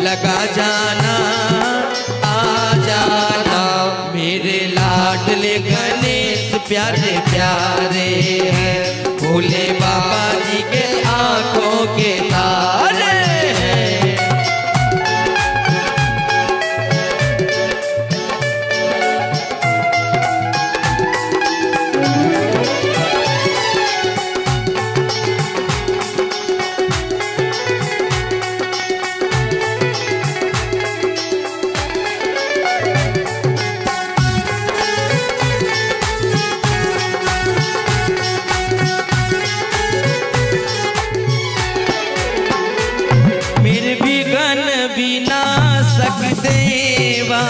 लगा जाना, आ जाना। मेरे लाडले गणेश प्यारे प्यारे हैं, भोले बाबा जी के आंखों के तारे हैं। देवा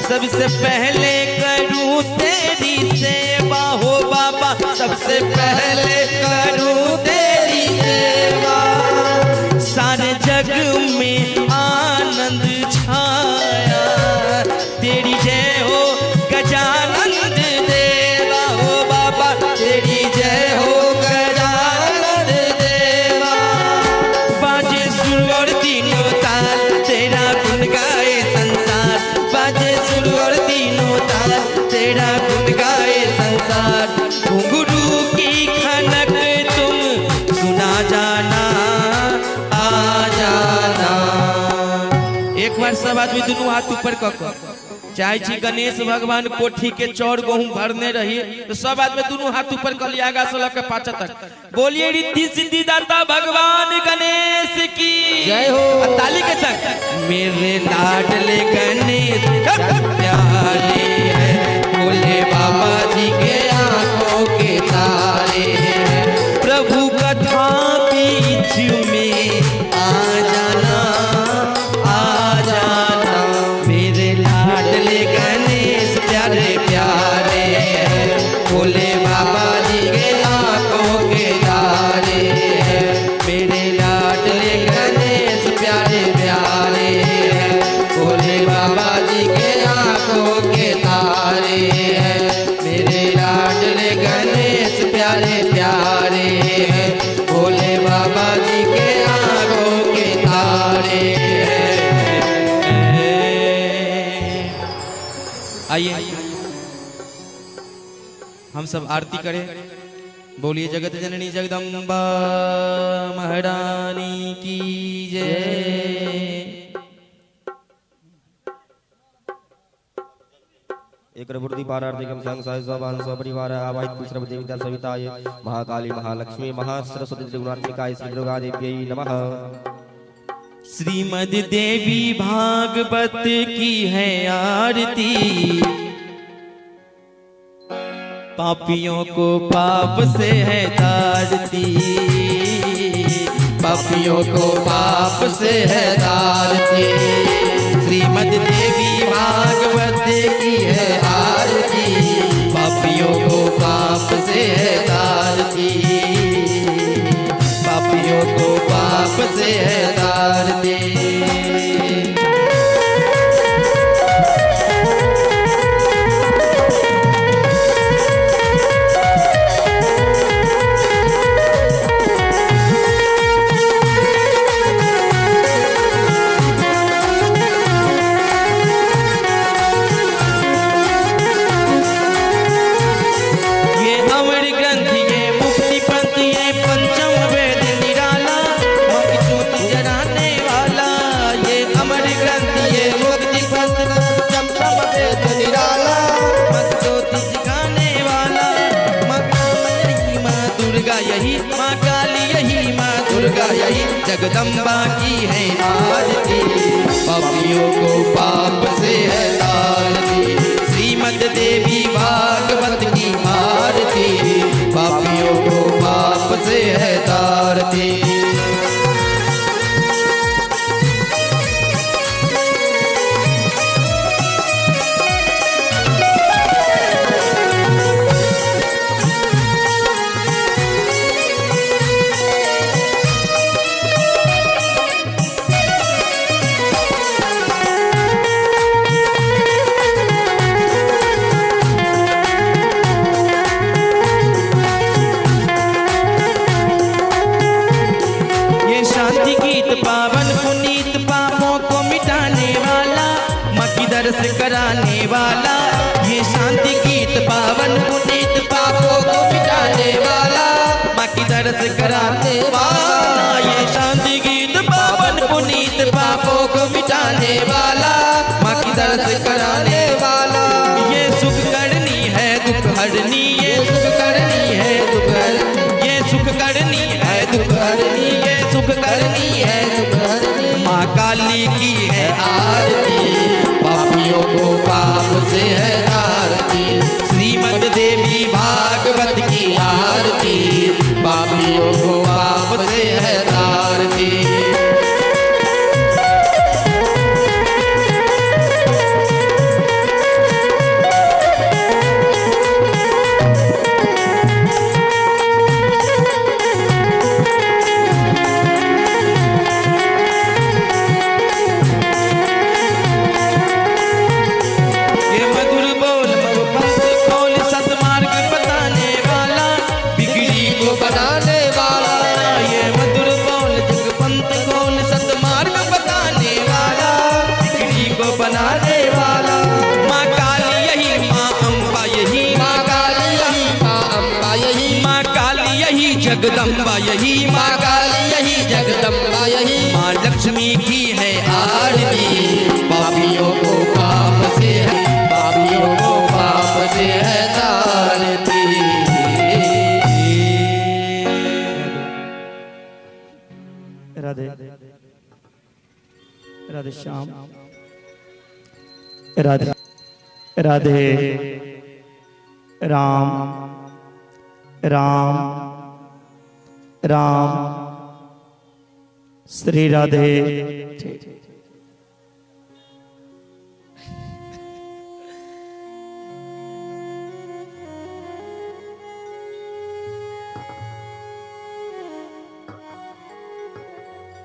सबसे पहले करूं तेरी सेवा, हो बाबा सबसे पहले करूं तेरी सेवा। सारे जग में आनंद छाया, तेरी जय हो गजानंद देवा, हो बाबा तेरी जय हो गजानंद देवा। बाजे सुर और तीनों ताल, तेरा गुण गाए संसार। बाजे सुर और तीनों ताल, तेरा गुण गाए संसार। घुंघरू की खनक तुम सुना जाना, आ जाना। एक बार सब आदमी दोनों हाथ ऊपर कऽ चाहे छी गणेश भगवान कोठी के चौर गहूम भरने रही तो सब आदमी दोनों हाथ ऊपर कर लिया, आगा से लग पाचा तक। बोलिए रिद्धि सिद्धि दाता भगवान गणेश की जय हो। ताली के संग मेरे लाडले गणेश प्यारे हैं, भोले बाबा जी के आंखों के तारे हैं। प्रभु कथा बीच में आ जाना, आ जाना। मेरे लाडले गणेश प्यारे प्यारे हैं, भोले बाबा जी के आंखों के तारे हैं। मेरे लाडले गणेश प्यारे प्यारे हैं, भोले बाबा जी के आंखों के तारे हैं। मेरे लाडले गणेश प्यारे प्यारे हैं, भोले बाबा जी के आंखों के तारे हैं। आइए हम सब आरती करें। बोलिए जगत जननी जगदम्बा महारानी की जय। एक परिवार आवाहित देवता सविताय महाकाली महालक्ष्मी महासरस्वती त्रिगुणात्मिकाय श्री दुर्गा देव्यै नमः। श्रीमद् देवी भागवत की है आरती, पापियों को पाप से है तारती, पापियों को पाप से है तारती। श्रीमद् देवी भागवत की है आरती, पापियों को पाप से है तारती, पापियों को पाप से है तारती। ये अमर ग्रंथ ये मुक्ति पंथ ये पंचम वेद निराला, माँ की ज्योति जराने वाला। ये अमर ग्रंथ ये मुक्ति पंथ पंचम वेद निराला, माँ की ज्योति जगाने वाला। माँ यही माँ दुर्गा यही माँ काली यही माँ दुर्गा यही जगदम्बा की है आरती, पापियों को पाप से है तारती। श्रीमद् देवी भागवत की आरती, पापियों को पाप से है तारती। दर्श कराने वाला, ये शांति गीत पावन पुनीत पापों को मिटाने वाला, माँ की दर्श कराने वाला, ये शांति गीत पावन पुनीत पापों को मिटाने वाला, माँ की दर्श कराने वाला। ये सुख करनी है दुख हरनी, ये सुख करनी है दुख हरनी, ये सुख करनी है दुख हरनी, ये सुख करनी है दुख हरनी, माँ काली की है आरती, पापियों को पाप से है आरती, श्रीमद् देवी भागवत की आरती, पापियों को पाप से है आरती। ये मधुर बोल मव पंथ खोल सतमार्ग बताने वाला, बिगड़ी को बनाने वाला, ये मधुर बोल जग पंथ खोल सतमार्ग बताने वाला, बिगड़ी को बनाने वाला। माँ काली यही माँ अम्बा यही, माँ काली यही माँ अम्बा यही, माँ काली यही जगदम्बा यही, माँ काली यही जगदम्बा यही, माँ लक्ष्मी की है आरती, पापियों को पाप से है, पापियों को पाप से है तारती। राधे राधे श्याम, राधे राधे राम राम राम, श्री राधे।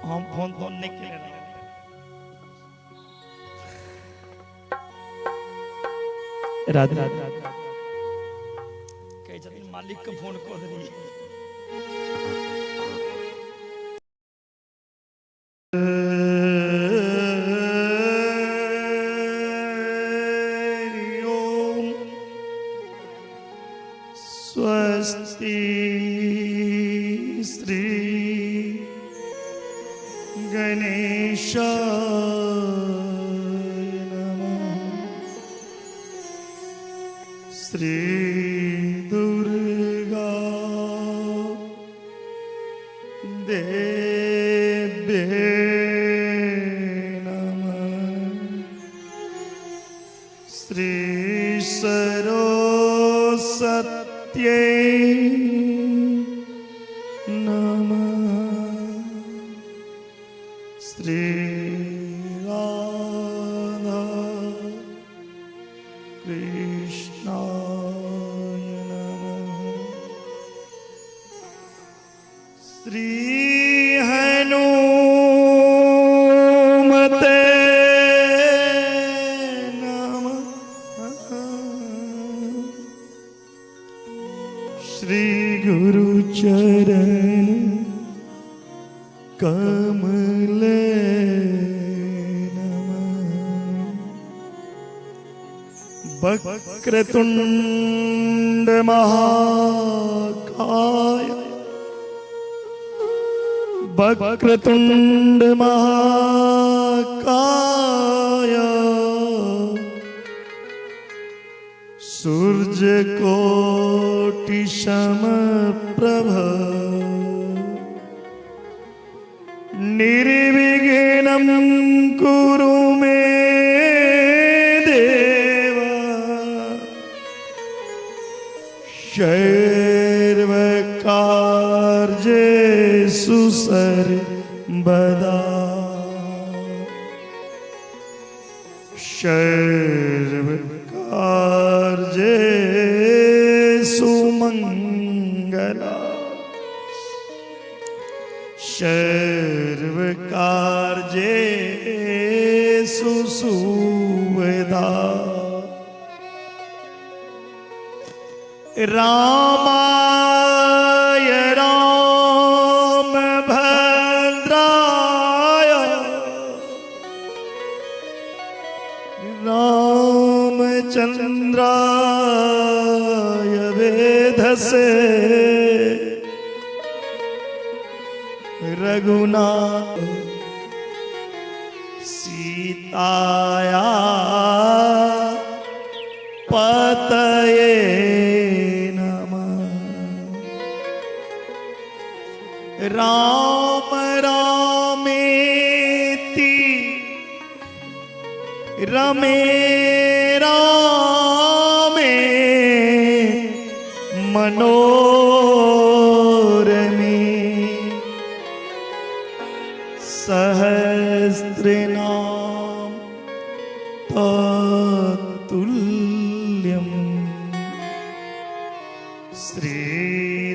हम फोन तो नहीं के लेना। राधे राधे कहै छथिन मालिक के फोन कऽ देलियै। ओम स्वस्ति श्री गणेशाय नमः, श्री दुर्गा देव्यै नमः, श्री सरस्वत्यै नमः, श्री राधा कृष्णाय नमः, श्री हनुमते नमः, श्री गुरु चरण कमले नमः, वक्रतुंड महाकाय, वक्रतुंड महाकाय, सूर्य कोटि समप्रभ, निर्विघ्नं कुरु मे देव, सर्वकार्येषु सर्वदा, सर्वकार्येषु मंगला, सर्वकार्येषु सुवदा। रामाय राम भद्राय रामचंद्राय वेधसे रघुनाथ सीताया पतये नमः। राम रामेति रमे रामे मनोरमे सहस्रनाम तत्तुल्यं श्री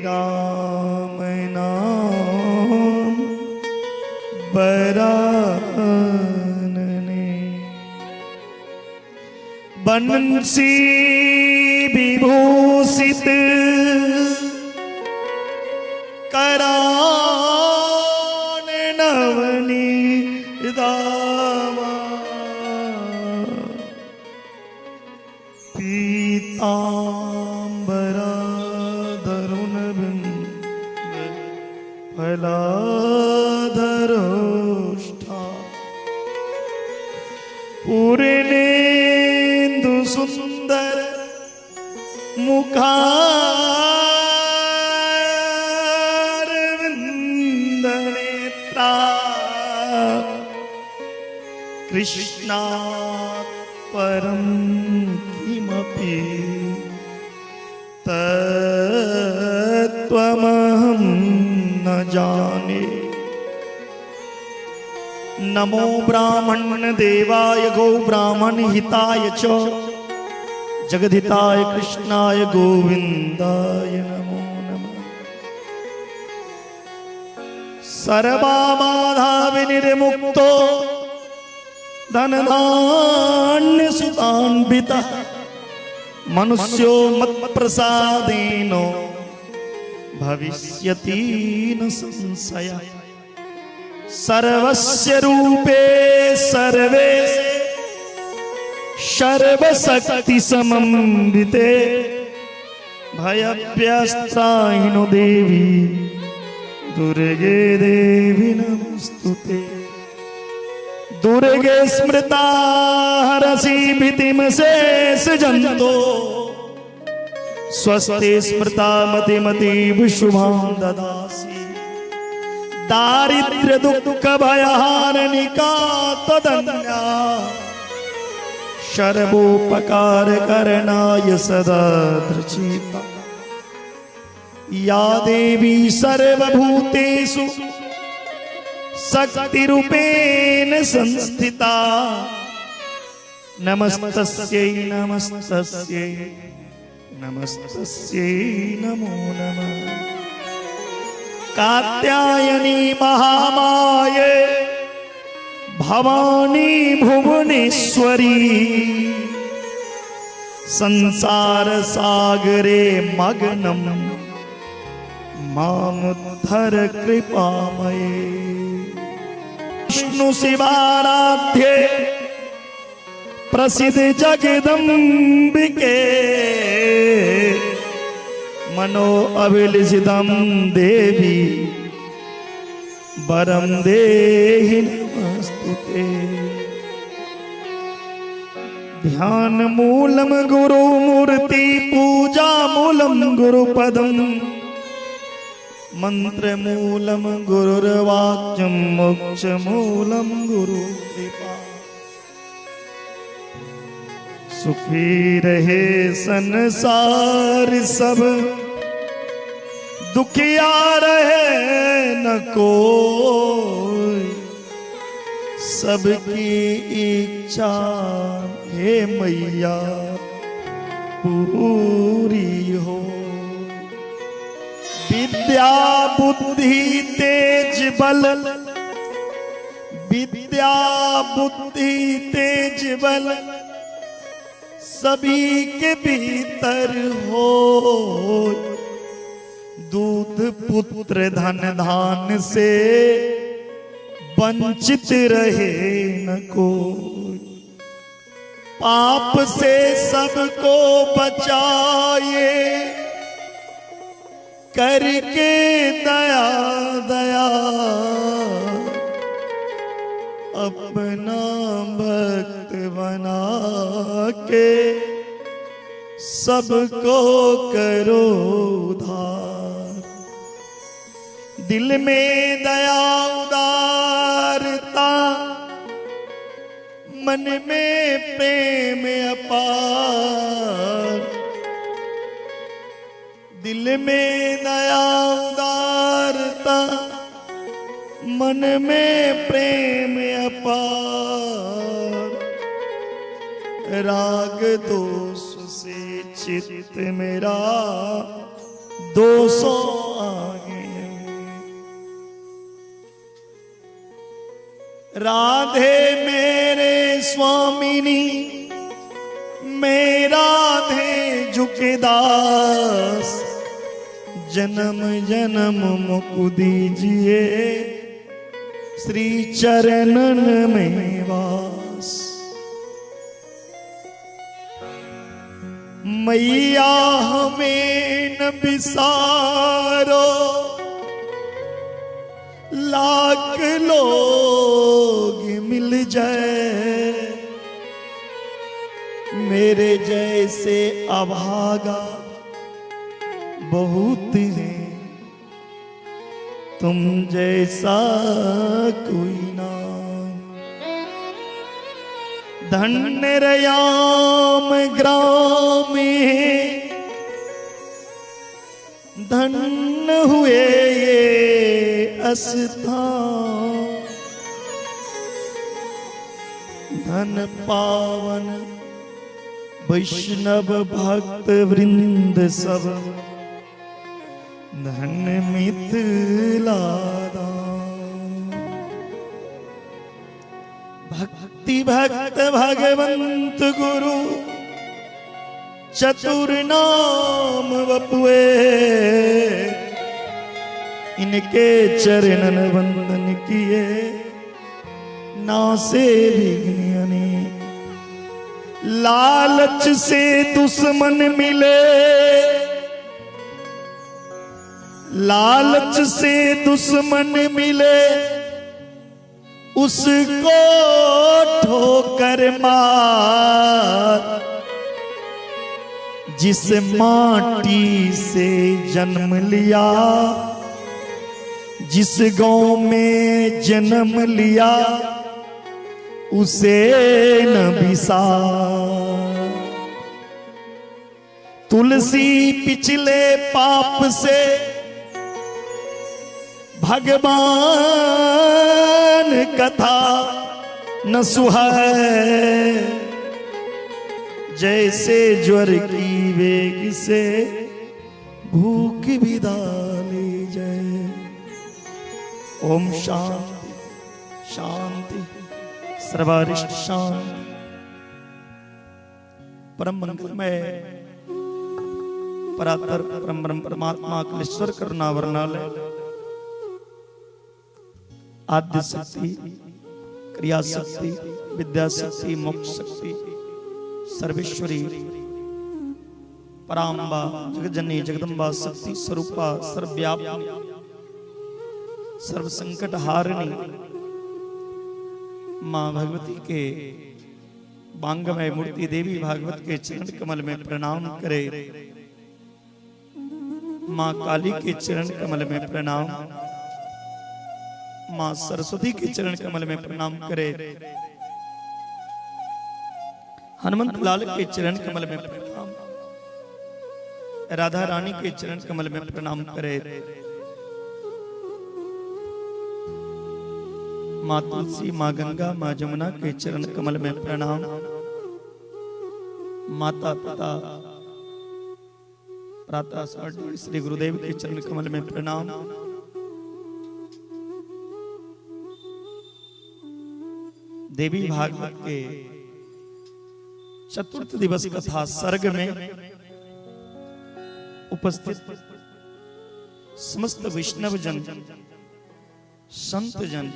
राम नाम बरानने। बंसी विभूषित करान नवनी दावा पीताम्बरा धरुण बिंब फलाधरोष्ठा पूर्णेन्दु सुंदर मुखारविंद नेत्रा कृष्णात् परं किमपि तत्त्वमहं न जाने। नमो ब्राह्मण देवाय गो ब्राह्मण हिताय च जगदिताय कृष्णाय गोविंदाय नमो नमः। सर्वबाधा विनिर्मुक्तो धनधान्य सुतान्वितः मनुष्यो मत्प्रसादेन भविष्यति न संशयः। सर्वस्य रूपे सर्वे सर्वशक्ति समन्विते भयव्यस्त्राहिनो देवी दुर्गे देवी नमस्तुते। दुर्गे स्मृता हरसि भीतिम शेष जन्तो स्वस्ति स्मृता मतिमति शुभां ददासि। दारिद्र्य दुःख भयहारनिका तदन्या सर्वोपकार करणाय सदा दृचिता। या देवी सर्वभूतेषु शक्तिरूपेण संस्थिता नमस्तस्यै नमस्तस्यै नमस्तस्यै नमो नमः। कात्यायनी महामाये भवानी भुवनेश्वरी संसार सागरे मग्नम मामुद्धर कृपामये। विष्णु शिवाराध्ये प्रसिद्ध जगदम्बिके मनो अभिलषितं देवी वरं देहि नमस्तुते। ध्यान मूलम गुरु मूर्ति पूजा मूलम गुरुपदम मंत्र मूलम गुरुर्वाक्यम मोक्ष मूलम गुरु कृपा। सुखी रहे संसार सब दुखिया रहे न कोई सबकी इच्छा हे मैया पूरी हो। विद्या बुद्धि तेज बल विद्या बुद्धि तेज बल सभी के भीतर हो। दूध पुत्र धन धान से वंचित रहे न कोई। पाप से सबको बचाए, करके दया दया अपना भक्त बना के सबको करो उधार। दिल में दया उदारता, मन में प्रेम अपार। दिल में दया उदारता, मन में प्रेम अपार। राग दोष से चित्त मेरा दोषों आगे। राधे मेरे स्वामिनी, मैं राधे झुकेदास, जन्म जन्म मुकु दीजिए श्री चरणन में वास। मैया हमें न बिसारो, लाख लोग मिल जाए, मेरे जैसे अभागा बहुत है, तुम जैसा कोई ना। धन्य रयाम ग्राम धन्य हुए ये स्थान, धन पावन वैष्णव भक्त वृंद सब, धन मिथिला धाम। भक्ति भक्त भगवंत गुरु चतुर नाम बपुए, इनके चरणन वंदन किए नासे विघ्न अनेक। लालच से दुश्मन मिले, लालच से दुश्मन मिले, उसको ठोकर मार। जिस माटी से जन्म लिया, जिस गांव में जन्म लिया, उसे न बिसार। तुलसी पिछले पाप से भगवान कथा न सुहाए, जैसे ज्वर की वेग से भूख भी डाली जाए। ओम शांति शांति सर्वारिष्ट शांति। परम मंगलमय परातर परम ब्रह्म परमात्मा अखिलेश्वर करुणा वर्णालय आद्य शक्ति क्रिया शक्ति विद्या शक्ति मोक्ष शक्ति सर्वेश्वरी पराम्बा जगजननी जगदम्बा शक्ति स्वरूपा सर्वव्यापिनी सर्व संकट हारिणी माँ भगवती के बांगमय मूर्ति देवी भागवत के चरण कमल में प्रणाम करे। माँ काली के चरण कमल में प्रणाम, माँ सरस्वती के चरण कमल में प्रणाम करे, हनुमंत लाल के चरण कमल में प्रणाम, राधा रानी के चरण कमल में प्रणाम करे, माँ तुलसी माँ गंगा माँ जमुना के चरण कमल में प्रणाम, माता पिता प्रातः श्री गुरुदेव के चरण कमल में प्रणाम। देवी भागवत के चतुर्थ दिवस कथा सर्ग में उपस्थित समस्त वैष्णव जन, संत जन,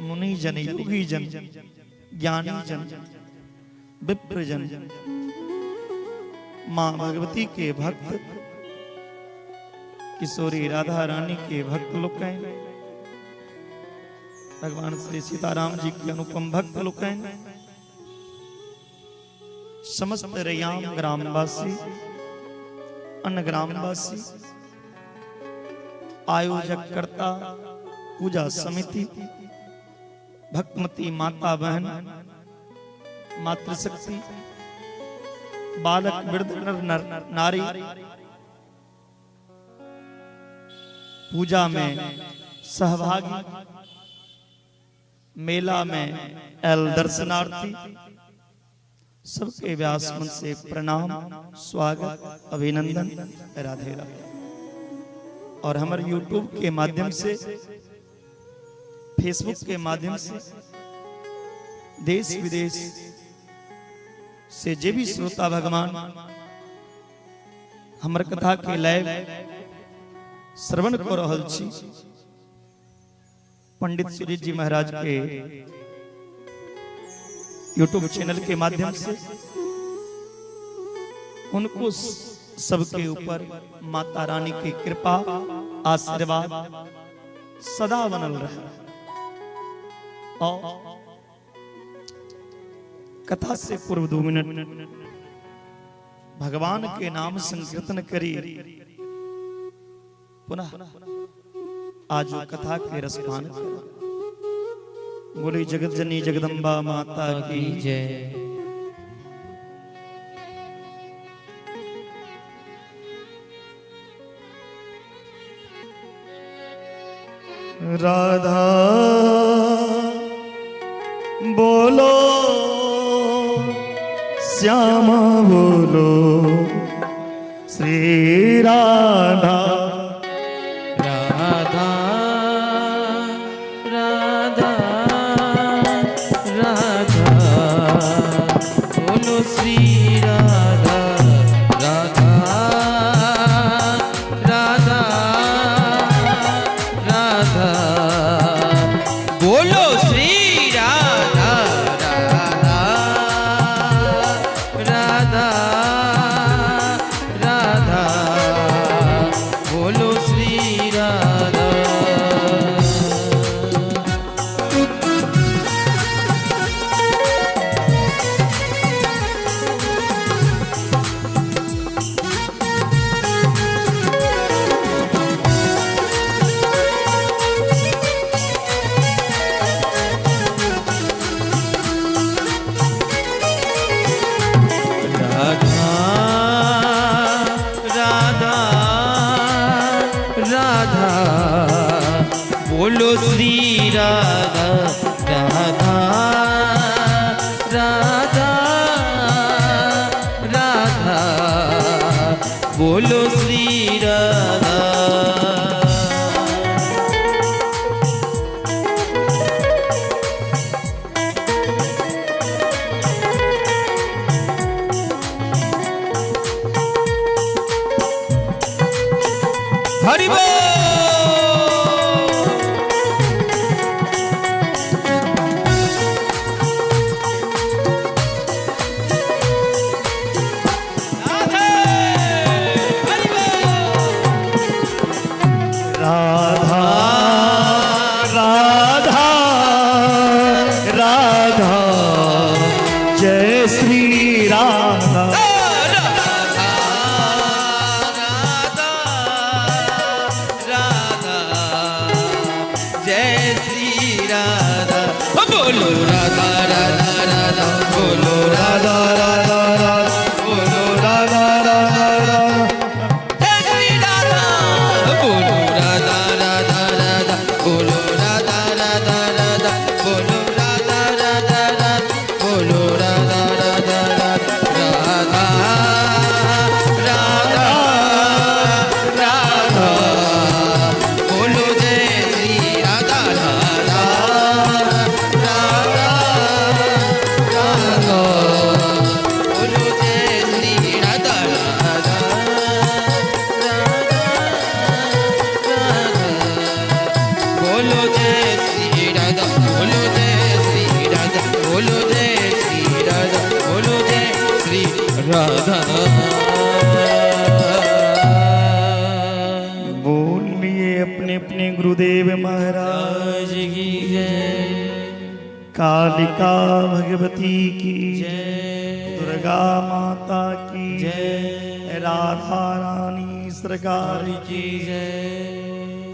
मुनि जन, योगी जन, ज्ञानी जन, विप्रजन, मां भगवती के भक्त, किशोरी राधा रानी के भक्त लोग, भगवान श्री सीताराम जी के अनुपम भक्त लोग, समस्त रैयाम ग्रामवासी, अन्य ग्रामवासी, आयोजक कर्ता, पूजा समिति, भक्तमती माता बहन, मातृशक्ति, बालक वृद्ध नर नर नारी, पूजा में सहभागी, मेला में एल दर्शनार्थी, सबके व्यास मन से प्रणाम, स्वागत, अभिनंदन, राधे राधे। और हमारे YouTube के माध्यम से, फेसबुक के माध्यम से देश विदेश से जे भी श्रोता भगवान हमर कथा के लाइव श्रवण कर रहल छी, पंडित सुजीत जी महाराज के YouTube channel के माध्यम से उनको सबके ऊपर माता रानी की कृपा आशीर्वाद सदा बनल रहे। और कथा से पूर्व 2 मिनट भगवान के नाम संकीर्तन करी, पुनः आज कथा के रसपान करी। बोली जगत जननी जगदम्बा माता की जय। राधा बोलो, श्याम बोलो, श्री राधा राधा राधा राधा बोलो श्री राधा राधा राधा राधा बोलो श्री राधा राधा राधा राधा बोलो श्री राधा। राधा राधा राधा बोलो श्री राधा राधा राधा राधा बोलो श्री राधा। हरि बोल। राधे हरि बोल। राधा राधा राधा जय श्री राधा राधा राधा जय श्री राधा बोलो राधा राधा राधा बोलो राधा राधा राधा बोलो राधा राधा राधा जय श्री राधा बोलो राधा राधा राधा बोलो राधा राधा राधा बोलो राधा राधा राधा बोलो राधा राधा राधा राधा राधा राधा बोलो जय श्री राधा राधा राधा कालिका भगवती की जय, दुर्गा माता की जय, राधा रानी सरकार की जय,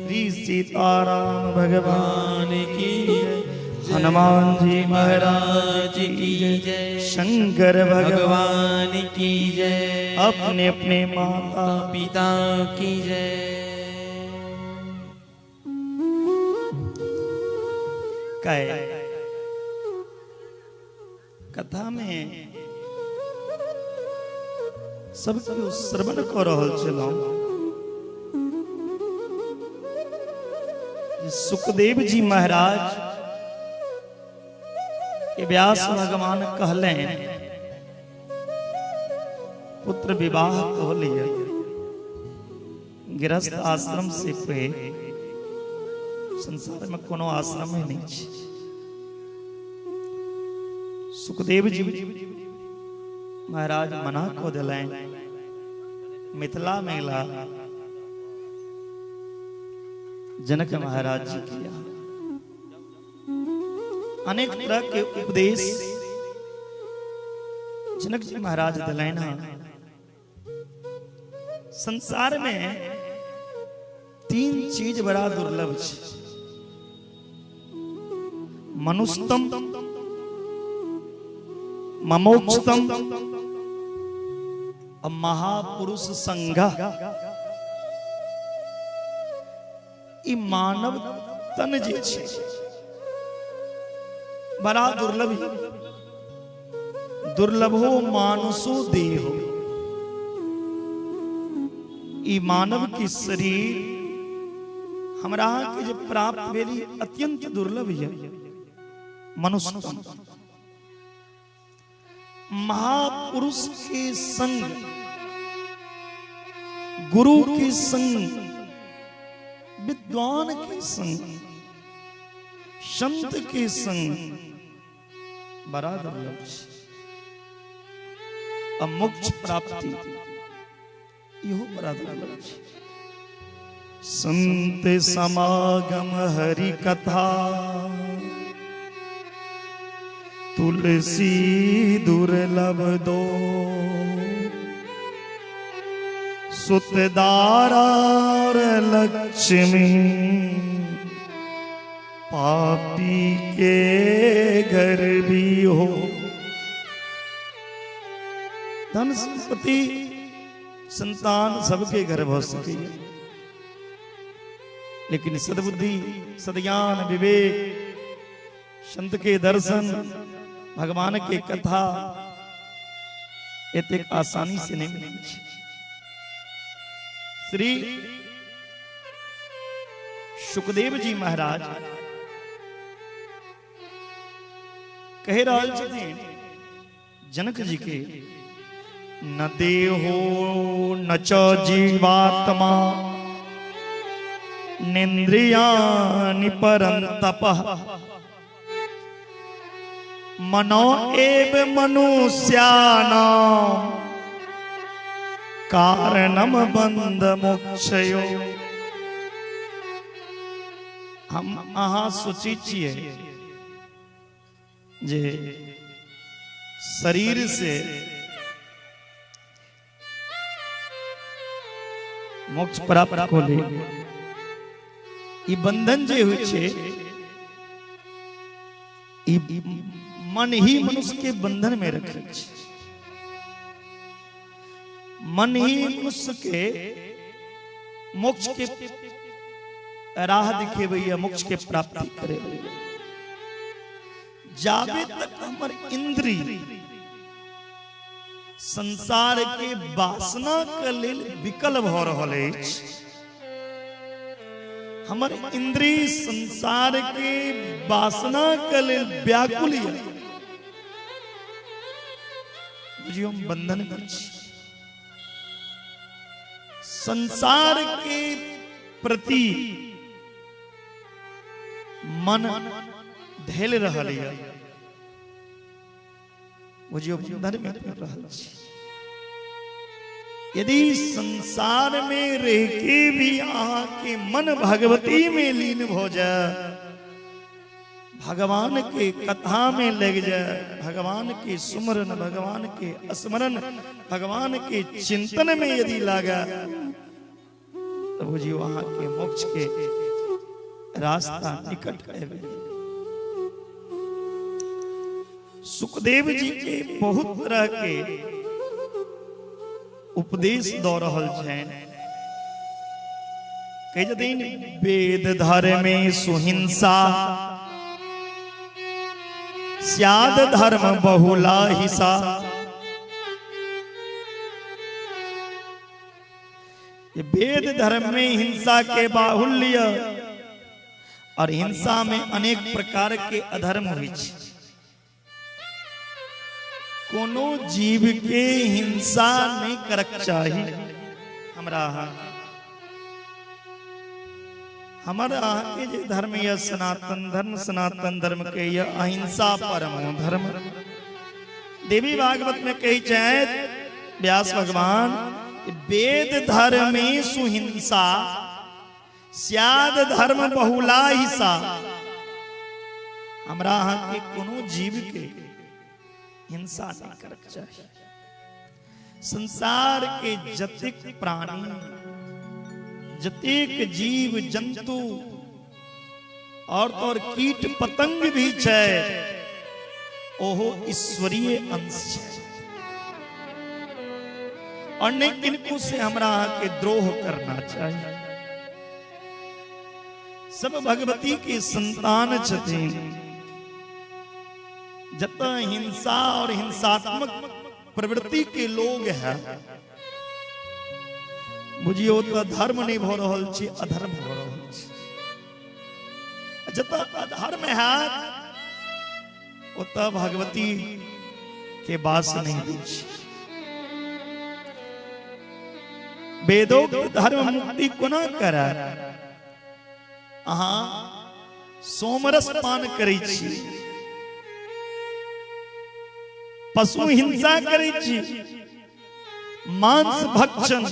श्री सीताराम भगवान की जय, हनुमान जी महाराज की जय, शंकर भगवान की जय, अपने अपने माता पिता की जय। कहे कथा में सब केओ श्रवण क रहल छलहुँ। सुखदेव जी महाराज के व्यास भगवान कहलें पुत्र विवाह कह लिय, गृहस्थ आश्रम से पे संसार में कोनो आश्रम ही नहीं छे। सुखदेव जी महाराज मना को दिलें, मिथिला मेला जनक महाराज जी किया। अनेक तरह के उपदेश जनक जी महाराज दिलें। संसार में तीन चीज बड़ा दुर्लभ है, मनुष्यतम, ममोक्षतम और महापुरुष संघ। ई मानव तन जे छे बड़ा दुर्लभ, दुर्लभो मानुषो देहो। ई मानव की शरीर हमरा के जे प्राप्त भेली अत्यंत दुर्लभ है मनुष्य। महापुरुष के संग, गुरु के संग, विद्वान के संग, संत के संग बड़ा दुर्लभ है। और मोक्ष प्राप्ति इहो बड़ा दुर्लभ है। संत समागम हरि कथा तुलसी दुर्लभ दो, सुतदारा और लक्ष्मी पापी के घर भी हो। धन संपत्ति संतान सबके घर हो सके, लेकिन सद्बुद्धि, सद्ज्ञान, विवेक, संत के दर्शन, भगवान के कथा एतेक आसानी से नहीं मिले। श्री सुखदेव जी महाराज कह रहल छथिन जनक जी के, न देहो न च जीवात्मा नेन्द्रियाणि परन्तपः मनो एव मनुष्याणां कारणम बंध मोक्षयो। हम अहाँ सोचै छियै जे शरीर से मोक्ष प्राप्त को ले, ई बंधन जे होइ छै ई मन ही मनुष्य के बंधन में रखे छै। मन ही मनुष्य के मोक्ष के राह दिखेबैया, मोक्ष के प्राप्ति करेबैया। जाबे तक हमर इंद्री संसार के वासना के लेल विकल भ रहल अछि, हमर इंद्री संसार के वासना के लेल व्याकुल है, बुझियो हम बंधन में छी। संसार के प्रति मन ढेल रहल है, बुझियो बंधन में पड़ रहल छी। यदि संसार में रह के भी अहाँ के मन भगवती में लीन भ जाए, भगवान के कथा में लग जाए, भगवान के सुमरन, भगवान के स्मरण, भगवान के चिंतन में यदि लागा तो बुझियो अहाँ के मोक्ष के रास्ता निकट आबि गेल। सुखदेव जी के बहुत तरह के उपदेश दऽ रहल छनि। कहै छथिन वेद धर्मे सुहिंसा स्याद धर्म बहुला हिसा। वेद धर्म में हिंसा के बाहुल्य और हिंसा में अनेक प्रकार के अधर्म होइ छै। कोनो जीव के हिंसा नहीं करक चाही। हमरा अहाँ हमर अहाँ के जे धर्म यह सनातन धर्म, सनातन धर्म के यह अहिंसा परम धर्म। देवी भागवत में कही छै व्यास भगवान वेद धर्मे सुहिंसा स्याद धर्म बहुला हिंसा। हमरा अहाँ के कोनो जीव के हिंसा नहीं करक चाही। संसार के जतेक प्राणी, जतेक जीव जंतु और तो और कीट पतंग भी छै, ओहो ईश्वरीय अंश छै। और नहीं किनको से हमरा के द्रोह करना चाहिए। सब भगवती के संतान छथिन। जत हिंसा और हिंसात्मक प्रवृत्ति के लोग हैं बुझियो तो धर्म नहीं भ रहल छै, अधर्म भ रहल छै। जत अधर्म है ओत भगवती के वास नहीं होइ छै। वेदोक्त धर्म मुक्ति कोना करे? अहाँ सोमरस पान करै छी, पशु हिंसा करै छी, मांस भक्षण।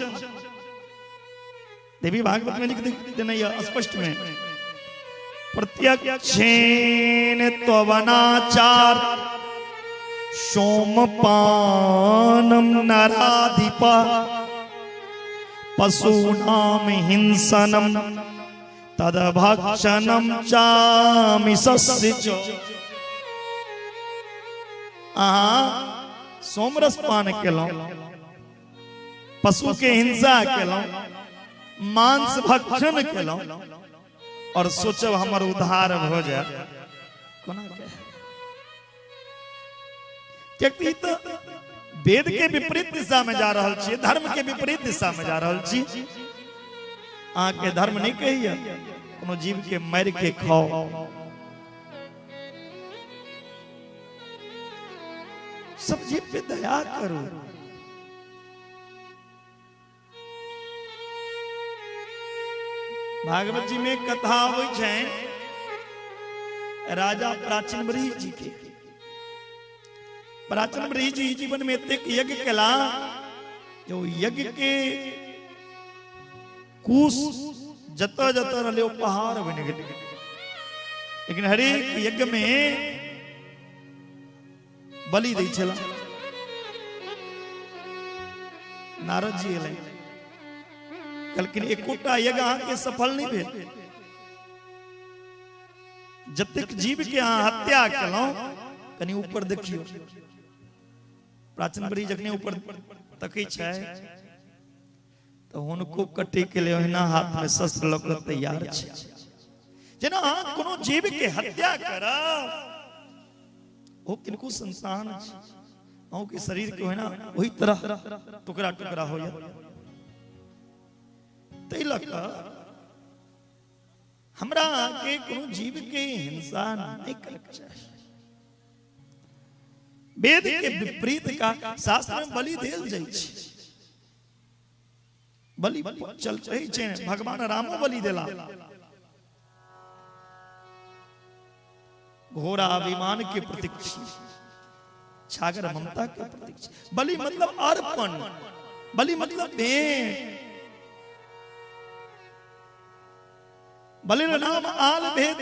देवी भागवत में लिख देने यह स्पष्ट में प्रत्यक्षेन त्वनाचार सोमपानम नराधिप पशूनाम हिंसनम तदभक्षणम चामिषस्य च। अहाँ सोमरस पान केलहुं, पशु के हिंसा केलहुं, मांस भक्षण केलहुं और सोचब हमर उद्धार भ जाए, कोना के? कियाकि तो वेद के विपरीत दिशा में जा रहल छी, धर्म के विपरीत दिशा में जा रहल छी। अहाँ के धर्म नहीं कहिए कोनो जीव के मारि के खाओ। सब जीव पे दया करू। भागवत जी में कथा आबै छै राजा प्राचीन बरही जी के। प्राचीन बरही जी जीवन में एतेक यज्ञ केला जो यज्ञ के कुश जतऽ जतऽ रहलै ओ पहाड़ बनि गेलै। लेकिन हरेक यज्ञ में बलि दै छला। नारद जी एलै, कहलखिन एकोटा यज्ञ अहाँके सफल नहीं भेल। जतेक जीव के अहाँ हत्या केलहुं कनि ऊपर देखियौ। प्राचीन बरही जखने ऊपर तकै छै तो हुनको कटे के लिए ओहिना हाथ में शस्त्र लऽ कऽ तैयार छै। जेना अहाँ कोनो जीव के हत्या करब ओ किनको संतान छै, अहूँ के शरीर के ओहिना ओहि तरह टुकड़ा टुकड़ा हो जायत। ताहि लऽ कऽ हमरा के कोनो जीव के हिंसा नहीं करक चाही। वेद के विपरीत का शास्त्र में बलि देल जाइ छै, बलि चल रही छै। भगवान रामो बलि देला, घोड़ा अभिमान के प्रतीक छी, छागर ममता के प्रतीक छी। बलि मतलब अर्पण, बलि मतलब भेंट। बलि नाम आल भेद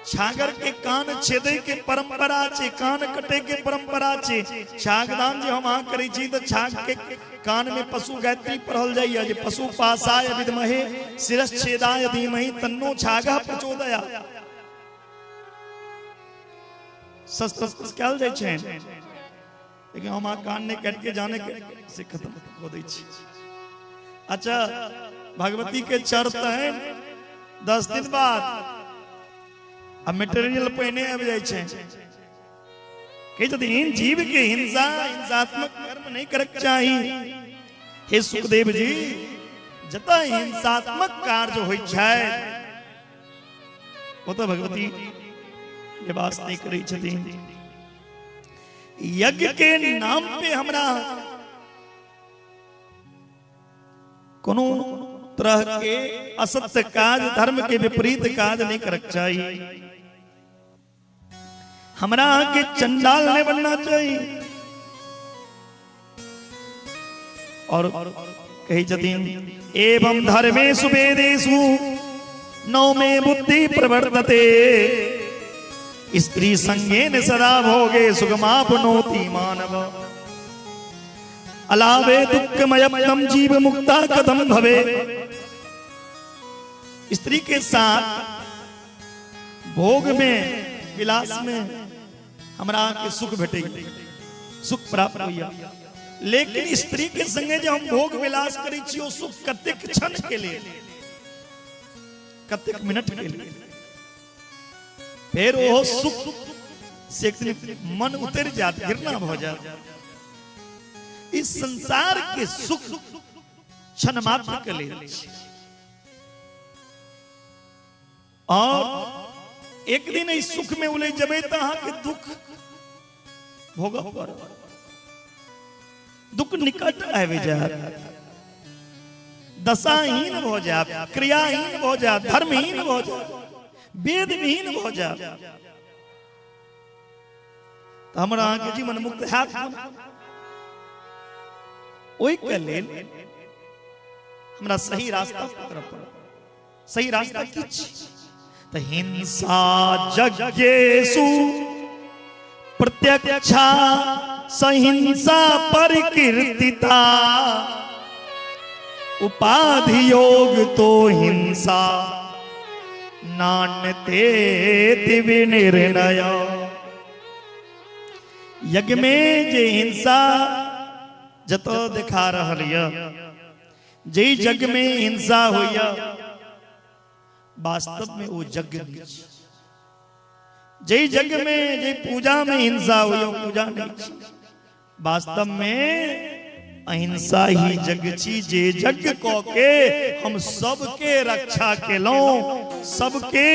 छागर के कान छेदे के परंपरा छे, कान कटे के परंपरा छे। छागदान जे हम अहाँ करै छी त छाग के कान में पशु गायत्री पढ़ल जाइए जे पशु पासाय विद्महे शिरस छेदाय धीमहि तन्नो छागः प्रचोदया। शस्त्र कयल जाइ छै, लेकिन हम अहाँ कान नहि काटि के जाने के से खत्म कऽ दै छी। अच्छा, भगवती के चढ़तनि 10 दिन बाद आ मटेरियल पहिने आबि जाइ छै। कहै छथिन जीव के हिंसा, हिंसात्मक कर्म नहीं करक चाही। हे सुखदेव जी, जतऽ हिंसात्मक कार्य होइ छै ओतऽ भगवती निवास नहीं करै छथिन। यज्ञ के नाम पे हमरा कोनो तरह के असत्य काज, धर्म के विपरीत काज नहीं करक चाही। हमरा के चंडाल नहीं बनना चाहिए। और कही छथिन एवं धर्मेषु वेदेषु नौ मे बुद्धि प्रवर्तते स्त्री संगेन सदा भोगे सुखमापनोति मानव अलावे दुःखमयम जीव मुक्ता कथम भवे। स्त्री के साथ भोग में, विलास में हमरा के सुख भेटे, सुख प्राप्त होइया। लेकिन स्त्री के संगे जो हम भोग विलास करै छी ओ सुख कतेक क्षण के लिए, कतेक मिनट के लिए, फिर वो सुख से एक दिन मन उतर जात, घृणा हो जात। इस संसार के सुख क्षण मात्र के लिए। और एक दिन इस सुख में उलझ जबे त अहाँ के दुख भोगऽ पड़त, दुख निकट आबि जायत, दशाहीन भऽ जायत, क्रियाहीन भऽ जायत, धर्महीन भऽ जायत, वेदविहीन भऽ जायत। त हमरा अहाँ के जीवन मुक्त हैत। ओहिके लेल हमरा सही रास्ता पकड़ऽ पड़त। सही रास्ता की छी? त हिंसा यज्ञेषु प्रत्यक्षा सहिंसा परिकीर्तिता उपाधि योग तो हिंसा नान्यते विनिर्णय। यज्ञ में जे हिंसा जतऽ देखा रहल यऽ, जे यज्ञ में हिंसा होइया, वास्तव में वो यज्ञ नहीं। जे यज्ञ में, जे पूजा में हिंसा हुई, पूजा नहीं। वास्तव में अहिंसा ही यज्ञ छी। जे यज्ञ क के हम सबके रक्षा केलहुं, सबके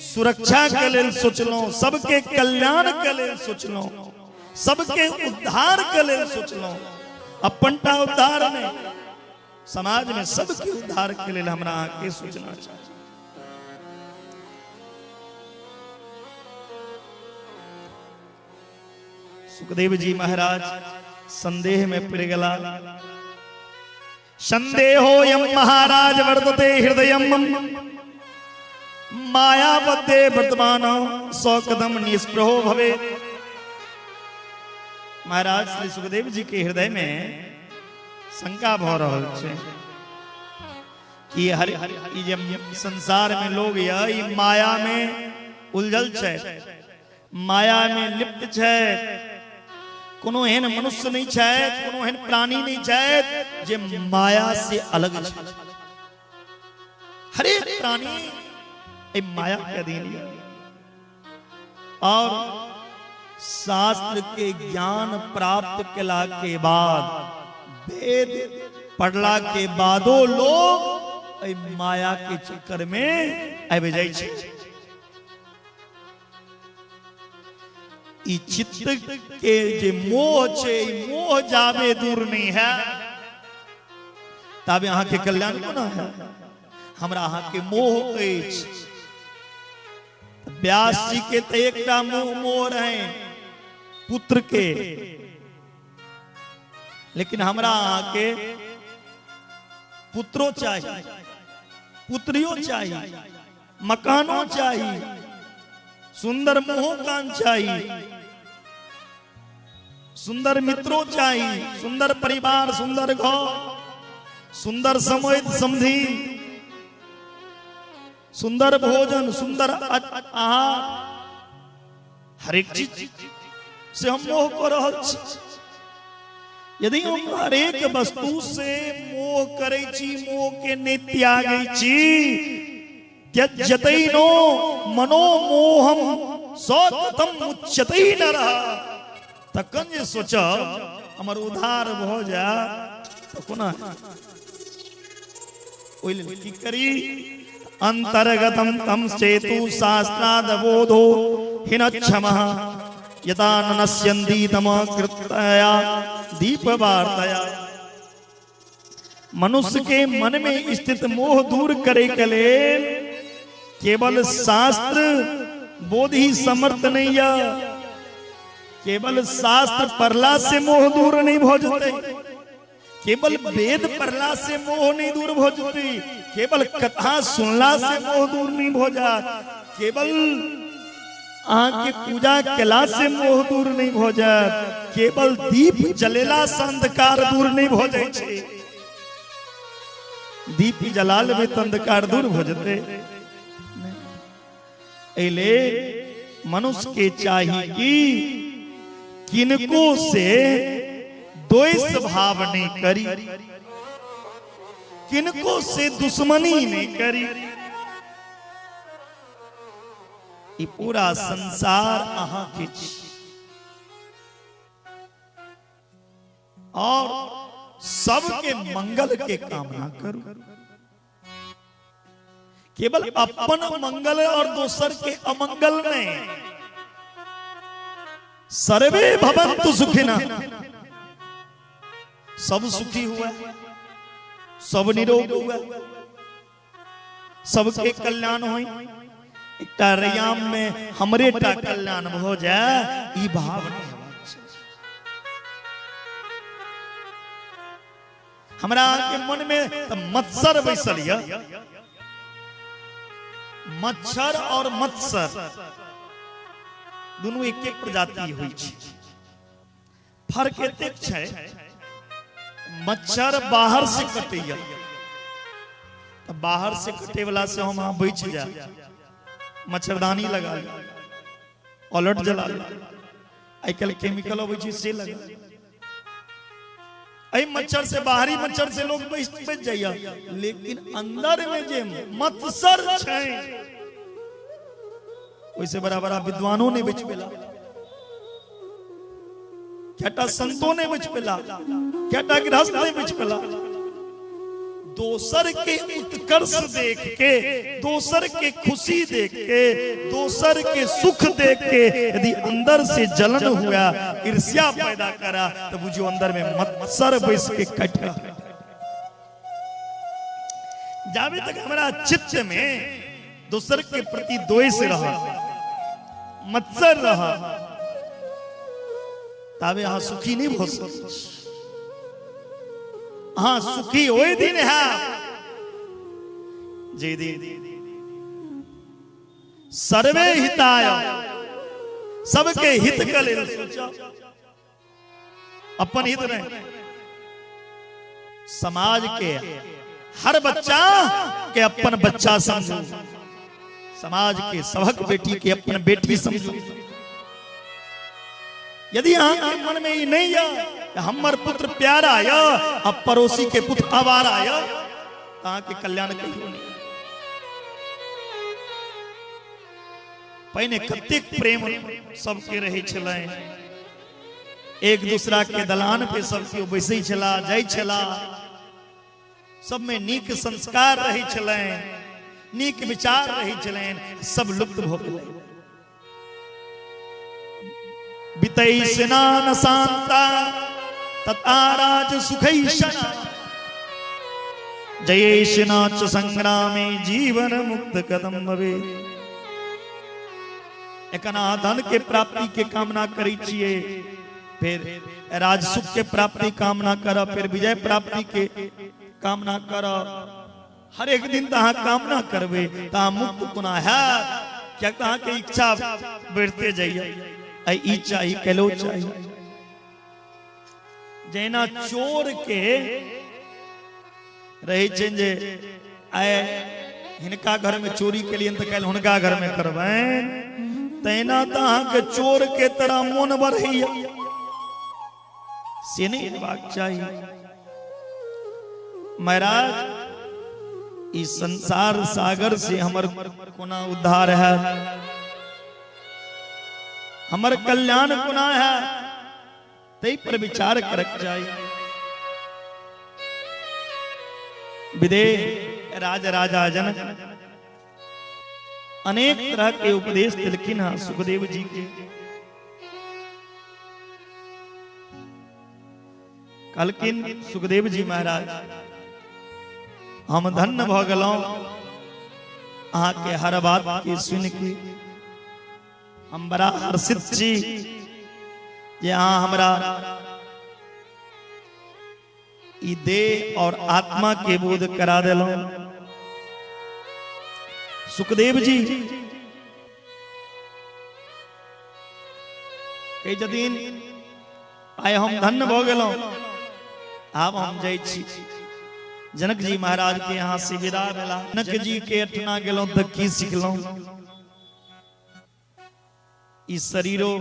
सुरक्षा के लेल सोचलहुं, सबके कल्याण के लेल सोचलहुं, सबके उद्धार के लेल सोचलहुं, अपन टा उद्धार नहीं, समाज में सबके उद्धार के लेल हमरा अहाँके सोचना चाही। सुखदेव जी महाराज संदेह में पड़ गला। संदेहो यम महाराज वर्तते हृदय मायाबद्धे वर्तमान सौ कदम निस्पृहो भवे। महाराज श्री सुखदेव जी के हृदय में शंका भ रहल छै कि हर ई जे संसार में लोग य माया में उलझल छै, माया में लिप्त छै, कोनो एहन मनुष्य नहीं छै, कोनो एहन प्राणी नहीं छै जे माया से अलग छै। हरेक प्राणी ए माया के अधीन है। और शास्त्र के ज्ञान प्राप्त केला के बाद, वेद पढ़ला के बादो लोग ए माया के चक्कर में आबि जाइ छै। ई चित्त के जे मोह छै, मोह जाबे दूर नहीं है ताबे अहाँ के कल्याण कोना है। हमरा अहाँ के मोह अछि। व्यास जी के तो एकटा मोह रहे पुत्र के, लेकिन हमरा अहाँ के पुत्रो चाहिए, पुत्रियो चाहिए, मकानो चाहिए, सुंदर मुँहो कान चाही, सुंदर मित्रों चाही, सुंदर परिवार, सुंदर घर, सुंदर समय समधि, सुंदर भोजन, सुंदर आहार, हरेक चीज से हम मोह कर रहल छी। यदि हम हरेक वस्तु से मोह करै छी, मोह के नहि त्यागै छी, त्यजतै नो मनोमोहम सततम मुच्यतै नरः, तखन जे सोचब हमर उद्धार भऽ जाय तऽ कोना? ओहि लेल की करी? अंतर्गतम तम सेतु शास्त्रादबोधो हिनक्षमः यदा ननस्यन्ति तम कृतया दीपवार्तया। मनुष्य के मन में स्थित मोह दूर करे के लेल केवल शास्त्र बोध ही समर्थ नहीं है। केवल शास्त्र पढ़ला से मोह दूर नहीं भऽ जेतै, केवल वेद पढ़ला से मोह नहीं दूर भऽ जेतै, केवल कथा सुनला से मोह दूर नहीं भऽ जात, केवल अहाँ के पूजा केला से मोह दूर नहीं भऽ जात, केवल दीप जलेला से अंधकार दूर नहीं भऽ जाइ छै। दीप जला लेबै तऽ अंधकार दूर भऽ जेतै? एहि मनुष्य के चाही कि किनको से द्वेष भाव नहीं करी, किनको से दुश्मनी नहीं करी। ई पूरा संसार अहाँ के छी और सबके मंगल के कामना करू। केवल अपन मंगल और दोसर के अमंगल नहीं। सर्वे भवन्तु सुखिनः, सब सुखी हुआ, सब निरोग हुआ, सबके कल्याण होई। एकटा रयाम में हमरे टा कल्याण भऽ जाय, ई भाव नहीं हेबाक चाही। हमरा के मन में त मत्सर बैसल य, मच्छर और मत्सर दुनू एक एक प्रजाति होइ छै। फर्क एतेक छै, मच्छर बाहर से कटैया, तो बाहर से कटे वाला से हम अहाँ बचि जाए, मच्छरदानी लगा ली, अलर्ट जला ली, आइ काल्हि केमिकल अबै छै से लगा ली। एहि मच्छर से, बाहरी मच्छर से लोग बचि जाइया, लेकिन अंदर में जे मत्सर छै ओहिसे बड़ा बड़ा विद्वानों नहीं बचि पेला, कएटा संतो नहीं बचि पेला, कएटा गृहस्थ नहीं बचि पेला। दोसर के उत्कर्ष देख के, दोसर के खुशी देख के, दोसर के सुख देख के यदि अंदर से जलन हुआ, ईर्ष्या पैदा करा, तो बुझियो अंदर में मत्सर बैस के कट रहा। जाबे तक हमारा चित्त में दोसर के प्रति द्वेष रहा, मत्सर रहा, ताबे अहाँ सुखी नहीं हो सकते। हाँ, सुखी ओहि दिन है जे दिन सर्वे हिताय, सबके हित के लेल सोचा, अपन हित नहीं, समाज के हर बच्चा के अपन बच्चा समझू, समाज के सबक बेटी के अपन बेटी समझू। यदि अहाँ के मन में ई नहीं है हमर पुत्र प्यारा या अब पड़ोसी के पुत्र आवारा या, अहाँ के कल्याण कहियो नहीं। पहिने कतेक प्रेम सबके रहे छलै, एक दूसरा के दलान पे सब केओ बैसै छला, जाइ छला, सब में नीक संस्कार रहे छलै, नीक विचार रहे छलनि, सब लुप्त भऽ गेलै। वितैषणा शांता तथा राज सुखैषणा जयेषणा च संग्रामे जीवन मुक्त कदम भवे। एखन अहाँ धन के प्राप्ति के कामना करै छियै, फिर राज सुख के प्राप्ति कामना करब, फिर विजय प्राप्ति के कामना करब। हर एक दिन तऽ अहाँ कामना करबै तऽ अहाँ मुक्त कोना हैत? कियाक तऽ अहाँके इच्छा बढ़िते जाइए, आइ ई चाही काल्हि ओ चाही। जहिना चोर के रहै छै जे आइ हिनका घर में चोरी केलियनि तऽ काल्हि हुनका घर में करबनि, तहिना तऽ अहाँके चोर के तरह मोन बढ़ैया, से नहीं हेबाक चाही। महाराज ई संसार सागर से हमर कोना उद्धार है, हमर कल्याण कोना है, तै पर विचार करक चाही। विदेह राज राजा जनक अनेक तरह के उपदेश दिलखिन हैं सुखदेव जी के। कहलखिन सुखदेव जी महाराज हम धन्य भ गेलहुं अहाँ के हर बात के सुन के, हम बड़ा हर्षित छी जे अहाँ हमरा ई देह और आत्मा के बोध करा देलहुं। सुखदेव जी कहै छथिन आइ हम धन्य भ गेलहुं, आब हम जाइ छी। जनक जी महाराज के यहाँ से विदा भेला। जनक जी के अठना गेलहुं तऽ की सिखलहुं, ई शरीरो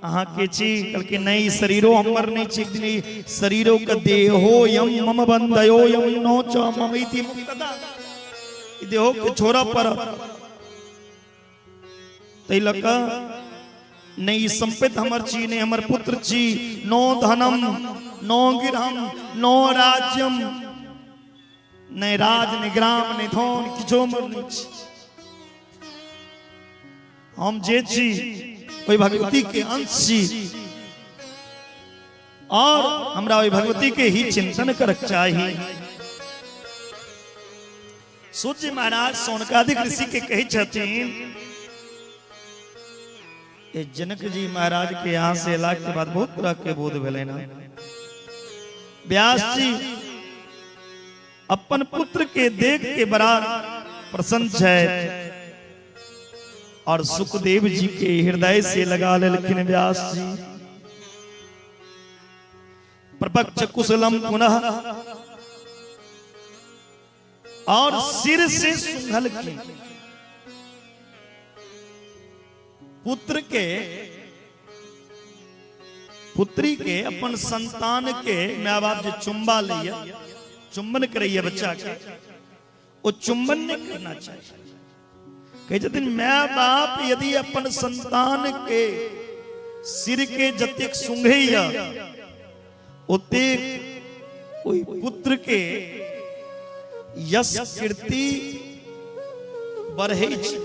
अहाँ के छी? कहलकै नहीं, ई शरीरो हमर नहीं छी, एक दिन ई शरीरो के देहो यम मम बंधयो यम नो च मम इति मुक्तता, ई देहो के छोड़ऽ पड़त। तै लऽ कऽ नहीं ई संपत्ति हमर छी, नहीं हमर पुत्र छी, नो धनम नो गृहम नो राज्यम, नहीं राज नहीं ग्राम नहीं धन, किछो हमर नहीं छी। हम जे छी ओहि भगवती के अंश छी और हमरा ओहि भगवती के ही चिंतन करक चाही। सूर्य महाराज सौनकादिक ऋषि के कहै छथिन जनक जी महाराज के यहाँ से एला के बाद बहुत तरह के बोध भेलै ना। व्यास जी अपन पुत्र के देख के बड़ा प्रसन्न छै और सुखदेव जी के हृदय से लगा लेलखिन व्यास जी। प्रपक्ष कुशलम पुनः और सिर से सुंघलखिन। पुत्र के पुत्री के अपन संतान के my बाप जे चुम्बा लैया, चुम्बन करैया बच्चा के, वो चुम्बन नहीं करना चाहिए। कहै छथिन my बाप यदि अपन संतान के सिर के जतेक सुंघैया ओतेक ओहि पुत्र के यश कीर्ति बढ़ै छै।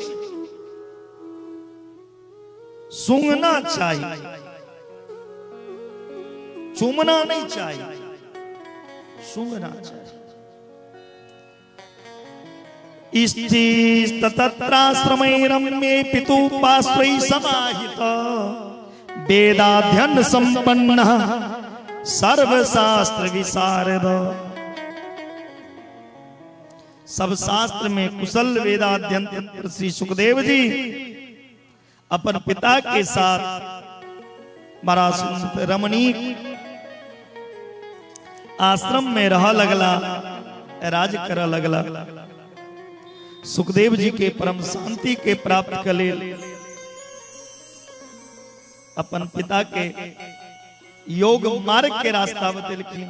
सूंघना चाहिए, चूमना नहीं चाहिए, सूंघना चाहिए। स्थितत्राश्रमैरम्ये पितुपाश्रय समाहित वेदाध्ययन संपन्न सर्वशास्त्र विशारद। सब शास्त्र में कुशल वेदाध्ययन श्री सुखदेव जी अपन पिता के साथ बड़ा सुंदर रमणीक आश्रम में रह लगला, राज कर लगला। सुखदेव जी के परम शांति के प्राप्त के लेल अपन पिता के योग मार्ग के रास्ता बतेलखिन।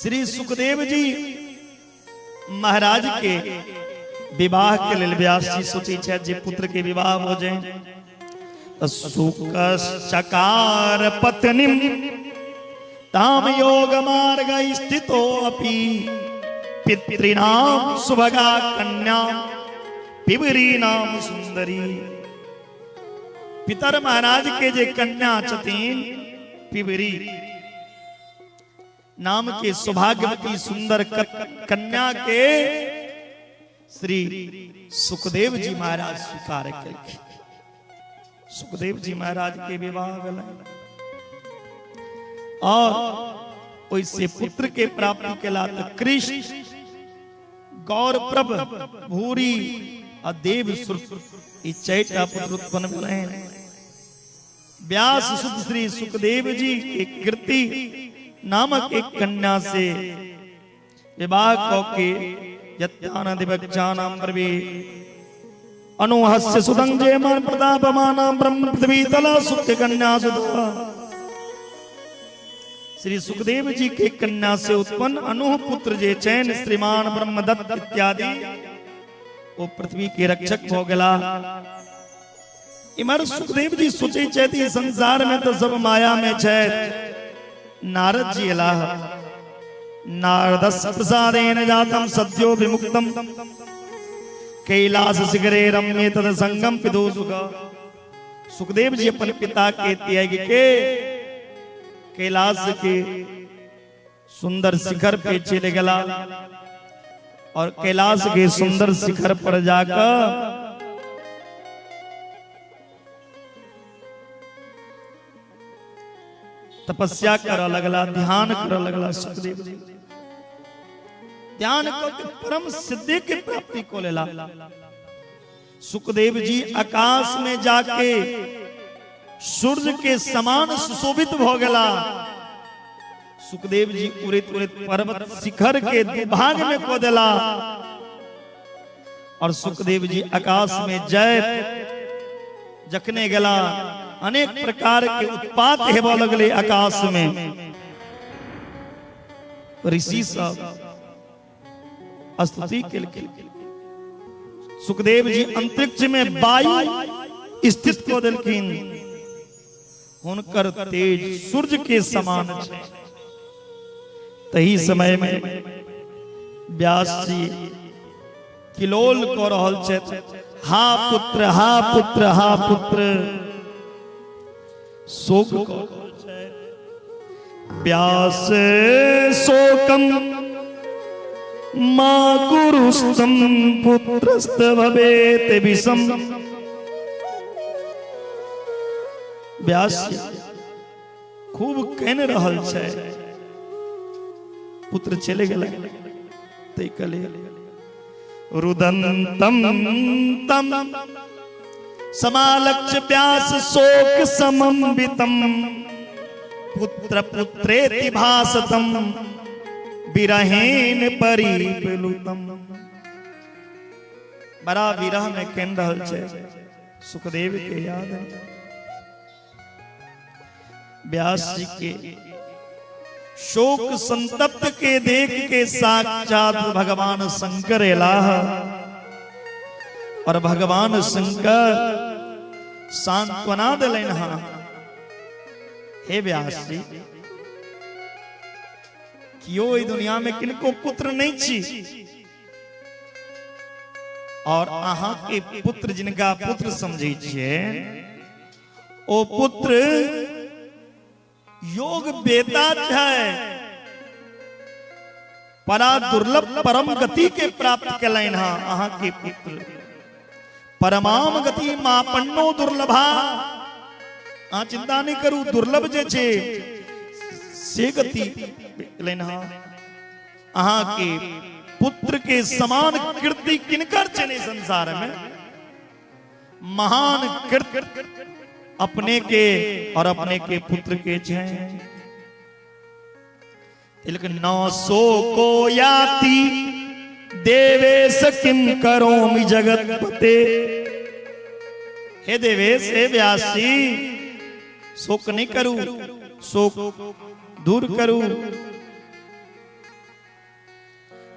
श्री सुखदेव जी महाराज के विवाह के लेल व्यास जी सोचै छथि जे पुत्र के विवाह हो जाए। सुख चकार पत्नी ताम योग मार्ग स्थितो अपि पितृणाम सुभगा कन्या पिबरी नाम सुंदरी। पितर महाराज के जे कन्या छथिन पिबरी नाम के सौभाग्यवती सुंदर कन्या के श्री सुखदेव जी महाराज स्वीकार केलखिन। सुखदेव जी महाराज के विवाह भेलनि और ओइसे पुत्र के प्राप्ति केला त कृष्ण गौर प्रभ भूरी आ देवश्रुत, ई चारिटा पुत्र उत्पन्न भेलनि। व्यास सुत श्री सुखदेव जी के कीर्ति नामक एक कन्या से विवाह क के यत्यानदिवक्षानां प्रवे अनुहस्य सुतं जयमान प्रतापमानां ब्रह्म पृथ्वी तल सुख कन्या सुता। श्री सुखदेव जी के कन्या से उत्पन्न अनुह पुत्र जे चैन श्रीमान ब्रह्मदत्त इत्यादि वो पृथ्वी के रक्षक हो गला। इमर सुखदेव जी सोचे छथि संसार में तो सब माया में छै। नारद जी अलाह, नारदस प्रसादेन जातम सद्यो विमुक्तम कैलास शिखरे रम्ये तद संगम पिदो सुख। सुखदेव जी अपन पिता के त्याग के कैलाश के सुंदर शिखर पे चले गला और कैलाश के सुंदर शिखर पर जाकर तपस्या कर लगला, ध्यान कर लगला। सुखदेव जी ध्यान करके परम सिद्धि की प्राप्ति को लेला। सुखदेव जी आकाश में जाके सूर्य के समान सुशोभित हो गला। सुखदेव जी उड़ित उड़ित पर्वत शिखर के दुभाग में को देला और सुखदेव जी आकाश में जय जखने गला अनेक प्रकार के उत्पात हेबऽ लगले आकाश में। ऋषि सब स्तुति केलखिन। सुखदेव जी अंतरिक्ष में वायु स्थित को देलखिन, हुनकर तेज सूर्य के समान छै। तही समय में व्यास जी किलोल कऽ रहल छथि, हा पुत्र हा पुत्र हा पुत्र। शोक कऽ रहल छथि। व्यास शोकम मा कुरुस्तम पुत्रस्त भवेत विषम। व्यास खूब कहने रहल छै, पुत्र चले गेलै तै लेल रुदंतम तम समालक्ष्य व्यास शोक समन्वितम पुत्र पुत्रेति भासतम विरहेन परिप्लुतम। बड़ा विरह में केन रहल छै सुखदेव के याद। व्यास जी के शोक संतप्त के देख के साक्षात भगवान शंकर एलाह और भगवान शंकर सांत्वना देलनि। हाँ हे व्यास जी, कियो ई दुनिया में किनको पुत्र नहीं छी और अहाँ के पुत्र जिनका पुत्र समझै छियै ओ पुत्र योग बेटा छै, परा दुर्लभ परम गति के प्राप्त केलनि। हाँ अहाँ के पुत्र परमाम गति मापन्नो दुर्लभा। अहाँ चिंता नहीं करू, दुर्लभ जे छै से गति केलनि। हाँ अहाँ के पुत्र के समान कीर्ति किनकर छै संसार में? महान कीर्ति अपने के और अपने के पुत्र के छे। लेकिन नौ सो को याति देवेश किम करोमि जगतपते। हे देवेश, हे व्यासी, शोक नहीं करू, शोक दूर करू।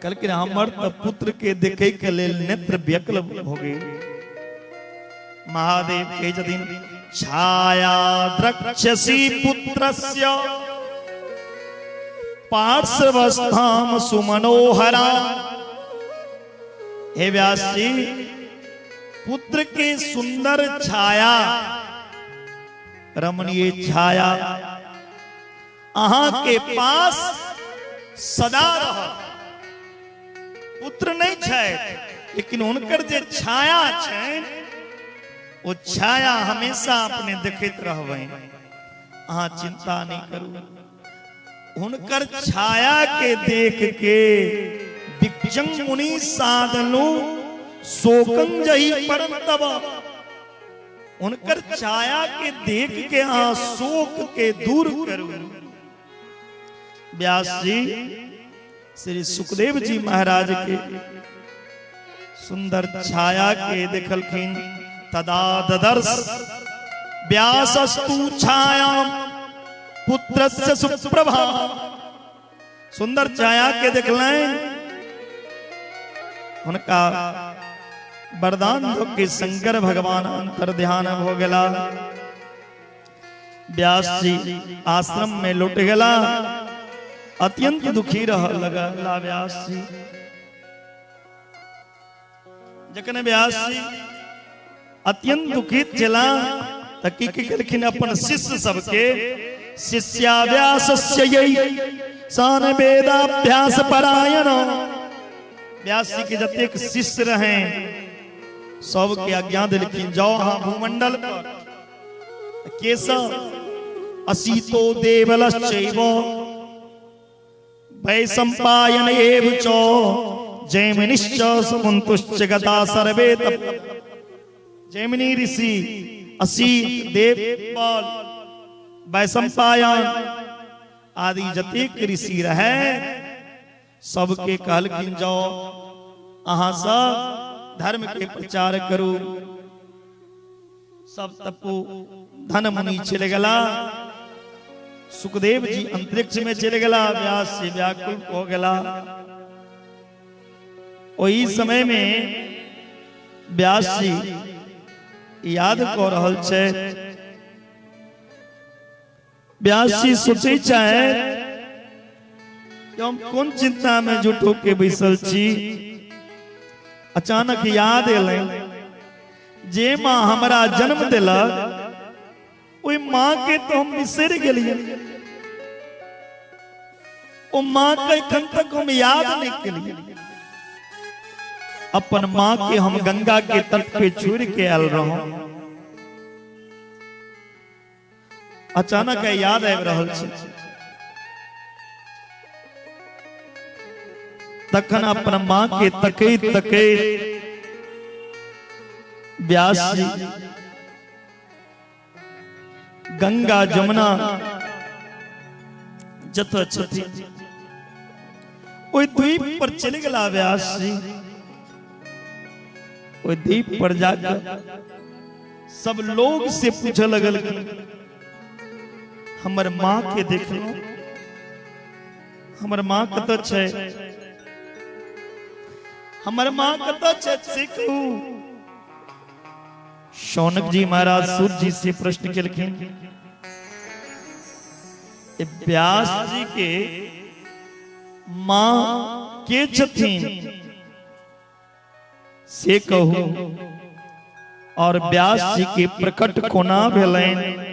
कल के हमर त पुत्र के देखे के लेल नेत्र व्यकल हो गए। महादेव के छथिन छाया द्रक्ष्यसि पुत्रस्य पार्श्वस्थाम सुमनोहरा। हे व्यास जी, पुत्र के सुंदर छाया, रमणीय छाया अहां के पास सदा रह। पुत्र नहीं छै लेकिन हुनकर जे छाया छै वो छाया हमेशा अपने देखैत रहबै। अहाँ चिंता नहीं करू। हुनकर छाया के देख के दिग्जंग मुनि साधनु शोकं जहि परम तब, उनकर छाया के देख के अहाँ शोक के दूर करू। व्यास जी श्री सुखदेव जी महाराज के सुंदर छाया के देखलखिन। तदा ददर्श व्यासस्तु छाया पुत्रस्य सुप्रभा, सुंदर छाया के देखलनि, उनका वरदान दो के शंकर भगवान अंतर ध्यान हो गला। व्यास जी आश्रम में लौट गला, अत्यंत दुखी रह लगला व्यास जी। जखन व्यास जी अत्यंत दुखी छला त की केलखिन अपन शिष्य सबके, शिष्या व्यासस्य यै सान वेदाभ्यास परायण। व्यास जी के जतेक शिष्य रहे सबके आज्ञा देलखिन, जाओ अहाँ भूमंडल पर केशव असीतो देवलश्चैव वैशंपायन एव च जैमिनिश्च समुन्तुश्च गता सर्वे तप। जैमिनी ऋषि, असीत, देवपाल, वैशंपायन आदि जतेक ऋषि रहे सबके कहलखिन जाओ अहाँ सब धर्म के प्रचार करू। सब तपो धन मुनि चले गला, सुखदेव जी अंतरिक्ष में चले गला, व्यास से व्याकुल हो गला। वही समय में व्यास जी याद कर रहल छे। व्यास जी सोचे चाहे कि हम कोन चिंता में जुटो के बैसल छी। अचानक याद एलै जे माँ हमरा जन्म दिलक ओहि माँ के तो हम बिसरि गेलियै, ओ माँ के एखन तक हम याद नहीं केलियै। अपन माँ के हम गंगा के तट पे छोड़ के आयल रहूं। अचानक याद आबि रहल छै। तखन अपन माँ के तकैत तकैत व्यास जी गंगा जमुना जतऽ छथिन ओहि द्वीप पर चलि गेला व्यास जी। ओहि द्वीप पर जाकर सब लोग से पूछे लगल कि हमर माँ के देखलहुं, हमर माँ कतऽ छै, हमर माँ कतऽ छै से कहू। शौनक जी महाराज सूत जी से प्रश्न केलखिन, व्यास जी के माँ के छथिन से कहू, और व्यास जी के प्रकट कोना भेलनि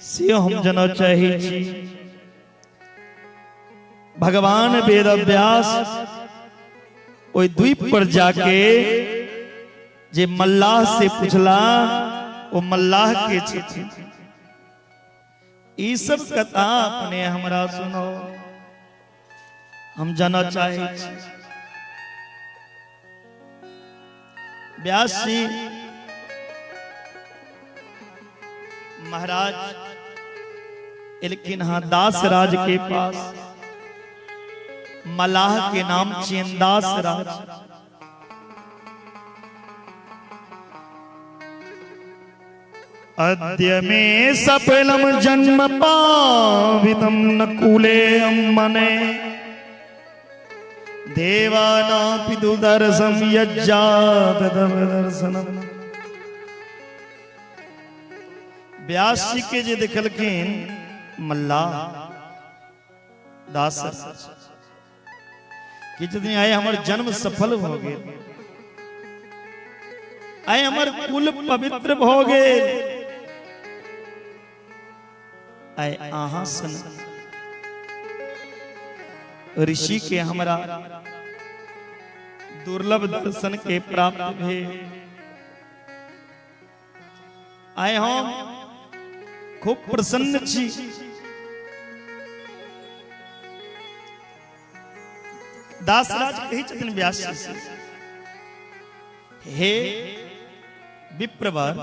से हम जानऽ चाहै छी। भगवान वेद व्यास ओहि द्वीप पर जाके जे मल्लाह से पूछला वो मल्लाह के छथिन। ई सब कथा अपने हमरा सुनो, हम जानऽ चाहै छी। व्यास जी महाराज एलखिन हाँ दास राज के पास। मल्लाह के नाम छियनि दास राज। अद्य मे सफलम जन्म पावितम न कुले मने देवानापि दुदर्शम यज्जात दर्शनम। व्यास जी के जे देखलखिन मल्लाह दास कि जदि आए हमर जन्म सफल भ गेल, आए हमर कुल पवित्र भ गेल, आए अहाँ सन ऋषि के हमरा दुर्लभ दर्शन के प्राप्त भेल, आए हम खूब प्रसन्न छी। दासराज कहै छथिन व्यास जी से, हे विप्रवर,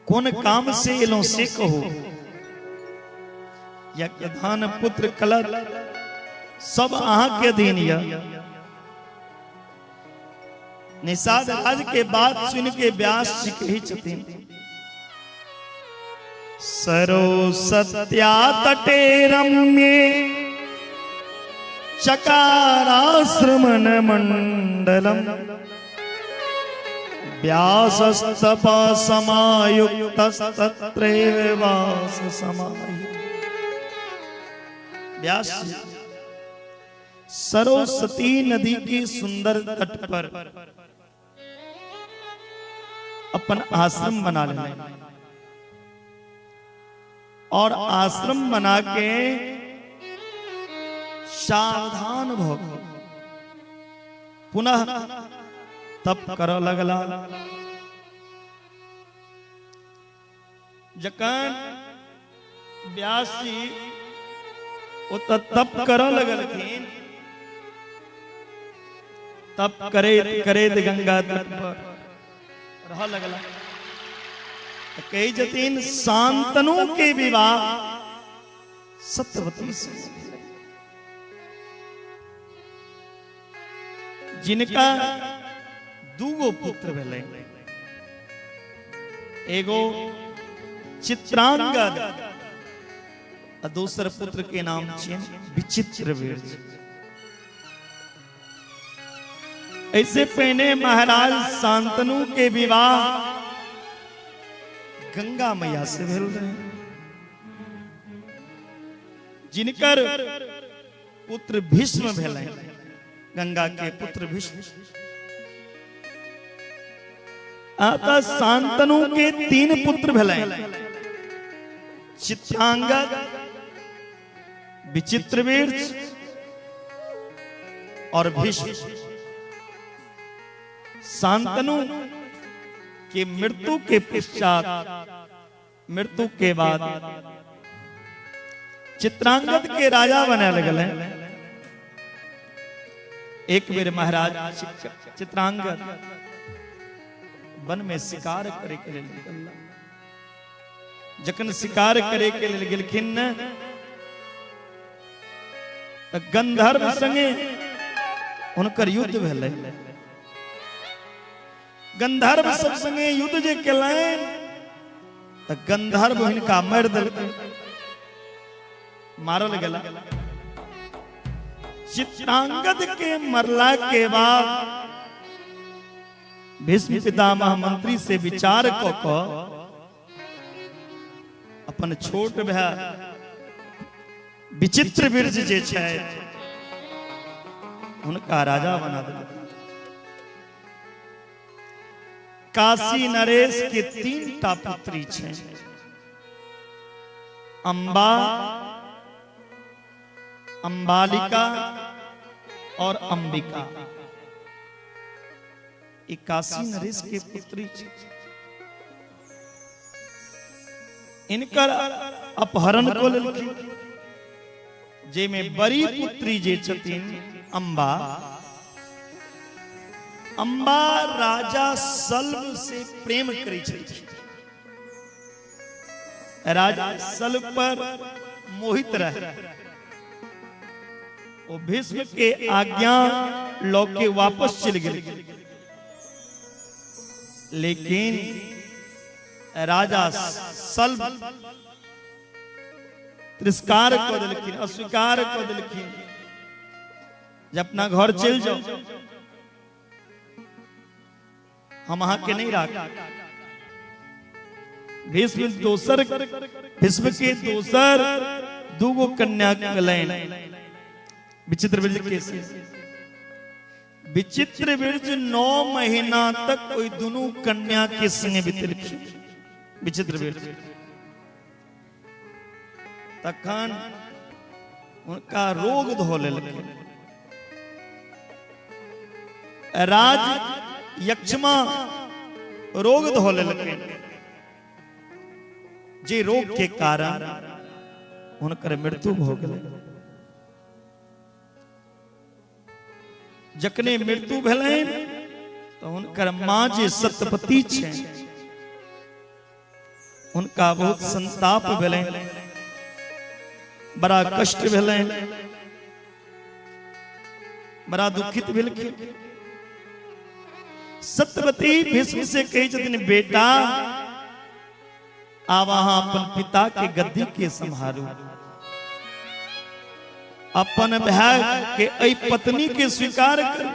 कोन काम से एलहुं से कहू। यज्ञधान पुत्र कलर सब अहां के अधीन यह। निषाद राज के बात सुन के व्यास जी कही छथिन, सरोसत्या तटे रम्ये चकाराश्रमण मंडलम व्यासस्तप समायुक्तस्तत्रैव वास समायुक्त। व्यास सरस्वती नदी के सुंदर तट पर अपन आश्रम बना लेने और आश्रम बना के सावधान भो पुनः तप कर लगला। जखन व्यास जी ओत तप कर लगलखिन, तप करैत करैत गंगा तट पर रह लगला। कही जतीन शांतनु के विवाह सत्यवती से, जिनका दूगो पुत्र भेलै, एगो चित्रांगद आ दोसर पुत्र के नाम छियनि विचित्रवीर्य। ऐसे पहले महाराज शांतनु के विवाह गंगा मैया से भेल रहे, जिनकर पुत्र भीष्म भेलै, गंगा के पुत्र भीष्म। आता शांतनु के 3 पुत्र भेलै, चित्रांगद, विचित्रवीर्य और भीष्म। शांतनु के मृत्यु के पश्चात, मृत्यु के बाद चित्रांगद के राजा बने लगल। एक बेर महाराज चित्रांगद वन में शिकार करे के लिए निकलला। जखन शिकार करे के लिए गेलखिन न, त गंधर्व संगे हुनकर युद्ध भेलै। गंधर्व सब संगे युद्ध जे केलनि त गंधर्व हिनका मारि देलकै, मारल गेला। चित्रांगद के मरला के बाद भीष्म पितामह मंत्री से विचार क अपन छोट भाई विचित्रवीर्य जे छै हुनका राजा बना देलकै। काशी नरेश के 3 टा पुत्री छै, अंबा, अंबालिका और अंबिका। काशी नरेश के पुत्री छै। इनकर अपहरण को लेलखिन, जेमे बड़ी पुत्री जे छथिन अंबा, अंबा राजा सल्व से प्रेम करै छलखिन। राजा सल्व पर मोहित रहे, ओ भीष्म के आज्ञा लौ के वापस चल गेल। लेकिन राजा सल्व तिरस्कार कऽ देलखिन, अस्वीकार कऽ देलखिन, जे अपना घर चलि जाओ, हम अहां के नहीं राख। भीष्म के दोसर दूगो कन्या भेलनि विचित्रवीर्य के। विचित्रवीर्य 9 महीना तक ओहि दुनू कन्या के संगे बितेलखिन विचित्रवीर्य। तखन उनका रोग धो लेलखिन। राज यक्षमा रोग धो लेलखिन, जे रोग के कारण हुनकर मृत्यु भ गेलै। जखने मृत्यु भेलनि तो तऽ हुनकर माँ जे सतपति छनि हुनका बहुत संताप भेलनि, बड़ा कष्ट भेलनि, बड़ा दुखित भेलखिन। सत्यवती भीष्म से कहै छथिन, बेटा आब अहाँ अपन पिता के गद्दी के सम्हारू, अपन भाई के एहि पत्नी के स्वीकार करू।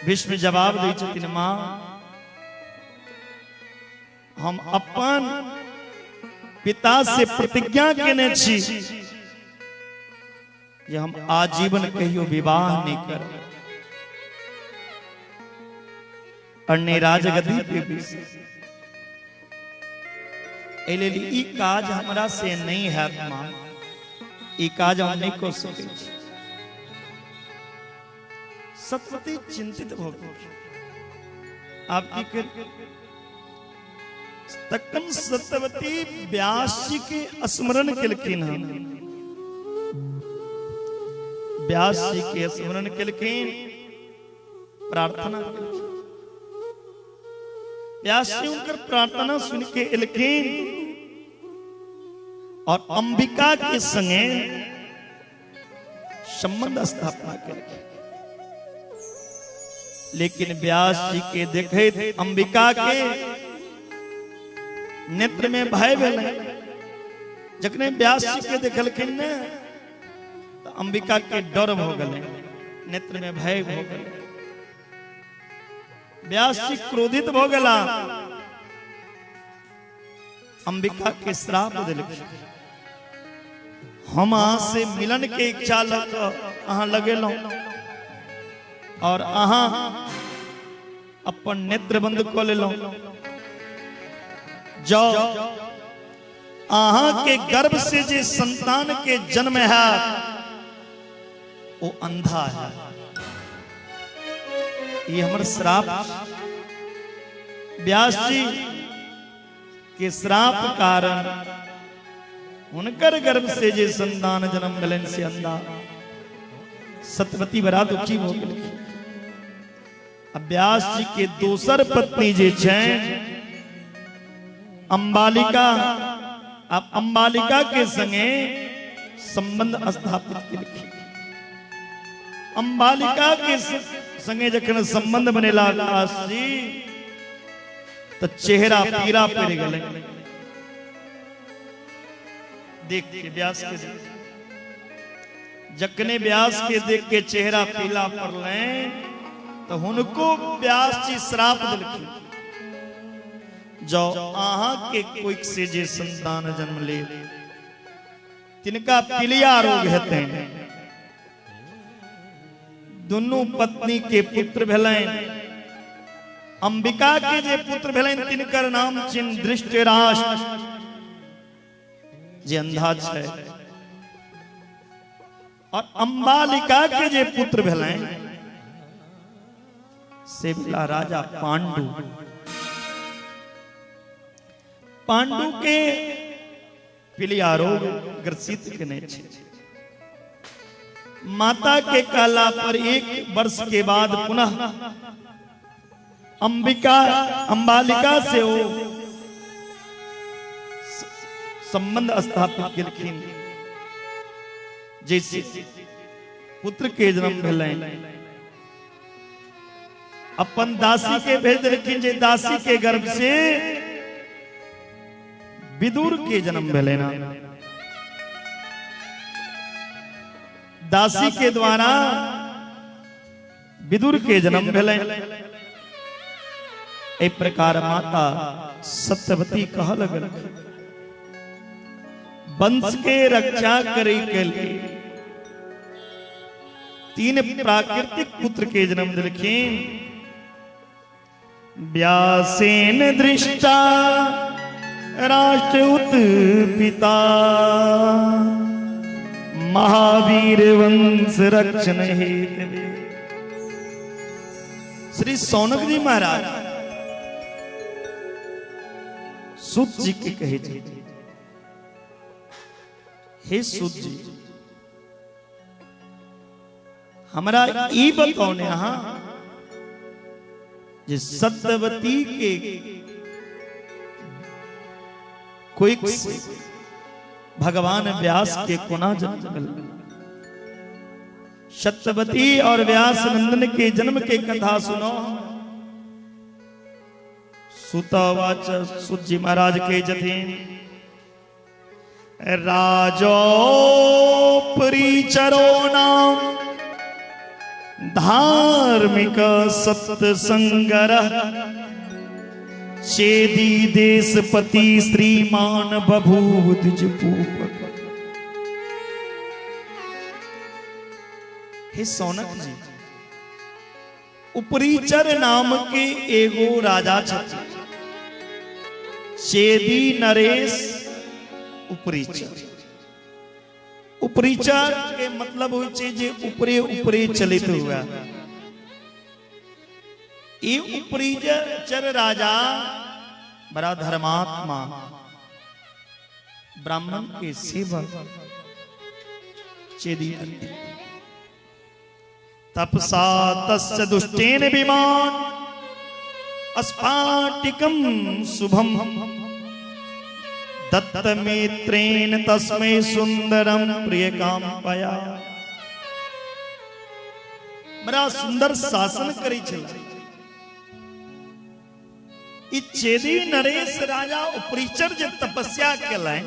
भीष्म जवाब दै छथिन, माँ हम अपन पिता से प्रतिज्ञा केने छी जे हम आजीवन कहियो विवाह नहीं करब, अन्य राजगद्दी पे भी। एहि लेल ई काज हमरा से नहीं हैत माँ, ई काज हम नहीं कऽ सकै छी। सतपति चिंतित भऽ गेल, आब की करी? तखन सत्यवती व्यास जी के स्मरण केलखिन हन, व्यास जी के स्मरण केलखिन, प्रार्थना केलखिन। व्यास जी उनकर प्रार्थना सुन के एलखिन और अंबिका के संगे संबंध स्थापना केलखिन। लेकिन व्यास जी के देखैत अंबिका के नेत्र में भय भेलै। जखने व्यास जी के देखलखिन ने तो अंबिका के डर भ गेलै, नेत्र में भय भ गेलै। व्यास जी क्रोधित भ गेला, अंबिका के श्राप देलखिन, हम अहाँ से मिलन के इच्छा लऽ कऽ अहाँ लगेलहुँ और अहाँ अपन नेत्र बंद कऽ लेलहुँ। जाओ, अहाँ के गर्भ से जे संतान के जन्म है वो अंधा है, ये हमर श्राप। व्यास जी के श्राप कारण हुनकर गर्भ से जे संतान जन्म भेलनि से अंधा। सत्यवती बड़ा दुखी भऽ गेलखिन। अब व्यास जी के दोसर पत्नी जे छनि अंबालिका, अब अंबालिका के संगे संबंध स्थापित केलखिन। अंबालिका के संगे जखन संबंध बनेला व्यास जी तो चेहरा पीला पड़ गेलै। देख के व्यास के जखने व्यास के देख के चेहरा पीला पड़लै तो हुनको व्यास जी श्राप देलखिन, जाओ अहाँ के कोई से जे संतान जन्म ले तिनका पीलिया रोग हेतनि। दुनू पत्नी के पुत्र भेलनि। अंबिका के जे पुत्र भेलनि तिनकर नाम छिन धृतराष्ट्र, जे अंधा छै। और अंबालिका के जे पुत्र भेलनि से भेला राजा पांडु। पांडु के पीलिया रोग ग्रसित केने छै। माता के कहला पर 1 वर्ष के बाद पुनः अंबिका अंबालिका से वो संबंध स्थापित केलखिन, जैसे पुत्र के जन्म भेलनि। अपन दासी के भेज देलखिन, जे दासी के गर्भ से विदुर के जन्म भेलनि। दासी के द्वारा विदुर के जन्म भेलनि। एहि प्रकार माता सत्यवती कह लगलखिन, वंश के रक्षा करे के लिए 3 प्राकृतिक पुत्र के जन्म दिलखिन। व्यासेन दृष्टा राष्ट्र उत्पिता, महावीर वंश रक्षण हेतु। श्री सौनक जी महाराज सूत जी के कहे छथिन, हे सूत जी, हमरा ई बताओ ने अहाँ जे सत्यवती के कोई भगवान व्यास के कोना जन्म भेल। सत्यवती और व्यास नंदन के जन्म के कथा सुनो। सुतवाच सुत जी महाराज के जथिन राजोपरिचरो नाम धार्मिक सत्संगरः चेदी देशपति श्रीमान बभूव द्विजपूपक। हे सौनक जी, उपरिचर नाम के एगो राजा छथि, चेदी नरेश उपरिचर। उपरिचर के मतलब होइ छै जे ऊपरे ऊपरे चलित हुआ। ई उपरिचर राजा बड़ा धर्मात्मा, ब्राह्मण के सेवक चेदी। तपसा तस्य दुष्टेन विमान अस्फाटिकम शुभम दत्तमित्रेण तस्मै सुंदरम प्रियकाम्पया। बड़ा सुंदर शासन करै छला। ई चेदी नरेश राजा उपरिचर जे तपस्या केलनि,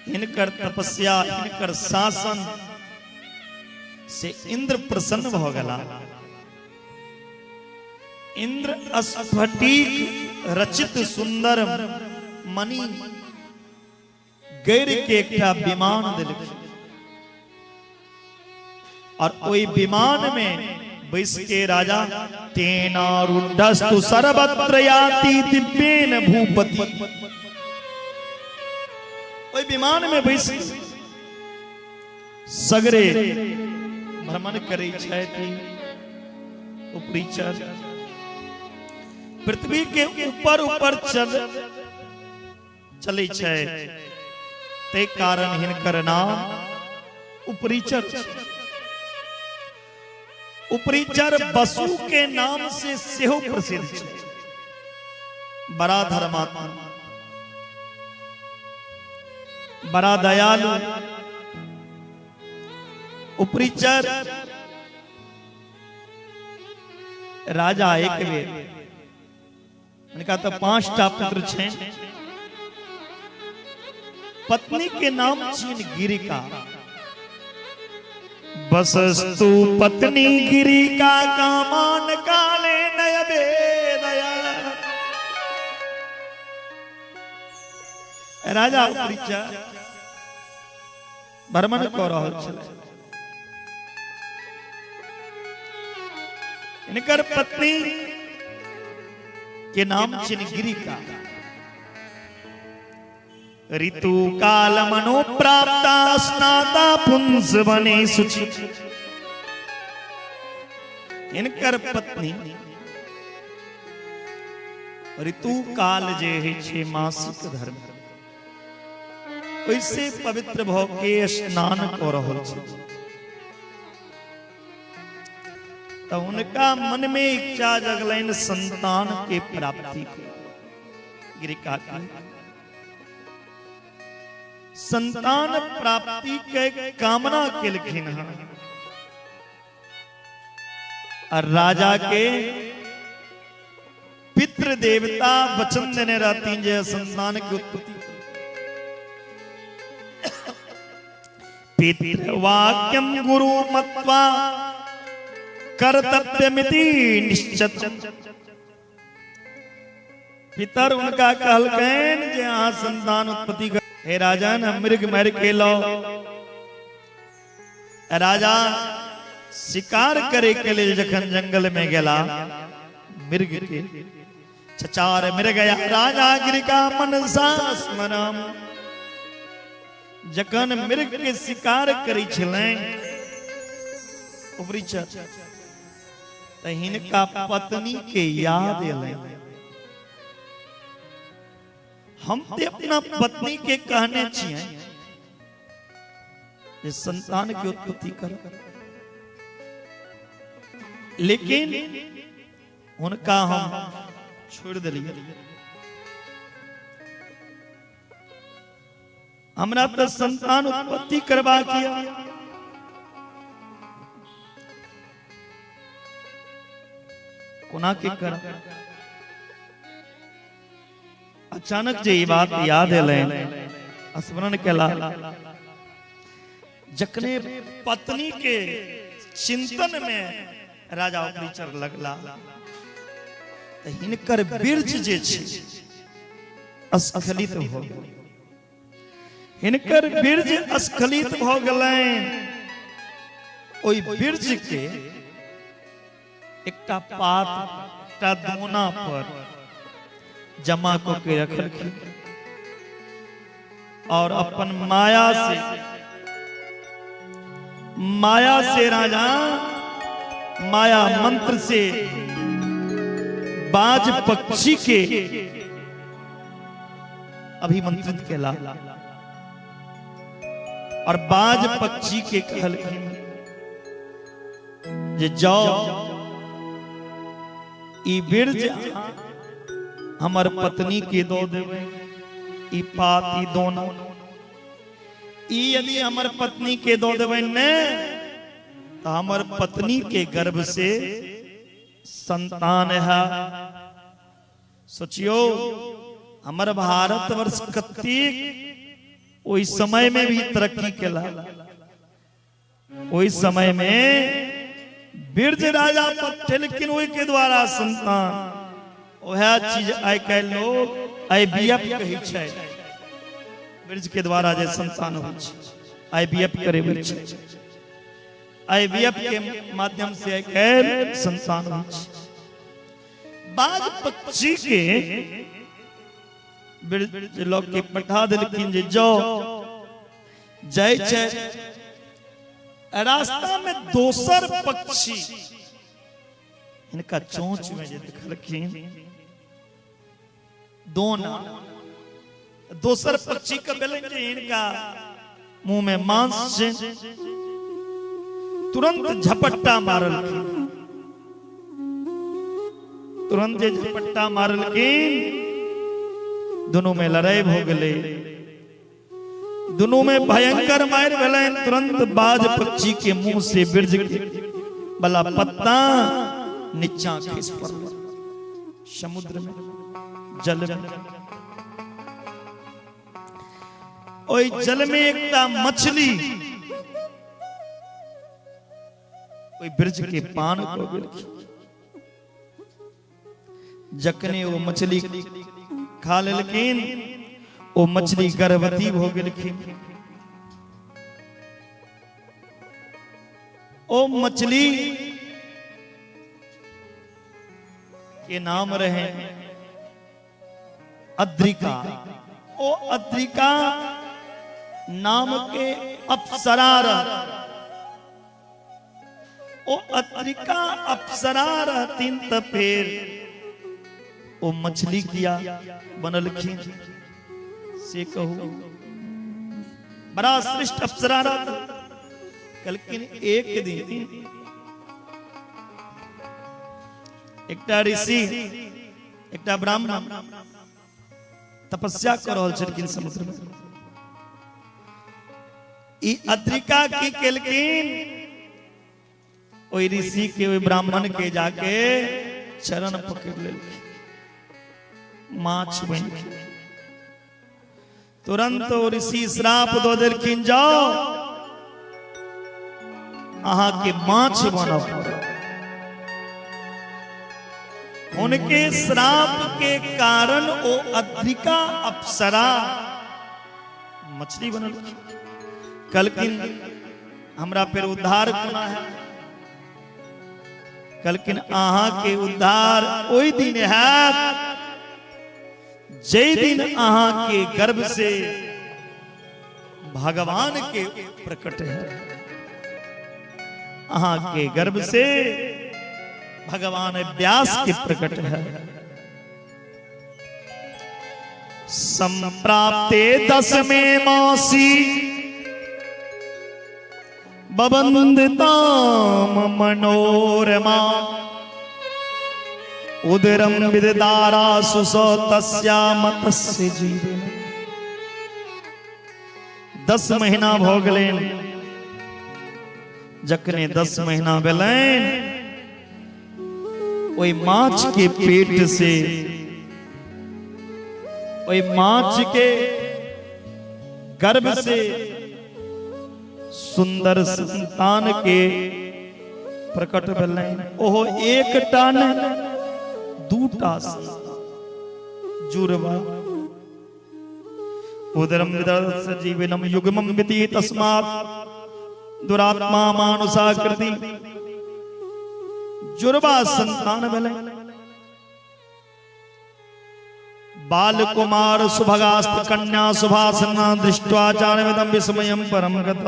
हिनकर तपस्या हिनकर शासन से इंद्र प्रसन्न भ गेला। इंद्र स्फटिक रचित सुंदर मणि गैर के एकटा विमान देलखिन और ओहि विमान में बैस के राजा तेनारूढ़स्तु सर्वत्र याति दिव्येन भूपति। ओहि विमान में बैस सगरे भ्रमण करै छथि। उपरिचर पृथ्वी के ऊपर ऊपर चलै छै, ते कारण हिनकर नाम उपरिचर। उपरिचर बसु के नाम से सेहो प्रसिद्ध छै। बड़ा धर्मात्मा, बड़ा दयालु उपरिचर राजा। एक बेर इनका तो 5टा पुत्र छे, पत्नी के नाम छीन गिरिका। बसस्तु पत्नी गिरिका कामान काले नयबे दया। राजा उपरिचर भ्रमण कऽ रहल छलै। इनकर पत्नी के नाम छिन गिरिका। ऋतु काल मनो प्राप्ता स्नाता पुंस बने शुचि। इनकर पत्नी ऋतु काल जे होइ छै मासिक धर्म, ओइसे पवित्र भ के स्नान कऽ रहल छै। तो उनका मन में इच्छा जगलनि संतान के प्राप्ति के। गिरिका के संतान प्राप्ति के कामना केलखिन हन और राजा के पितृ देवता वचन देने रहती जे संतान की उत्पत्ति। पितृवाक्यम गुरु मत्वा कर्तव्यमिति निश्चित। पितर उनका कहलकैन जे अहाँ संतान उत्पत्ति। हे राजन, हम मृग मारि के लो। राजा शिकार करे के लिए जखन जंगल में गेला मृग के चचार मृगया राजा गिरिका मनसा स्मरम। जखन मृग के शिकार करै छलै उपरिचर, त हिनका पत्नी के याद एलै। हम ते अपना पत्नी के कहने छियै जे संतान के उत्पत्ति कर। लेकिन हुनका हम छोड़ि देलियै। हमरा तऽ संतान उत्पत्ति करबाक यऽ। कोना के करब? अचानक जे ई बात याद एलनि, स्मरण केला, जखने पत्नी के चिंतन में राजा उपरिचर लगला तऽ हिनकर बीर्ज जे छै स्खलित भऽ गेल। हिनकर बीर्ज स्खलित भऽ गेलनि। ओहि बीर्ज के एकटा पात, एकटा दोना पर जमा कऽ के रखलखिन और अपन माया से राजा माया मंत्र से बाज पक्षी के अभिमंत्रित केला और बाज पक्षी के कहलखिन जे जाओ ई बीर्ज हमर पत्नी के दो देबै, ई पात, ई दोना, ई यदि हमर पत्नी के दो देबै ने तो हमर पत्नी के गर्भ से संतान है। सोचियो हमर भारतवर्ष कतेक ओहि समय में भी तरक्की केला। ओहि समय में बीर्ज राजा पठेलखिन, ओहि के द्वारा संतान। वएह चीज आइ काल्हि लोग आईवीएफ कहै छै। बीर्ज के द्वारा जे संतान होइ छै आईवीएफ करेबै छै। आईवीएफ के माध्यम से आइ काल्हि संतान होइ छै। बाज पक्षी के बीर्ज लोग के पठा देलखिन जे जाओ। जाइ छै, रास्ता में दोसर पक्षी हिनका चोंच में जे देखलखिन दोना, दोसर पक्षी के भेलनि जे हिनका मुंह में मांस छै, तुरंत झपट्टा मारलखिन। तुरंत जे झपट्टा मारलखिन दोनों में लड़ाई हो गेलै, दोनों में भयंकर मार भेलनि। तुरंत बाज पक्षी के मुंह से बिर्ज के बला पत्ता नीचा खसि पड़ल समुद्र में, जल में। ओहि जल में एकटा मछली ओहि बिर्ज के पान कऽ गेलखिन। जखने ओ मछली खा लेलखिन ओ मछली गर्भवती भऽ गेलखिन। ओ मछली के नाम रहे अद्रिका। ओ अद्रिका नाम के अप्सरा रह, ओ अद्रिका अप्सरा रहतीन त फिर ओ मछली किया बनलखिन से कहू। बड़ा श्रेष्ठ अप्सरा रहत। कहलखिन एक दिन एकटा ऋषि, एकटा ब्राह्मण तपस्या कर रहल छलखिन समुद्र में। ई अद्रिका की केलखिन, ओहि ऋषि के, ओहि ब्राह्मण के जाके चरण पकड़ लेलखिन, माछ बनि। तुरंत ओ ऋषि श्राप दऽ देलखिन, जाओ अहाँ के माछ बनब। उनके श्राप के कारण ओ अद्रिका अप्सरा मछली बनलखिन। कहलखिन हमरा फेर उद्धार कोना है? कहलखिन अहाँ के उद्धार ओहि दिन हैत जै दिन अहाँ के गर्भ से भगवान के प्रकट है। अहाँ के गर्भ से भगवान व्यास के प्रकट है। संप्राप्ते दसवें मासी बबंदताम मनोरमा उदरम विददारा सुसो तस्या मत्स्य जीवन। 10 महीना भ गेलनि। जखने 10 महीना भेलनि ओहि माछ के पेट से, ओहि माछ के गर्भ से सुंदर संतान के प्रकट भेलनि। ओहो एकटा नहि, दूटा जुड़वा। उदरम विदर्श जीवनम युग्मम विति तस्मात् दुरात्मा मानुषाकृति। जुड़वा संतान भेलनि। बाल कुमार सुभगास्त कन्या सुभासना दृष्ट्वा चारविदम विस्मयम परम गत।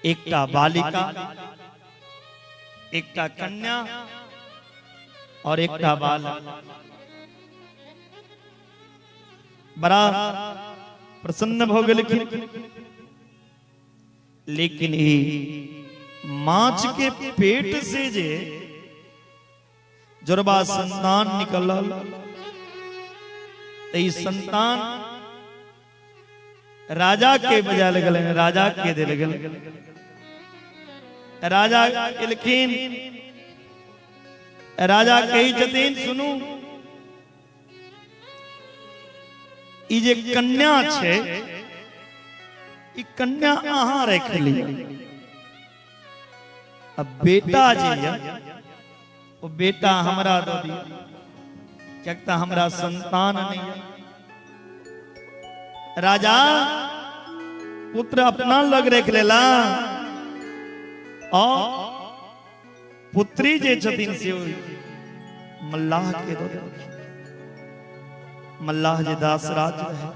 एकटा बालिका, एकटा कन्या और एकटा बालक। बड़ा प्रसन्न भ गेलखिन। लेकिन ई माछ के पेट से जे जुड़वा संतान निकलल, त ई संतान राजा के बजायल गेलनि, राजा के देल गेल। राजा एलखिन, राजा कहै छथिन सुनू, ई जे कन्या छै ई कन्या अहाँ राखि लिअ, अब बेटा जे यऽ ओ बेटा हमरा दऽ दिअ, किएक तऽ हमरा संतान नहि यऽ। राजा पुत्र अपना लग राखि लेला और पुत्री जे छथिन से मल्लाह के दऽ देलखिन। मल्लाह जे दासराज रहे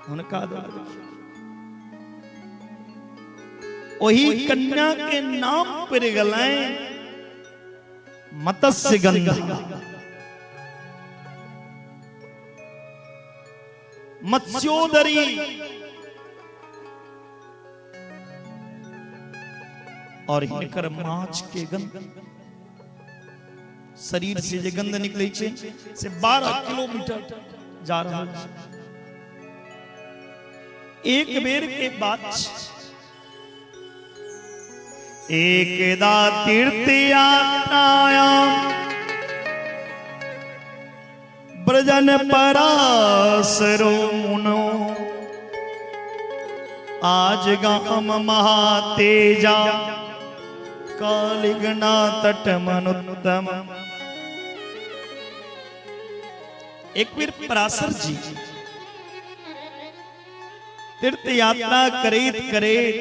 हुनका दऽ देलखिन। ओही कन्या के नाम पड़ि गेलनि मत्स्य गंधा। मत्स्योदरी। और हिनकर माछ के गंध, शरीर से जे गंध निकलै छै से 12 किलोमीटर जा रहल छै। एक बेर के बात छै, एकदा तीर्थ यात्रायाम ब्रजन पराशरो मुनो आज गाम महातेजा कालिगना तट मनुत्तम। एक बेर पराशर जी तीर्थ यात्रा करैत करैत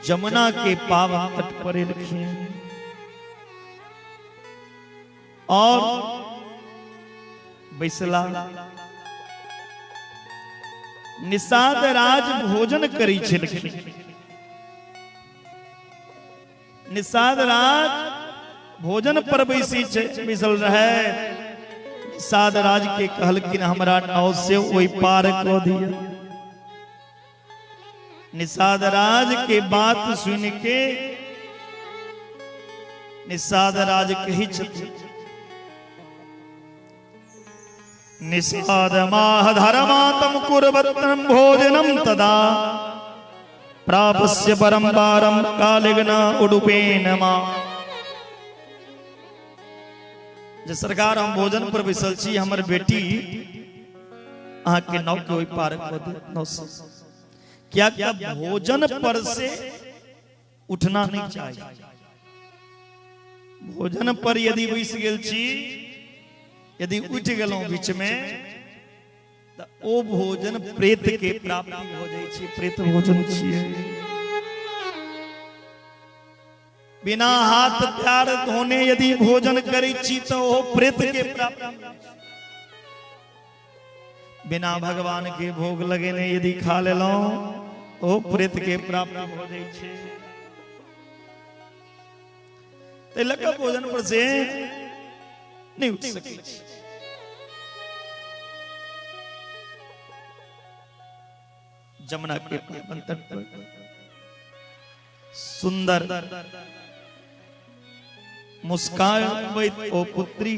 जमुना के पावन तट पर एलखिन और बैसला। निषाद राज भोजन करै छलखिन। निषाद राज भोजन पर बैसी बैसल रहे। निषाद राज के कहलखिन हमरा नाव से ओहि पार कऽ दिअ। निषाद राज के बात सुन के निषाद राज कहै छथिन, निषाद माह धर्मातम कुर्वतम भोजनम तदा प्रापस्य परम पारम कालिगना उडुपेन मा। जे सरकार हम भोजन पर बैसल छी, हमर बेटी अहाँ के नाव के ओहि पार कऽ देत। नाव से क्या क्या भोजन पर से उठना नहीं चाहिए। भोजन पर यदि बैस गेल छी, यदि उठ गेलहुं बीच में, त ओ भोजन प्रेत के प्राप्ति हो जाइ छै। प्रेत भोजन छियै। बिना हाथ पैर धोने यदि भोजन करै छी तो ओ प्रेत के प्राप्ति। बिना भगवान के भोग लगेने यदि खा लेलहुं, ओ प्रेत के प्राप्ति हो जाइ छै। तै लऽ कऽ भोजन पर से नहीं उठ सकै छी। जमुना के पावन तट पर सुंदर मुस्कान ओ पुत्री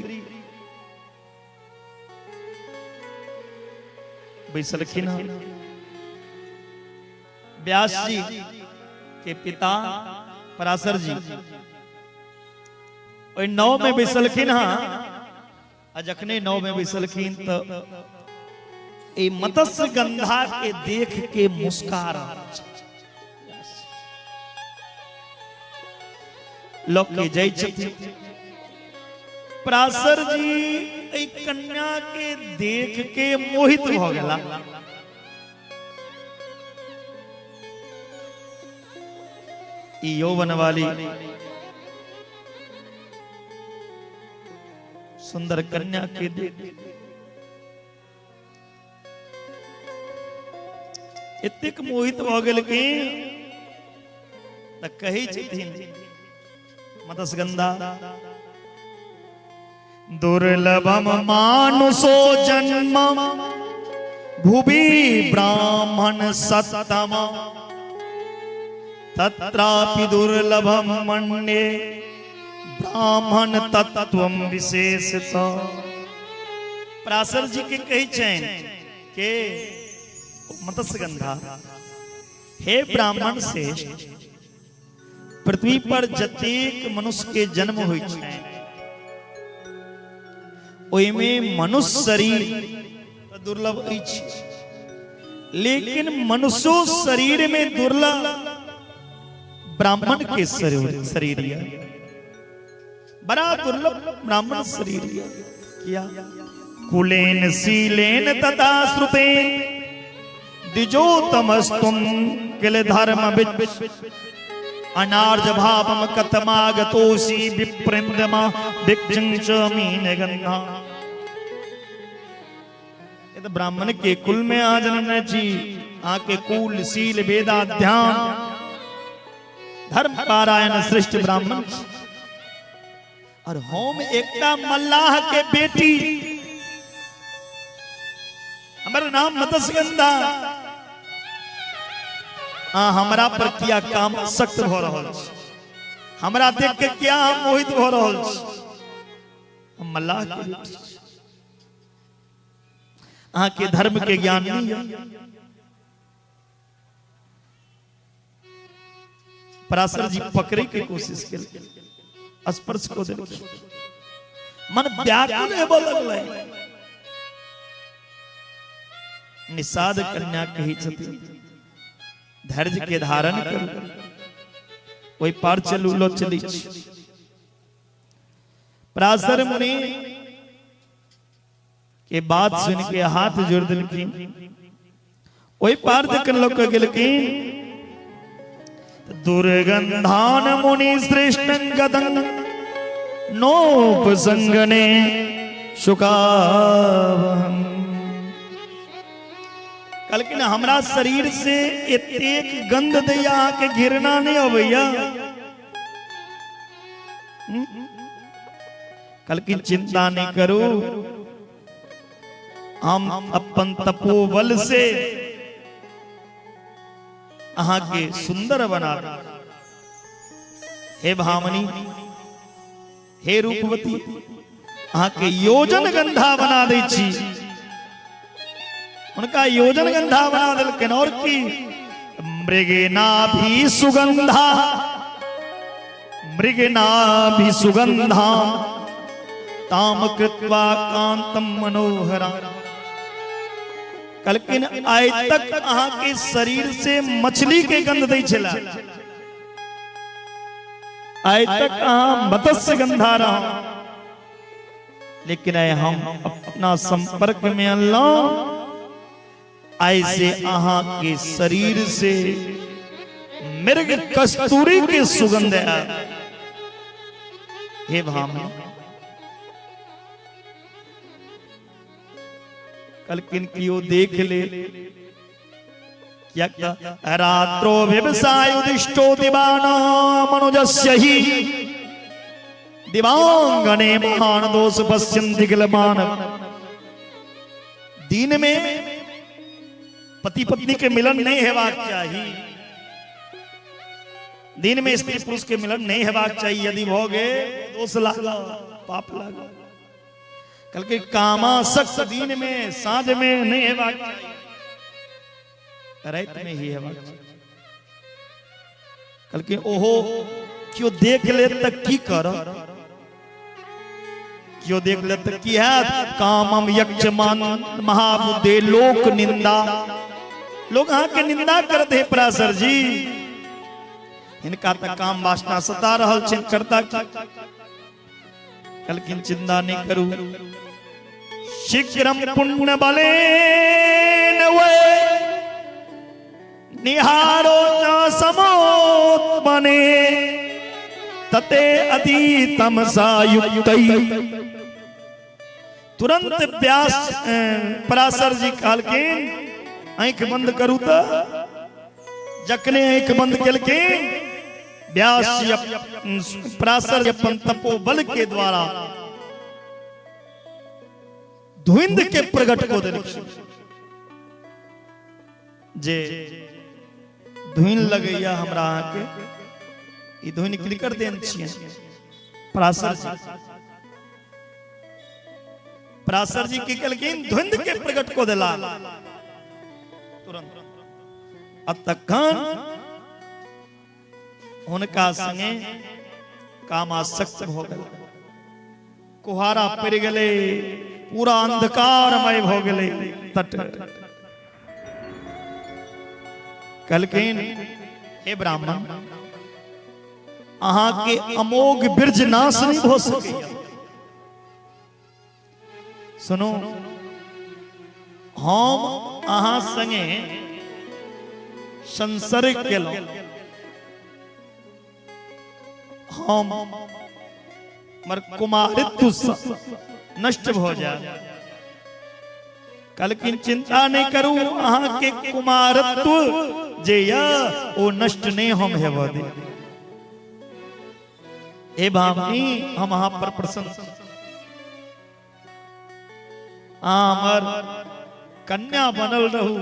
बैसलखिन हन। व्यास जी के पिता पराशर जी ओहि नाव में बैसलखिन हन आ जखने नाव में बैसलखिन त ई मत्स्य गंधा के देख के मुस्का रहल छै। लऽ के जाइ छथिन पराशर जी एहि कन्या के देख के मोहित भऽ गेला। ई यौवन वाली सुंदर कन्या के देख एतेक मोहित भऽ गेलखिन तऽ कहै छथिन मत्स्यगंधा दुर्लभम मानुषो जन्म भुवि ब्राह्मण सत्तम तत्रापि दुर्लभम मन्ये ब्राह्मण तत्त्वम विशेषतः। पराशर जी के कहै छनि के मत्स्यगंधा, हे ब्राह्मण श्रेष्ठ, पृथ्वी पर जतेक मनुष्य के जन्म होइ छै ओहिमे मनुष्य शरीर दुर्लभ अछि, लेकिन मनुष्यो शरीर में दुर्लभ ब्राह्मण के शरीर है, बड़ा दुर्लभ ब्राह्मण शरीर है। किया कुलेन शीलेन तथा श्रुतेन द्विजोतमस्तुम किल धर्म विच अनार्ज भावम कथमागतोषि विप्रेन्द्रमा भिक्षुं च मीन गंधा। ये तो ब्राह्मण के कुल में आ जन्म छी, आके कुल शील वेदाध्यान धर्म पारायण श्रेष्ठ ब्राह्मण, और हम एकटा मल्लाह के बेटी, हमारा नाम मत्स्यगंधा, आ हमरा पर किया काम सख्त भ रहल छै, हमरा देख के क्या मोहित भ रहल छै, हम मल्लाह के बेटी, अहाँ के धर्म के ज्ञान नहीं है। पराशर जी पकड़े के कोशिश केलखिन, स्पर्श को देलखिन, मन व्याकुल हेबऽ लगलै। निषाद कन्या कहै छथिन धैर्य के धारण करू, ओहि पार चलू, लो चली। पराशर मुनि के बात सुन के हाथ जोड़ देलखिन, ओहि पार जखन लोग के गेलखिन दुर्गंधान मुनि श्रेष्ठ गदं नोपसंगने शुकावहं। कहलखिन हमरा शरीर से एतेक गंध दैया अहाँके घृणा नहीं अबैया। कहलखिन चिंता नहीं करू, हम अपन तपोबल से अहाँके सुंदर बना देब। हे भामनी, हे रूपवती, अहाँके योजन गंधा बना दै छी। उनका योजन गंधा बना देलखिन। और की मृगनाभि सुगंधा, मृगनाभि सुगंधा ताम कृत्वा कांतम मनोहरा। कहलखिन आइ तक अहाँ के शरीर से मछली के गंध दै छला, आइ तक अहाँ मत्स्य गंधा रहा, लेकिन आइ हम अपना संपर्क में अनलहुं, आइ से अहाँ के शरीर से मृग कस्तूरी के सुगंध आयल। हे भामनी, कलकिन कियो देख ले, क्या रात्रो व्यवसायुदिष्टो दिवाना मनुजस्य हि दिवांगने महान दोष पश्यन्ति किल मानव। दिन में पति पत्नी के मिलन नहीं हेबाक चाही। दिन में स्त्री पुरुष के मिलन नहीं हेबाक चाही, यदि भ गेल दोष लागल, पाप लागल। कल के कामासक्त दिन में साँझ में नहीं हेबाक चाही, रात में ही हेबाक चाही। कल के ओहो क्यों देख ले तक की कर, क्यों देख ले तक की है। कामम यक्षमान महाबुद्धे लोक निंदा, लोग अहाँ के निंदा करते हैं पराशर जी, इनका तक काम वासना सता रहल छनि, करता कलकिन चिंता नहीं करू। शीघ्रम पुण्य बलेन वे निहारो च समोत्मने तते अतीतम सायुक्तै। तुरंत व्यास पराशर जी कहलखिन आंख बंद करू। त जखने आंख बंद केलखिन व्यास जी पराशर अपन तपोबल के द्वारा धुंध के प्रकट को देलखिन। जे धुन लगैया हमरा अहाँके, ई धुन किनकर देन छियै? पराशर जी। पराशर जी की केलखिन, धुंध के प्रकट को देला तुरंत। आ तखन हुनका संगे कामासक्त भ गेल, कुहारा पड़ि गेलै, पूरा अंधकारमय भ गेलै तट। कहलखिन हे ब्राह्मण, अहाँ के अमोघ बीर्ज नाश नहीं भ सकैया। सुनो, हम अहाँ संगे संसर्ग केलहुं, हम मर कुमारित्व नष्ट भ जाए। कहलखिन चिंता नहीं करू, अहाँ के कुमारत्व जे या ओ नष्ट नहीं हम हेबऽ देब। हे भावनी, हम अहाँ पर प्रसन्न, अहाँ हमर कन्या बनल रहू,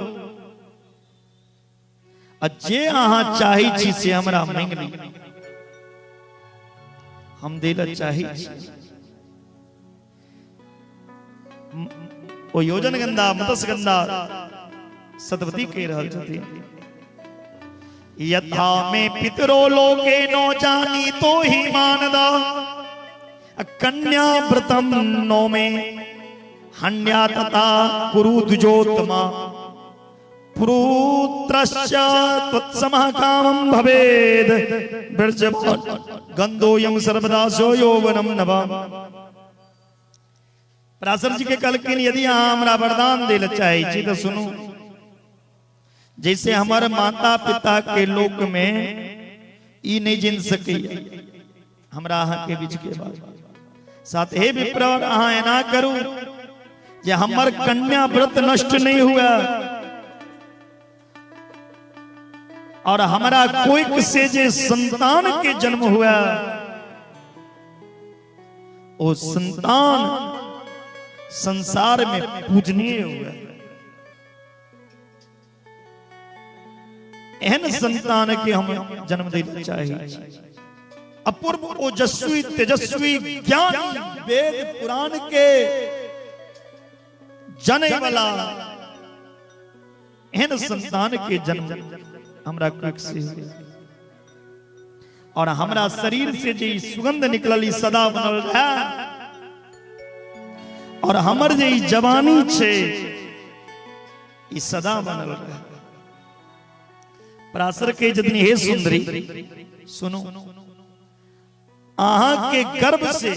आ जे अहाँ चाहै छी से हमरा मांगि ली, हम दै लए चाहै छी। ओ योजन गंधा मत्स्य गंधा सतवती कह रहल छथिन, यथा में पितरो लोके नो जानी तो ही मानदा, कन्या व्रतम नो में हन्या तथा कुरु द्विजोत्तमा, पुरुत्रस्य त्वत्समः कामं भवेद गंधोयम सर्वदा यौवनम नवम। पराशर जी के कहलखिन यदि अहाँ हमरा वरदान दै लए चाहै छी तऽ सुनू, जैसे हमारे माता पिता के लोक में ई नहीं जिन सकैया हमरा अहाँ के बीच के बात साथ, हे विप्रवर अहाँ एना करू जे हमर कन्या व्रत नष्ट नहीं हुआ और हमारा कोई से जे संतान के जन्म हुआ वो संतान संसार में पूजनीय हुआ, एहन संतान के हम जन्म दै चाही। अपूर्व ओजस्वी तेजस्वी ज्ञान वेद पुराण के जनै वाला एहन संतान के जन्म हमरा कोख से हुआ और हमरा शरीर से जे सुगंध निकलल सदा बनल रहे और हमर जे जवानी छे ई सदा बनल रहे। पराशर के जदनी हे सुंदरी सुनो, अहाँ के गर्भ से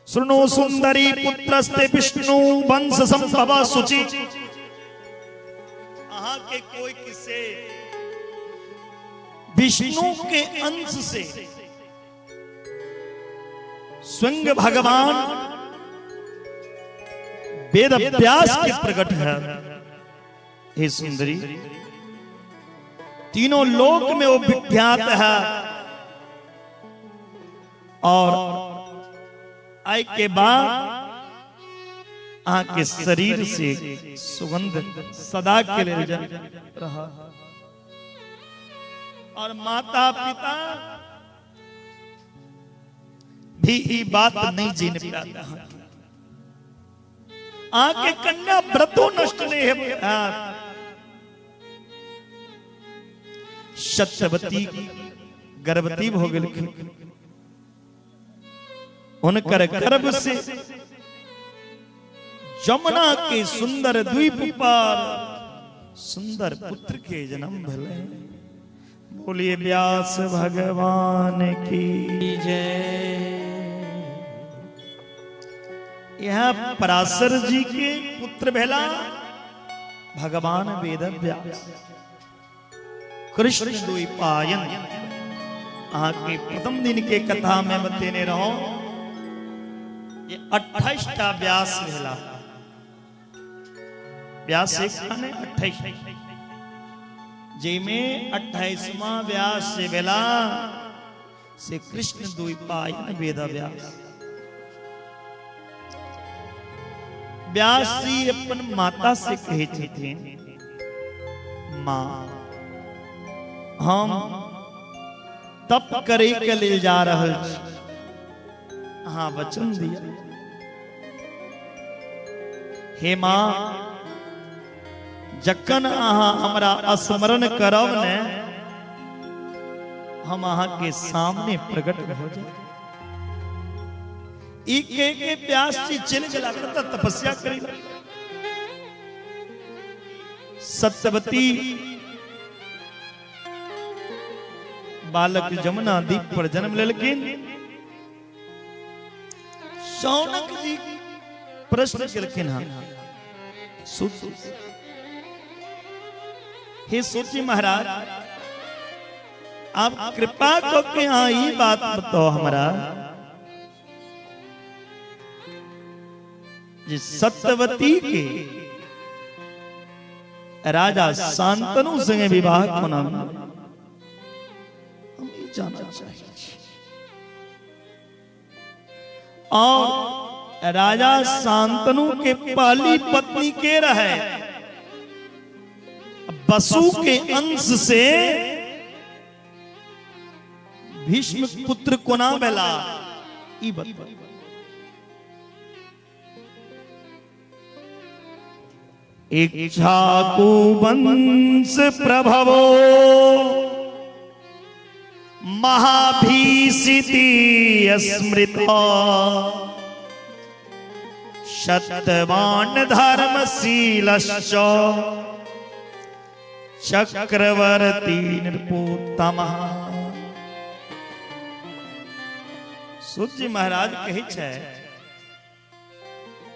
सुनो सुंदरी पुत्रस्ते विष्णु वंश संभव शुचि, अहाँ के कोई किसे विष्णु के अंश से स्वयं भगवान वेद व्यास के प्रकट है। हे सुंदरी, तीनों लोक में वो विख्यात है और आय के बाद अहाँ के शरीर से सुगंध सदा के लेल रहा। और माता पिता भी ई बात नहीं जीन पाता। आके कन्या व्रतो नष्ट नहीं है। सत्यवती गर्भवती हो गेलखिन, उनकर गर्भ से जमुना के सुंदर द्वीप पर सुंदर पुत्र के जन्म भेलै। बोलिए व्यास भगवान की जय। यह पराशर जी के पुत्र भेला भगवान वेद व्यास। कृष्ण द्वैपायन अहाँ के प्रथम दिन के कथा में बतेने रहो ये 28 टा व्यास भेला। व्यास एक 28, जिसमें 28वां व्यास से भेला से कृष्ण द्वैपायन वेद व्यास। व्यास जी अपन माता से कहे छथिन, मां हम तप करे के लिए जा रहल छी, अहाँ वचन दिया। हे मां, जखन अहाँ हमरा स्मरण करब ने, हम अहाँ के सामने प्रकट हो जाए। ई के व्यास जी चलि गेला, तपस्या करी। सत्यवती बालक जमुना द्वीप पर जन्म लेलखिन। शौनक जी प्रश्न केलखिन, हन हे सूची महाराज, आप कृपा करके यहाँ ई बात बताओ हमरा जे सत्यवती के राजा शांतनु संगे विवाह कोना, हम ई जानना चाहे छी। और राजा शांतनु के पहली पत्नी के रहे, बसु के अंश से भीष्म पुत्र कोना भेला, ई बताओ। इक्ष्वाकु वंश प्रभवो महाभीषिति स्मृता सत्यवान धर्मशीलश्च चक्रवर्ती नृपोत्तमः। सूत जी महाराज कहै छै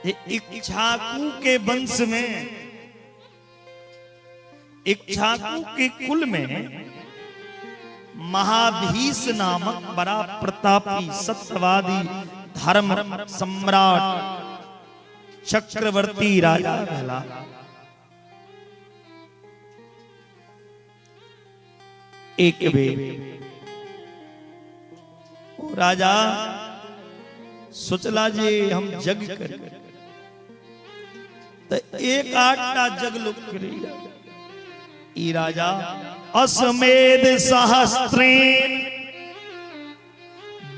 इक्ष्वाकु के वंश में, इक्ष्वाकु के कुल में महाभीष नामक बड़ा प्रतापी सत्यवादी धर्म सम्राट चक्रवर्ती राजा भेला। एक बेर राजा सोचला जे हम जग कर, तो एक आठटा जग लोग करी। ई राजा अश्वमेध सहस्त्रेण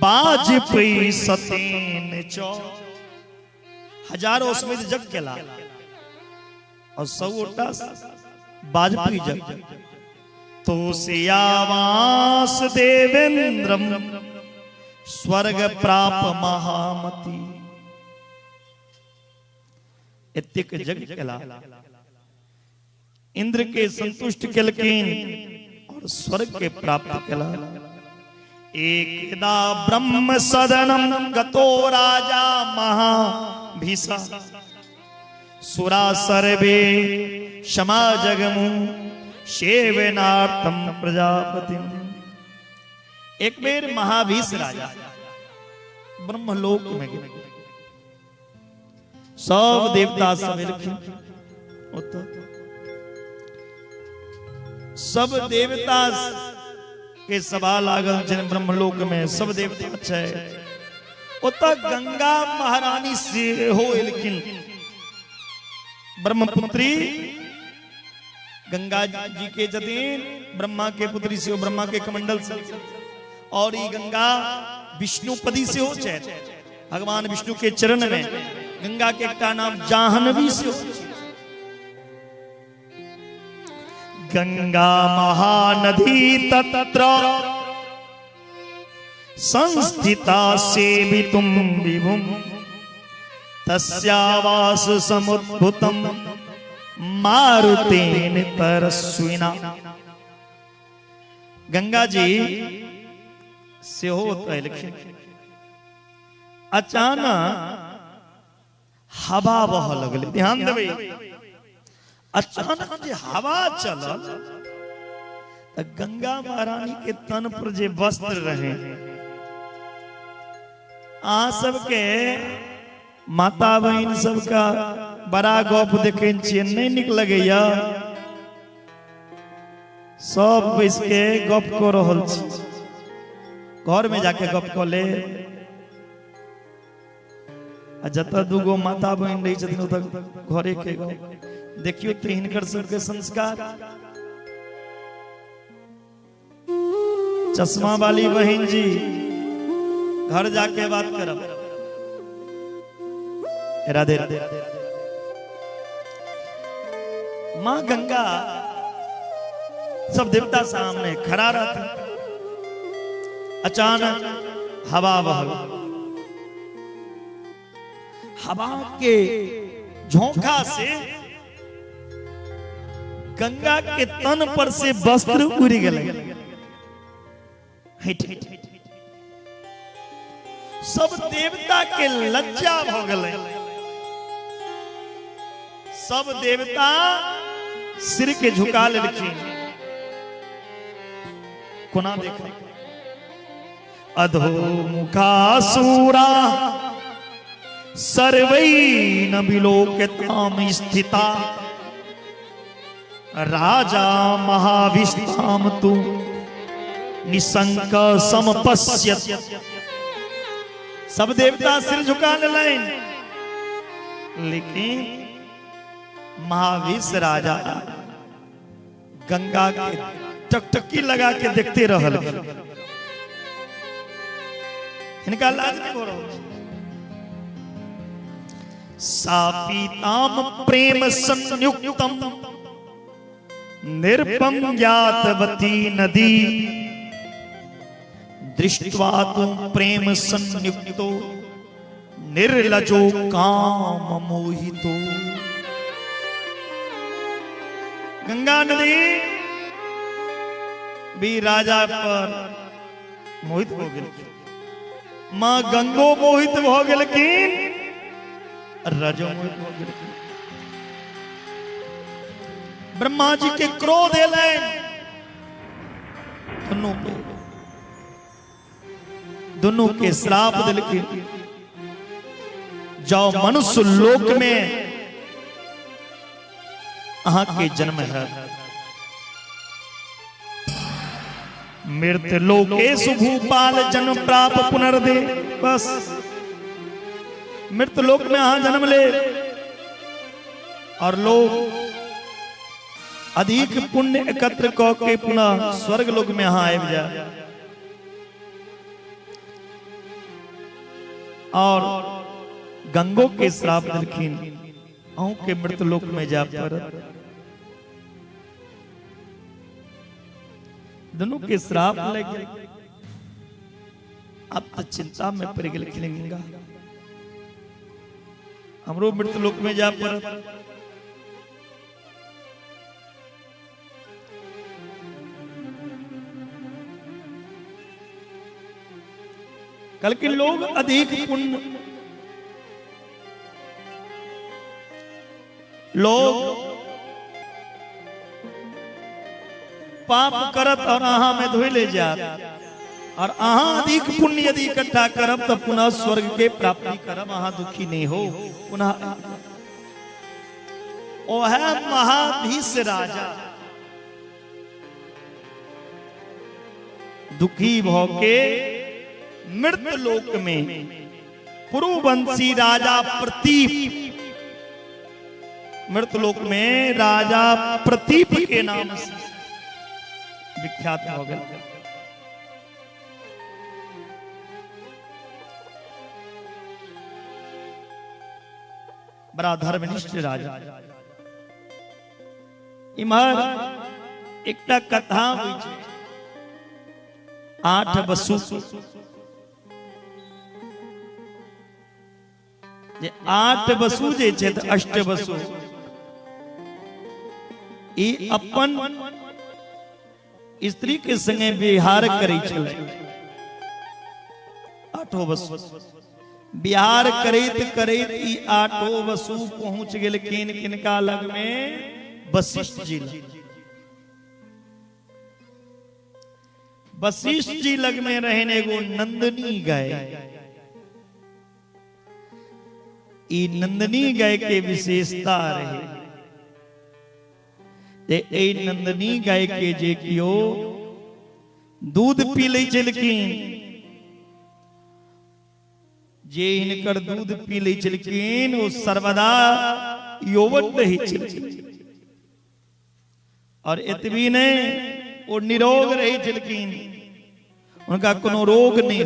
वाजपेयी सतेन च, हजारों अश्वमेध जग केला और 100टा वाजपेयी जग। तुषयावास देवेंद्रम स्वर्ग प्राप महामती, एतेक जग केला, इंद्र के संतुष्ट केलखिन और स्वर्ग के प्राप्त केला। एकदा ब्रह्म सदनम गतो राजा महाभीषा सुरा सर्वे समाजगमु सेवनार्थम प्रजापति। एक बेर महाभीष राजा ब्रह्मलोक में गए, सब देवता सब एलखिन, सब देवता के सभा लागल छनि ब्रह्मलोक में, सब देवता छै। ओतऽ गंगा महारानी सेहो एलखिन ब्रह्मपुत्री गंगा जी के छथिन ब्रह्मा के पुत्री से, ब्रह्मा के कमंडल से। और ई गंगा विष्णुपदी से हो छथि, भगवान विष्णु के चरण में गंगा के एकटा नाम जाह्नवी से हो। गंगा महानदी तत्र संस्थिता सेवितुम विभुम तस्यावास समुद्भुतम मारुतेन तरस्विना। गंगा जी सेहो एलखिन। अचानक हवा बह लगलै, ध्यान देबै, अचानक जे हवा चलल त गंगा महारानी के तन पर जे वस्त्र रहे, अहाँ सबके माता बहिन सबका बड़ा गप देखे छियै, नहीं निक लगैया, सब बैस के गप कऽ रहल छी, घर में जाके गप कऽ ले। आ जतऽ दूगो माता बहिन रहै छथिन ओतऽ घरे के गप। देखियौ तऽ हिनकर सबके संस्कार। चश्मा वाली बहिन जी घर जाके बात करब। राधे राधे। मां गंगा सब देवता सामने खड़ा रहता, अचानक हवा बहल, हवा के झोंका से गंगा के तन पर से वस्त्र उड़ गए। सब देवता के लज्जा भ गए, सब देवता सिर के झुका लेलखिन। कोना देखा अधोमुखासुरा सर्वैन विलोकताम स्थिता राजा महाविष्ठाम तु निशंक समपश्यत। सब देवता सिर झुका लेलनि, लेकिन महावीर राजा गंगा के टकटकी लगा के देखते रहल। हिनका लाज नहीं हो रहल। सापीताम प्रेम संयुक्तम निरपम ज्ञातवती नदी दृष्ट्वा तुम प्रेम संयुक्तो निर्लजो काम मोहितो। गंगा नदी भी राजा पर मोहित हो गेलखिन, मां गंगो मोहित हो गेलखिन, राजो मोहित हो गेलखिन। ब्रह्मा जी के क्रोध एलनि दुनू पे, दुनू के श्राप देलखिन, जाओ मनुष्य लोक में अहां के जन्म है। मृत लोकेशु भूपाल जन्म प्राप्त पुनर्दे। बस मृत लोक में अहां जन्म ले और लोग अधिक पुण्य एकत्र क के पुनः स्वर्ग लोक में अहां आबि जाए। और गंगो के श्राप देलखिन, अहूं के मृत लोक में जा पड़त। दोनों के श्राप लग गेल। अब तो चिंता में पड़ गेलखिन गंगा, हमरो मृत लोक में जा पड़त। कल के लोग अधिक पुण्य, लोग पाप करत और अहा में धोई ले जात, और अहा अधिक पुण्य यदि इकट्ठा करब तो पुनः स्वर्ग के प्राप्ति करब, अहा दुखी नहीं हो। पुनः ओ है महाभीष राजा दुखी भ के मृत लोक में पुरुवंशी राजा प्रतीप मृतलोक में राजा प्रतीप के नाम से विख्यात हो गए। बड़ा धर्मनिष्ठ राजा। इम्हर एकटा कथा होइ छै 8 वसु, जे 8 वसु जे छै तऽ अष्ट वसु ई अपन स्त्री के संगे बिहार करै छलै। 8 वसु बिहार करैत करैत ई 8 वसु पहुंच गेलखिन किनका लग में? वशिष्ठ जी लग। वशिष्ठ जी लग में रहन एगो नंदनी गाय। ई नंदनी गाय के विशेषता रहे जे ए नंदनी गाय के जे कियो दूध पी लै छलखिन, जे हिनकर दूध पी लै छलखिन ओ सर्वदा यौवन रहै छलखिन और एतबी नहीं ओ निरोग रहै छलखिन, उनका कोनो रोग नहीं।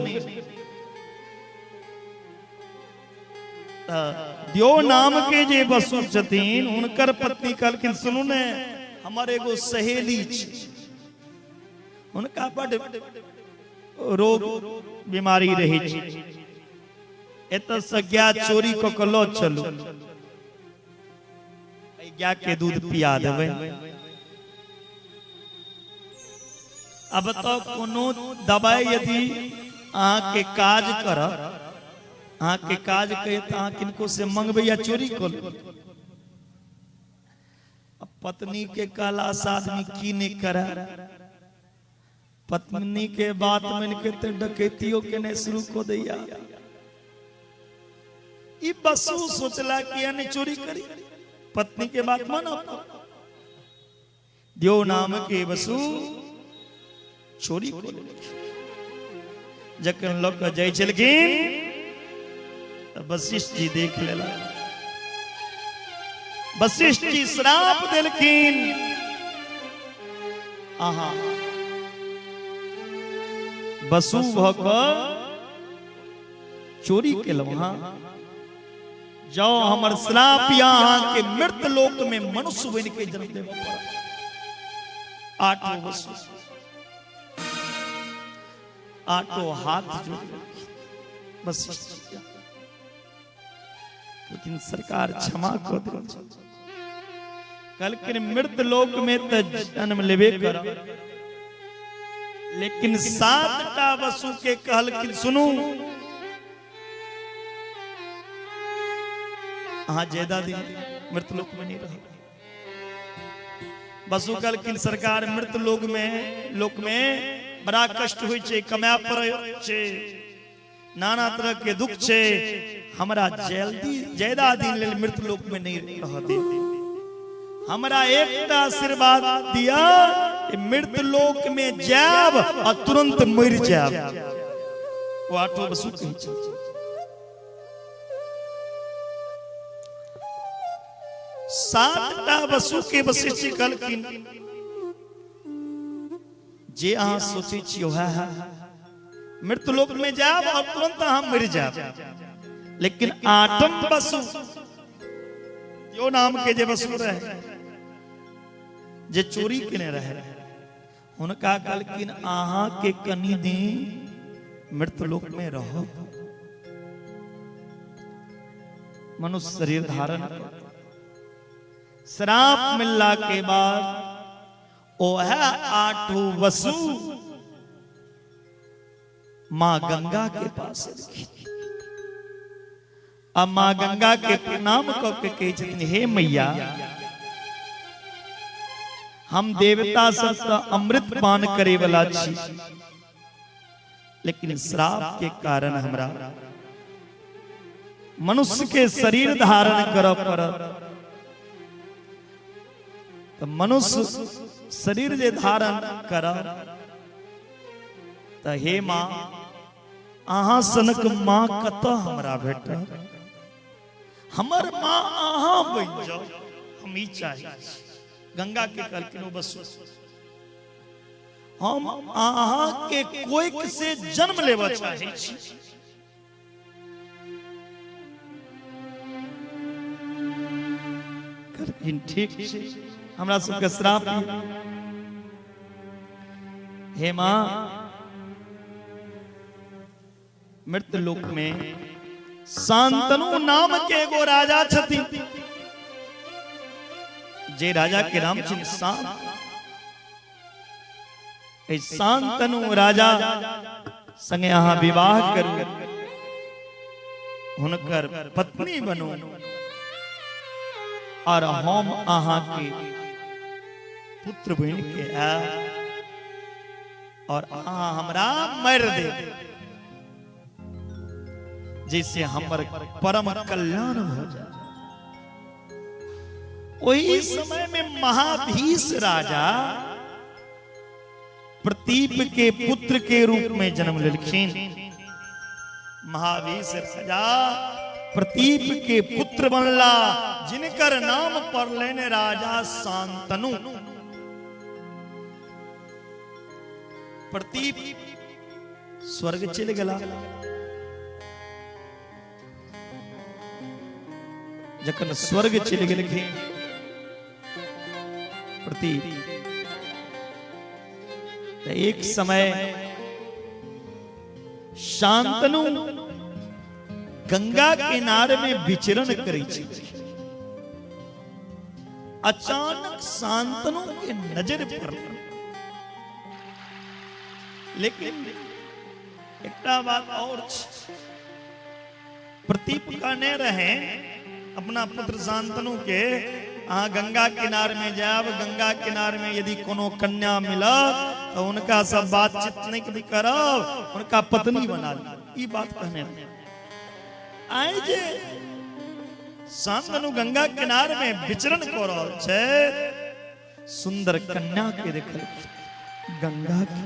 द्यो नाम के जे वसु छथिन हुनकर पत्नी कहलखिन सुनू ने, हमर एगो सहेली छै, हुनका बड रोग बीमारी रहै छै, एतऽ से गाय चोरी कऽ के लऽ चलू, एहि गाय के दूध पिया देबै। अब तो कोनो दवाई यदि अहाँ के काज करत, अहाँ के काज कहे तो अहाँ किनको से मंगबे या चोरी कर। अब पत्नी के कहला से आदमी की नहीं करे, पत्नी के बात मान के तो डकैतियों के नहीं शुरू को दैया। ई बसु सोचला कि नहीं चोरी करी, पत्नी के बात माना। द्यो नाम के बसु चोरी को जखन लऽ के जाइ छलखिन वशिष्ठ जी देख लेला। वशिष्ठ जी श्राप देलखिन, आहा बसु भऽ कऽ चोरी केलहुँ, हाँ जाओ हमर श्राप या अहाँ के मृत लोक में मनुष्य बनि के जन्म देबऽ पड़त। 8 वसु 8 हाथ जोड़ वशिष्ठ जी, लेकिन सरकार क्षमा कर दे। कहलखिन मृत लोक में तो जन्म लेबे कर, लेकिन 7टा वसु के कहलखिन सुनू अहाँ ज्यादा दिन मृत लोक में नहीं रह। वसु कहलखिन सरकार मृत लोक में बड़ा कष्ट होइ छै, कमाए पड़ै छै, नाना तरह के दुख छै, हमरा जल्दी ज्यादा दिन लेल मृत लोक में नहीं रह दे, हमरा एकटा आशीर्वाद दिया मृत लोक में जायब और तुरंत मर जायब। वो 8 वसु कहै छै। 7टा वसु के वशिष्ठ जी कहलखिन जे अहाँ सोचै छी वएह है, मृत लोक में जायब और तुरंत अहाँ मर जायब, लेकिन 8म वसु यो नाम के जे वसु रहे जे चोरी केने रहे, हुनका कहलखिन अहाँ के कनि दिन मृत लोक में रहो, मनुष्य शरीर धारण कर। श्राप मिलला के बाद ओह 8 वसु मां गंगा के पास अब मां गंगा के प्रणाम क के कहै छथिन, हे मैया हम देवता सब तो अमृत पान करे वाला छी, लेकिन श्राप के कारण हमरा मनुष्य के शरीर धारण करऽ पड़त। तो मनुष्य शरीर जे धारण करब तो हे मां अहाँ सनक मां कतऽ हमरा भेटत, हमर मां अहाँ बनि जाउ, हम ई चाही। गंगा के कहलखिन ओ बस हम अहाँ के कोइक से जन्म लेबऽ चाहै छी। कहलखिन ठीक छै, हमरा सबके श्राप। हे मां, मृत लोक में शांतनु नाम के एगो राजा छथिन, जे राजा के नाम छिन शांत। शांतनु राजा संगे अहाँ विवाह करू, हुनकर पत्नी बनू और हम अहाँ के पुत्र बन के आयब और अहाँ हमरा मारि देब, जैसे हमर परम कल्याण हो जाए। वही समय में महाभीष राजा प्रतीप के पुत्र के रूप में जन्म लेलखिन। महावीर राजा प्रतीप के पुत्र बनला, जिनकर नाम पड़लनि राजा शांतनु। प्रतीप स्वर्ग चल गला। जखन स्वर्ग चल गेलखिन प्रतीप, एक समय शांतनु गंगा किनारे में विचरण करै छै। अचानक शांतनु के नजर पर, लेकिन एकटा बात और, प्रतीप कहने रहे अपना पुत्र शांतनु के, अहाँ गंगा किनार में जायब, गंगा किनार में यदि कोनो कन्या मिलत तो उनका सब बातचीत नहीं कभी करब, उनका पत्नी बना ली। ई बात कहने रहे। आए जे शांतनु गंगा किनार में विचरण कर रहल छै, सुंदर कन्या के देखल गंगा के।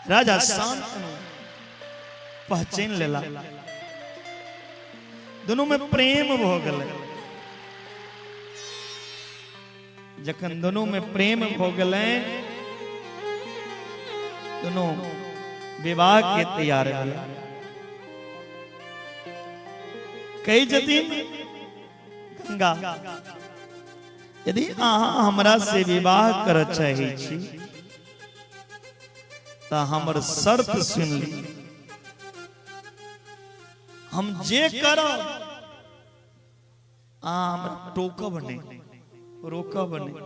राजा शांतनु पहचान लेला, दोनों में प्रेम भ गेलै। जखन दोनों में प्रेम भ गेलै, दोनों विवाह के तैयार भेल। कही जतिन गंगा, यदि अहाँ हमरा से विवाह कर चाहै छी त हमर शर्त सुन ली, हम जे करब अहाँ हमरा टोकब नहीं, रोकब नहीं।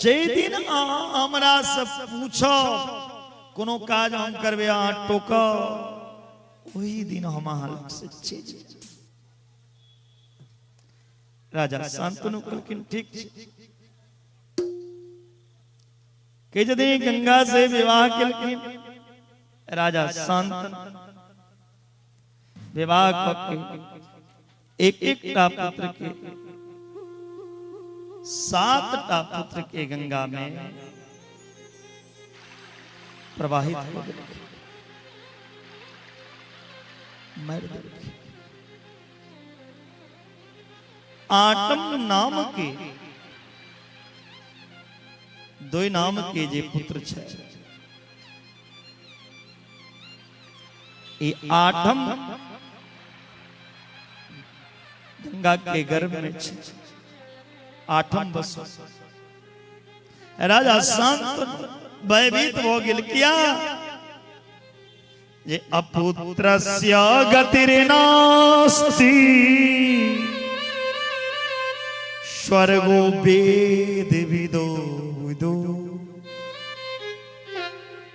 जे दिन अहाँ हमरा से पूछब कोनो काज हम करबै अहाँ टोकब, वही दिन हम अहाँ लग से चलि जायब। राजा शांतनु कहलखिन ठीक छै। के यदि गंगा से विवाह केलखिन राजा शांतनु, विवाह कऽ एक एक टा पुत्र के, 7 टा पुत्र के गंगा में प्रवाहित हो गेलखिन, मर गेलखिन। आटम नाम के दो नाम के जे पुत्र छै, ई आठम गंगा के गर्भ में छै, आठम बसो। राजा शांतनु भयभीत भ गेल। किया जे अपुत्रस्य गतिर्नास्ति स्वर्गो वेद विदो विदो।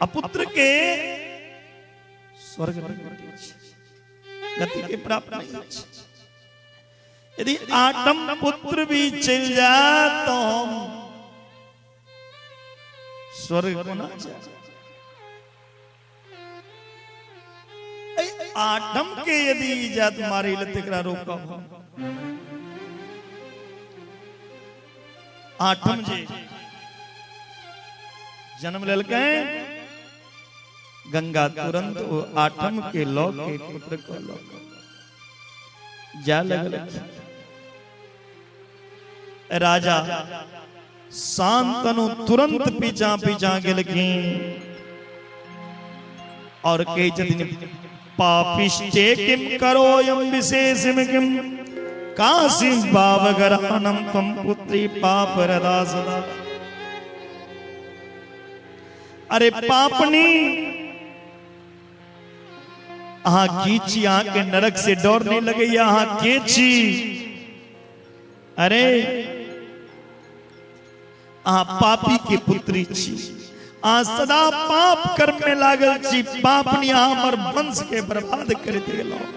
अपुत्र के स्वर्ग गति के प्राप्त नहीं। यदि आठम पुत्र भी चल जाए तो हम स्वर्ग कोना जाए। आठम के यदि इजात मारी ले तेकरा रोकब। आठम जे जन्म लेलकै, गंगा तुरंत वो आठम के लौ के पुत्र को लौ जाय लगलखिन। राजा शांतनु तुरंत पीछा पीछा गेलखिन और कहै छथिन पापिष्टे किम करोयम विशेषम किम काशी पावगरानम तम पुत्री पाप रदा सदा। अरे पापनी अहाँ की छी, अहाँ के नरक से डर नहीं लगैया, अहाँ के छी? अरे अहाँ पापी के पुत्री छी, अहाँ सदा पाप कर्म में लागल छी, पापनी अहाँ हमर वंश के बर्बाद कर देलहुँ।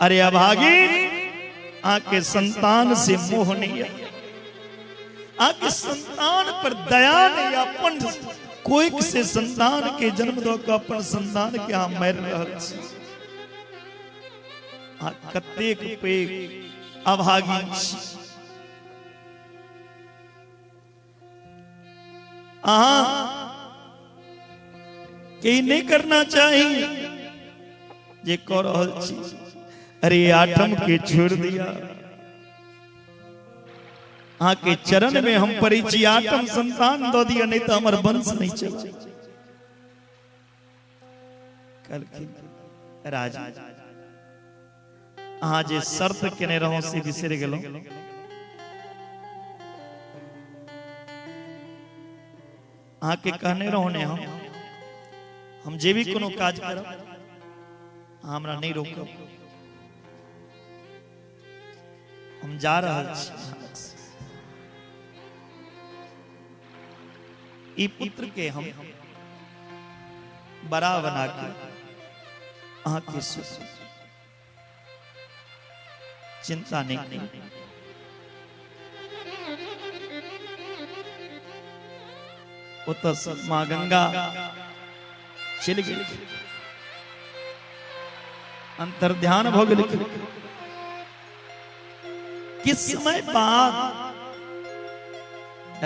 अरे अभागी अहाँ के संतान से मोह नहीं है, अहाँ के संतान पर दया नहीं, अपन कोई से संतान के जन्म दो के अपन संतान के अहाँ मारि रहल छी। अहाँ कतेक पैघ अभागी छी। अहाँ के नहीं करना चाही जे कऽ रहल छी। अरे आठम के छोड़ दिया, अहाँ के चरण में हम पड़ै छी, आठम संतान दऽ दिया, नहीं तो हमर वंश नहीं चलत। कहलखिन राजा अहाँ जे शर्त केने रहौ से बिसरि गेलहुँ। अहाँ के कहने रहौ ने हम जे भी कोनो काज करब अहाँ हमरा नहीं रोकब, हम जा रहल छी। ई पुत्र के हम बड़ा बना के अहाँ के चिंता नहीं करू। ओतऽ माँ गंगा चलि गेल, अंतर्ध्यान भऽ गेल। किस समय बाद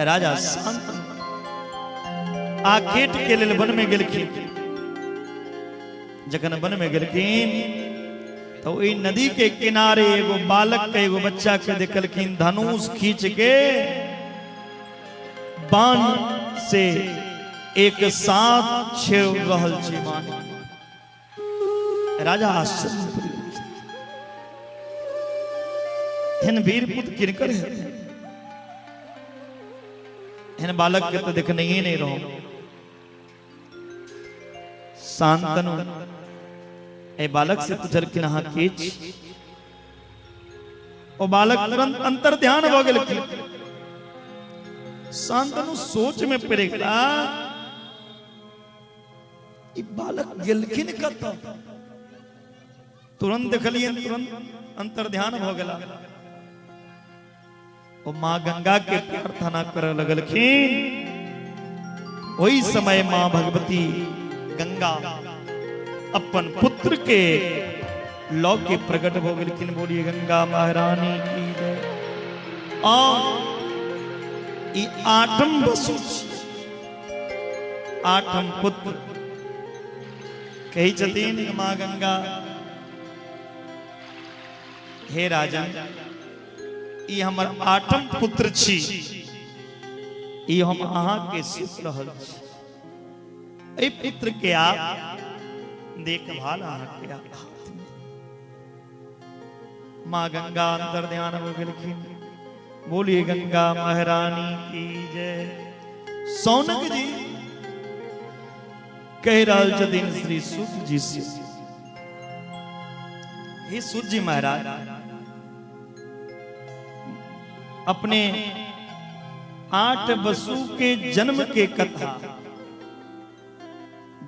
राजा शांत आखेट के लेल वन में गेलखिन। जखन वन में गेलखिन तो ओहि नदी के किनारे एगो बालक के एगो बच्चा के देखलखिन धनुष खींच के बाण से एक साथ छेड़ रहल छै बाण। राजा आश्चर्य, एहन वीर पुत्र किनकर है? एहन बालक के तो देखने ही नहीं रहो। शांतनु ए बालक से पूछलखिन अहाँ के छी? ओ बालक तुरंत अंतर ध्यान भऽ गेलखिन। शांतनु सोच में पड़ि गेला, ई बालक गेलखिन कतऽ? तुरंत देखलियनि, तुरंत अंतर ध्यान भऽ गेला। ओ माँ गंगा के प्रार्थना करऽ लगलखिन। ओहि समय माँ भगवती गंगा अपन पुत्र के लऽ के प्रकट भऽ गेलखिन। बोलिए गंगा महारानी की जय। और ई आठम वसु, आठम पुत्र कहै छथिन माँ गंगा, हे राजन, ई हमर आठम पुत्र छी, ई हम अहाँ के सौंप रहल छी। एहि पुत्र के आप देखभाल अहाँ के हाथ में। माँ गंगा अंतर ध्यान हो गेलखिन। बोलिए गंगा महारानी की जय। सौनक जी कह रहल छथिन श्री सूत जी से, हे सूत जी महाराज, अपने 8 वसु के जन्म के कथा,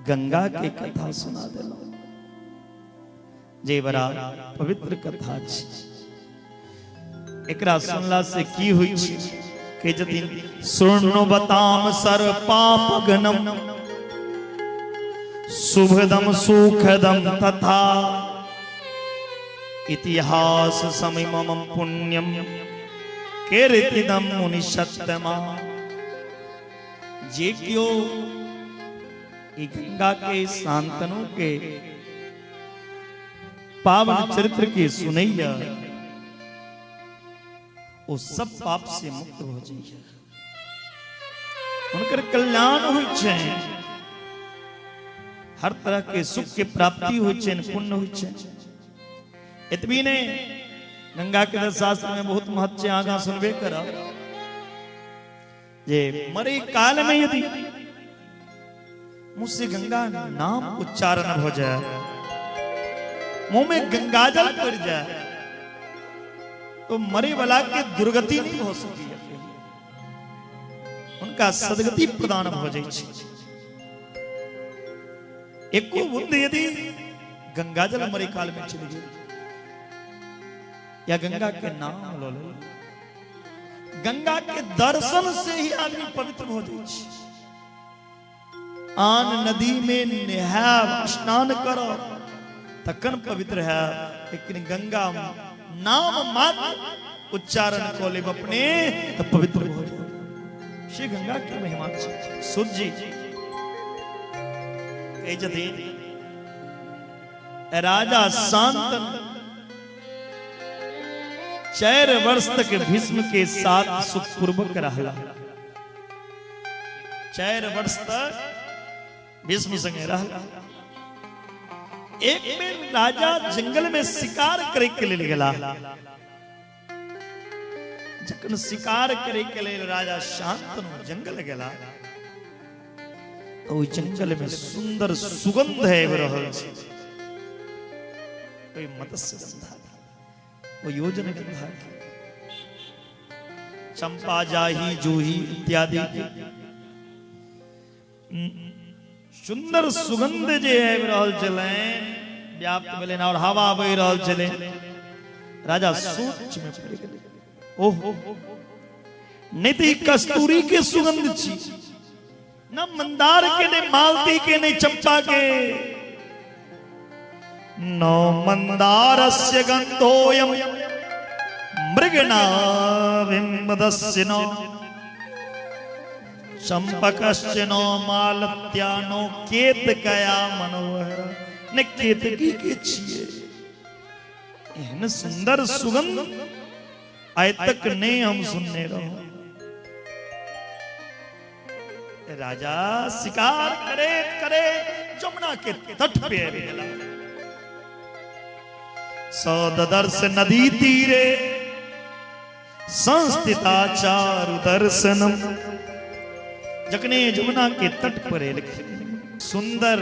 गंगा के कथा सुना देलहुं, जे बड़ा पवित्र कथा छी। एकरा सुनला से की होइ छै? कहै छथिन शृण्वताम सर्व पापघ्नम शुभदम सुखदम तथा इतिहास समिमम पुण्यम कीर्तिदम मुनिषत्तमा। जे क्यों गंगा के शांतनु के पावन चरित्र के सुनैया ओ सब पाप से मुक्त हो जाइए, उनकर कल्याण होइ छै, हर तरह के सुख के प्राप्ति होइ छै, पुण्य होइ छै। एतबी नहीं, गंगा के शास्त्र में बहुत महत्व छै, आगा सुनबे करब जे मरे काल में यदि मुँह से गंगा नाम उच्चारण हो जाए, मुंह में गंगाजल पड़ जाए, तो मरे वाला के दुर्गति नहीं हो सकती है, उनका सदगति प्रदान हो जाए। एको बूंद यदि गंगाजल मरे काल में चली गई या गंगा के नाम लो लो, गंगा के दर्शन से ही आदमी पवित्र हो जाए। आन नदी में नहाब स्नान करो तखन पवित्र है, लेकिन गंगा नाम मात्र उच्चारण को लेब अपने तो पवित्र हो जाए। श्री गंगा के महिमा सुत जी कहै छथिन राजा शांतनु 4 वर्ष तक भीष्म के साथ सुखपूर्वक रहला। 4 वर्ष तक भीष्म संगे रहला। एक बेर राजा जंगल में शिकार करे के लिए गेला। जखन शिकार करे के लिए राजा शांतनु जंगल गेला तो जंगल में सुंदर सुगंध आबि रहल छै, कोई मत्स्य गंधा, वो योजन गंधा, चंपा जाही जूही इत्यादि सुंदर सुगंध जे आबि रहल छलै, व्याप्त भेलनि और हवा बहि रहल छलै। राजा सोच में पड़ि गेलै, ओह नहीं तो कस्तूरी के सुगंध छी, न मंदार के, नहीं मालती के, नहीं चंपा के, न मंदारस्य गंधोयम मृगनाभिमदस्य न चंपकस्य न मालत्या नो केतकया मनोहर, न केतकी के छिए। एहन सुंदर सुगंध आइ तक नहीं हम सुनने रहो। राजा शिकार करे करे जमुना के तट पे आबि गेला। सौदर्श नदी तीरे संस्थिता चारु दर्शनम। जखने जमुना के तट पर एलखिन, सुंदर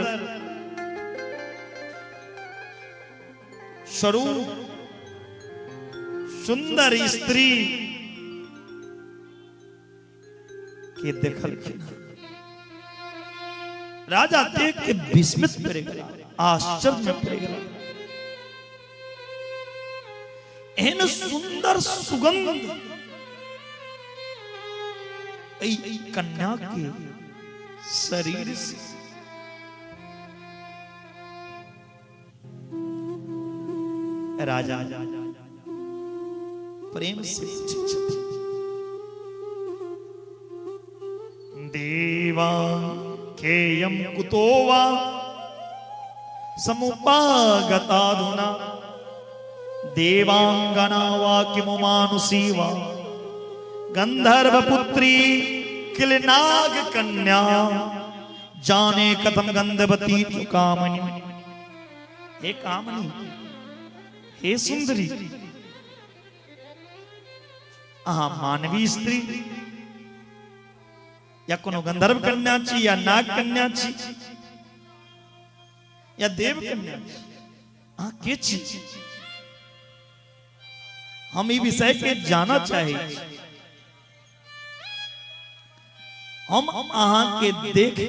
स्वरूप, सुंदर स्त्री के देखलखिन। राजा देख के विस्मित पड़ गया, आश्चर्य में पड़ गया। एहन सुंदर सुगंध कन्या के शरीर से राजा प्रेम से पूछै, देवा केयम कुतो वा समुपागताधुना देवांगना वा किमु मानुषी वा गंधर्व पुत्री किल नाग कन्या जाने कथम गंधवती तु कामनी। हे कामनी, हे सुंदरी, अहाँ मानवी स्त्री या कोनो गंधर्व कन्या छी या नाग कन्या छी या देव कन्या छी, अहाँ के छी? हम ई विषय के जाना चाहे। हम अहाँ के देख के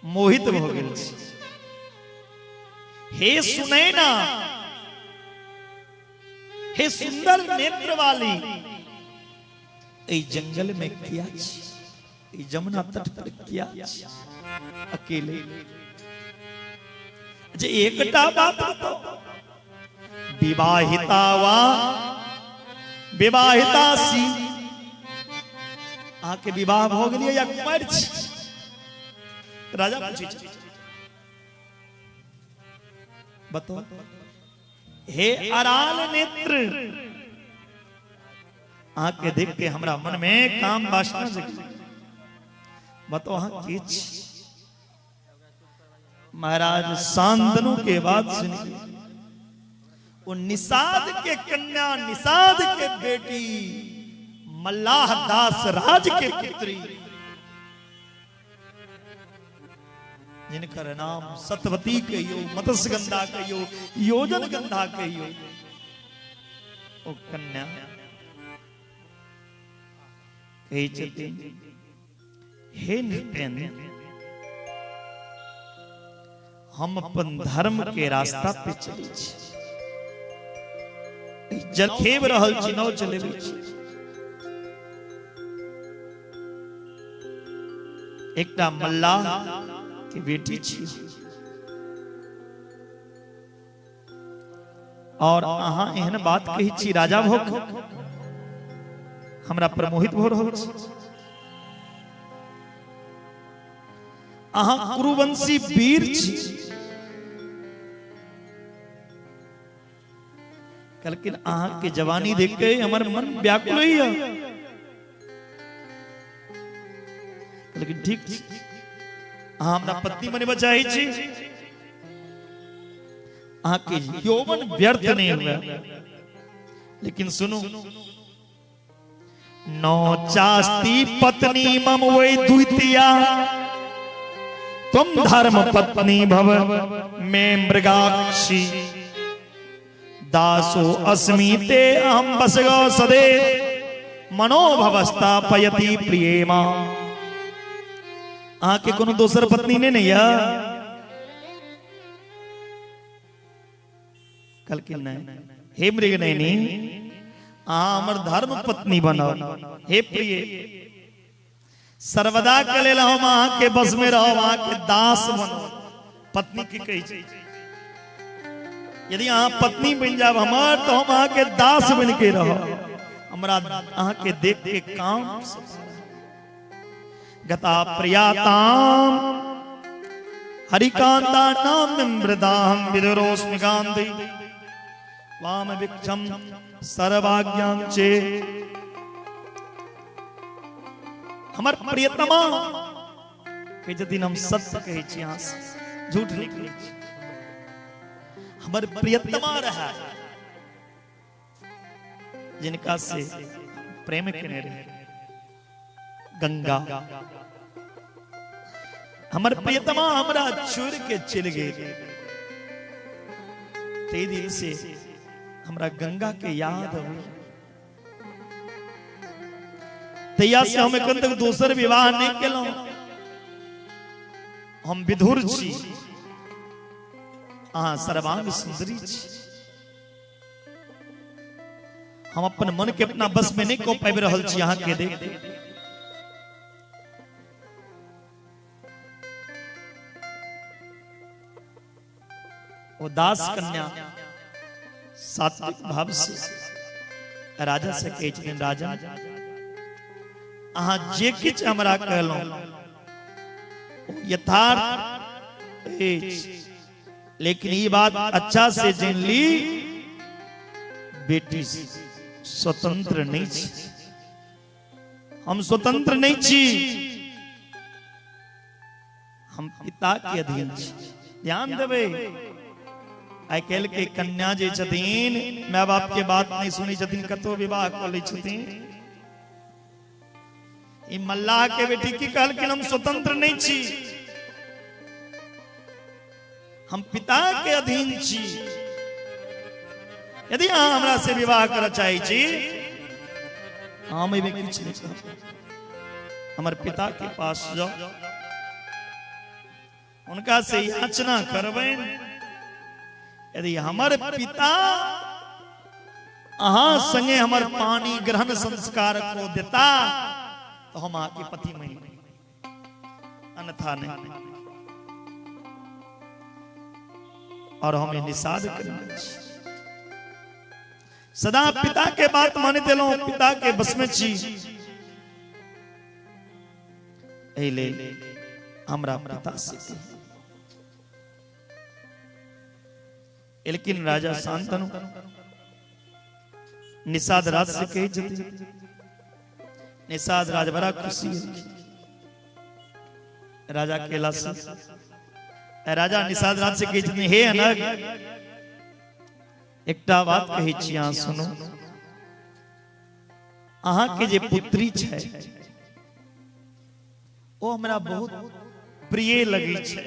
मोहित भ गेल छी। हे सुनैना, हे सुंदर नेत्र वाली, ए जंगल में किया छी, ए जमुना तट पर किया छी अकेले? अच्छा एकटा बात बताओ, विवाहिता वा विवाहिता सी, अहाँ के विवाह भ गेल या कुमार छी? राजा पूछै छै, बताओ हे अराल नेत्र, अहाँ के देख के हमरा मन में काम वासना जगी, बताओ अहाँ के छी? महाराज शांतनु के बात सुनी, वो निषाद के कन्या, निषाद के बेटी, मल्लाह दास राज के पुत्री, जिनकर नाम सतवती कहियो, मत्स्यगंधा कहियो, योजन गंधा कहियो, ओ कन्या कहै छथिन, हे नृपेंद्र, हम अपन धर्म के रास्ता पे चलै छी, जल खेब रहल छी, नाव चलेबै छी। एकटा मल्लाह के बेटी छी और अहाँ एहन बात कहै छी, राजा भोग हमरा प्रमोहित भऽ रहल छी। अहाँ कुरुवंशी वीर छी। कहलखिन अहाँ के जवानी देख के हमर मन व्याकुल होइया। कहलखिन ठीक छी, अहाँ हमरा पत्नी बनेबा चाहै छी, अहाँ के यौवन व्यर्थ नहीं हुआ, लेकिन सुनू, नौ चास्ती पत्नी मम वै द्वितीया, तुम धर्म पत्नी भव मे मृगाक्षी, दासो अस्मि ते अहम बसगो सदे, मनोभवस्थापयति प्रिये मां। अहाँ के कोनो दोसर पत्नी नहीं ने या? कहलखिन नहीं। हे मृगनयनी, अहाँ हमर धर्म पत्नी बनाओ। हे प्रिय, सर्वदा के लेल हम अहाँ के बस में रहब, अहाँ के दास बनो। पत्नी की कहै छै, यदि अहाँ पत्नी बनि जायब हमर, तो हम अहाँ के दास बन के रहब। हमरा अहाँ के देख के काम गता प्रियाताम हरिकांता नाम मृदाहम विदुरोस्मि गांधी वाम विक्षम सर्वाज्ञांचे। हमर प्रियतमा कहै छथिन, हम सत्य कहै छी, अहाँ झूठ नहि कहै छी। हमर प्रियतमा रहा जिनका से प्रेम केने रहे गंगा, हमर प्रियतमा हमरा छोड़ के चल गए, ते दिन से हमरा गंगा के याद अबै। तैया से हम एखन तक दोसर विवाह नहीं केलहुं, हम विधुर छी, अहाँ सर्वांग सुंदरी छी। हम अपन मन के अपना बस में नहीं कऽ पाबि रहल छी अहाँ के देख। ओ दास कन्या सात्विक भाव से राजा से कहै छथिन, राजा अहाँ जे किछु हमरा कहलहुं यथार्थ अछि, लेकिन ई बात अच्छा से जान ली, बेटी स्वतंत्र नहीं छी, हम स्वतंत्र नहीं छी, हम पिता के अधीन छी। ध्यान देबै, आइ काल्हि के कन्या जे छथिन my बाप के बात नहीं सुनै छथिन, कतौ विवाह कऽ लै छथिन। ई मल्लाह के बेटी की कहलखिन, हम स्वतंत्र नहीं छी, हम पिता के अधीन छी। यदि अहाँ हमरा से विवाह करऽ चाहै छी, हम एहिमे किछु नहि कहब, हमर पिता के पास जाउ, उनका से याचना करबनि, यदि हमर पिता अहाँ संगे हमर पानी ग्रहण संस्कार को देता तो हम अहाँ के पति मानि, अन्यथा नहीं। और हम निषाद करने छी, सदा पिता के बात मानैत एलहुं, पिता के बस में छी, एहि लेल हमरा पिता से कही। लेकिन राजा शांतनु निषाद राज से कही छथिन। निषाद राज बड़ा खुशी राजा केला से राजा निषाद राज से कही छथिन, हे अनग, एकटा बात कहै छी, अहाँ सुनू। अहाँ के जे पुत्री छै ओ हमरा बहुत प्रिय लगै छै।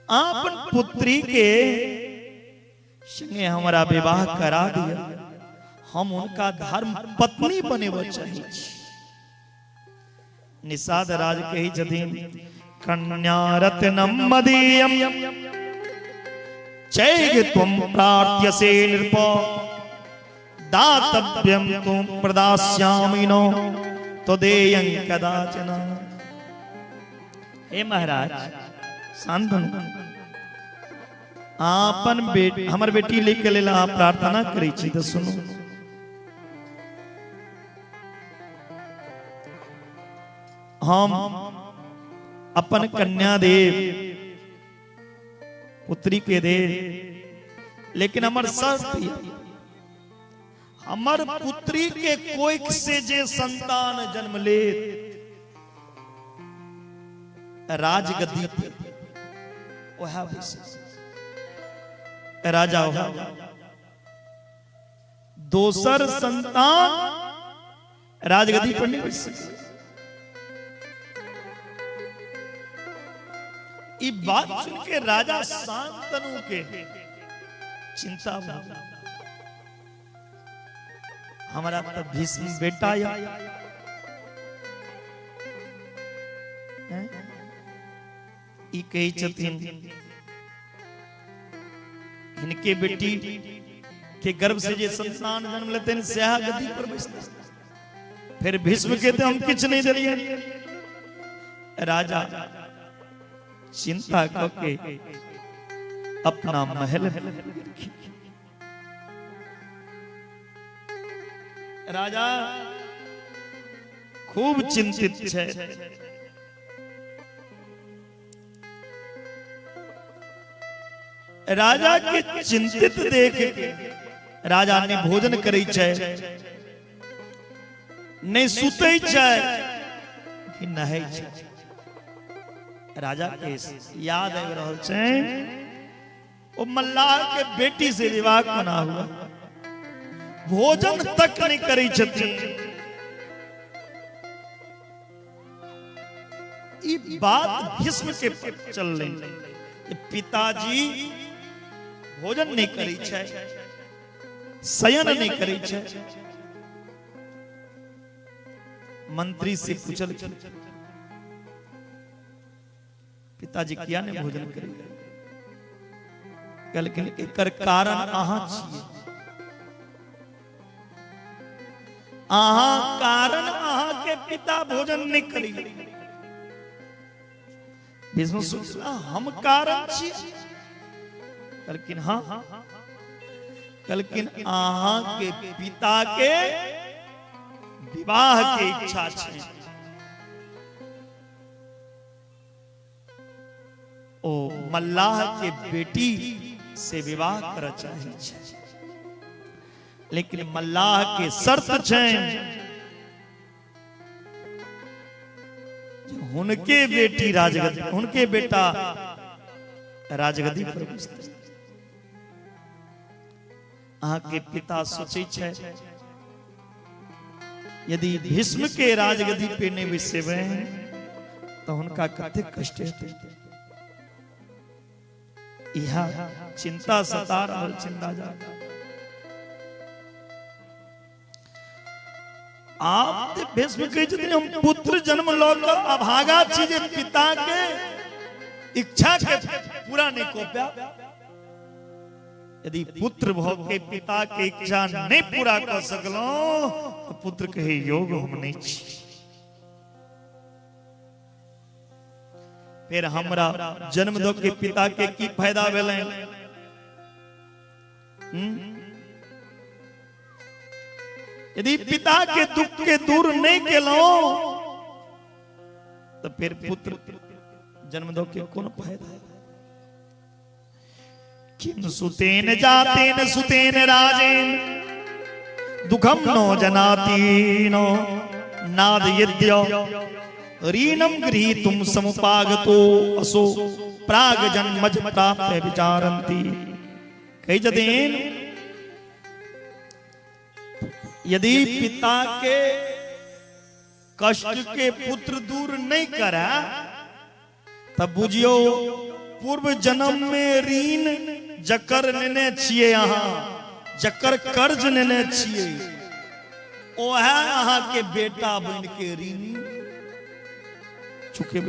अहाँ अपन पुत्री के संगे हमरा विवाह करा दिया, हम हुनका धर्म पत्नी बनेबऽ चाहै छी। निषाद राज कहै छथिन, कन्या रत्नम मदीयम चैग त्वं प्रार्थ्यसे नृप दातव्यम त्वं प्रदास्यामि नो त्वदेयं कदाचन। हे महाराज शांतनु, अपन बेटी हमर बेटी ले के लेल अहाँ प्रार्थना करै छी तऽ सुनू, हम अपन कन्या देव पुत्री के देव, लेकिन हमर शर्त हमर पुत्री के कोख से जे संतान जन्म ले राजगद्दी पे वह राजा होगा, दोसर संतान राजगद्दी पर नहीं बैठ सके। बात सुन के राजा शांतनु के चिंता भऽ, हमारा तो भीष्म बेटा या ई कहै छथिन हिनके बेटी के गर्भ से जे संतान जन्म लेते सएह गद्दी पर बैसते। फिर भीष्म के तो हम किछु नहीं देलियै। राजा चिंता करके अपना महल में राजा खूब चिंतित है। राजा के चिंतित देख के राजा ने भोजन करै छै, नहीं सुतै छै, नहै छै। राजा के याद आबि रहल छै ओ मल्लाह के बेटी से विवाह कोना हुआ, भोजन तक नहीं करै छथिन। ई बात भीष्म के चललै, पिताजी भोजन नहीं करै छै, शयन नहीं करै छै। मंत्री से पूछल, पिताजी किया नहीं भोजन करी? कहलखिन एकर कारण अहाँ छियै, अहाँ कारण अहाँ के पिता भोजन नहीं करी। भीष्म सोचला हम कारण छी? कहलखिन हाँ। कहलखिन अहाँ के पिता के विवाह के इच्छा छै, ओ मल्लाह के बेटी से विवाह कर चाहे छै, लेकिन मल्लाह के शर्त छै हुनके बेटी राजगद्दी, उनके बेटा राजगद्दी पर बैसतै। अहाँ के पिता सोचै छै यदि भीष्म के राजगद्दी पे नहीं बैसेबै तो हुनका कतेक कष्ट हेतै। इहा चिंता सता रहल छै राजा। आप भीष्म कहै छथिन हम पुत्र जन्म लऽ कऽ अभागा छी जे पिता के इच्छा के पूरा नहीं कऽ पायब। यदि पुत्र भऽ के पिता के इच्छा नहीं पूरा कऽ सकलहुं तो पुत्र के योग हम नहीं छी। फिर हमरा जन्म दऽ के पिता के की फायदा भेलै? यदि पिता के दुख के दूर नहीं केलहुं तो फिर पुत्र जन्म दो के कौन फायदा। किम सुतेन जातेन सुतेन राजेन दुखम नो जनाती नो नाद यद्य ऋणम गृहीतुम समुपागतो असो प्राग जन्मज प्राप्त विचारंती। कही जदेन यदि पिता के कष्ट के पुत्र दूर नहीं करा तब बुझियो पूर्व जन्म में ऋण जकर नेने छिए, अहाँ जकर कर्ज नेने छिए ओ है अहाँ के बेटा बन के ऋण चुके।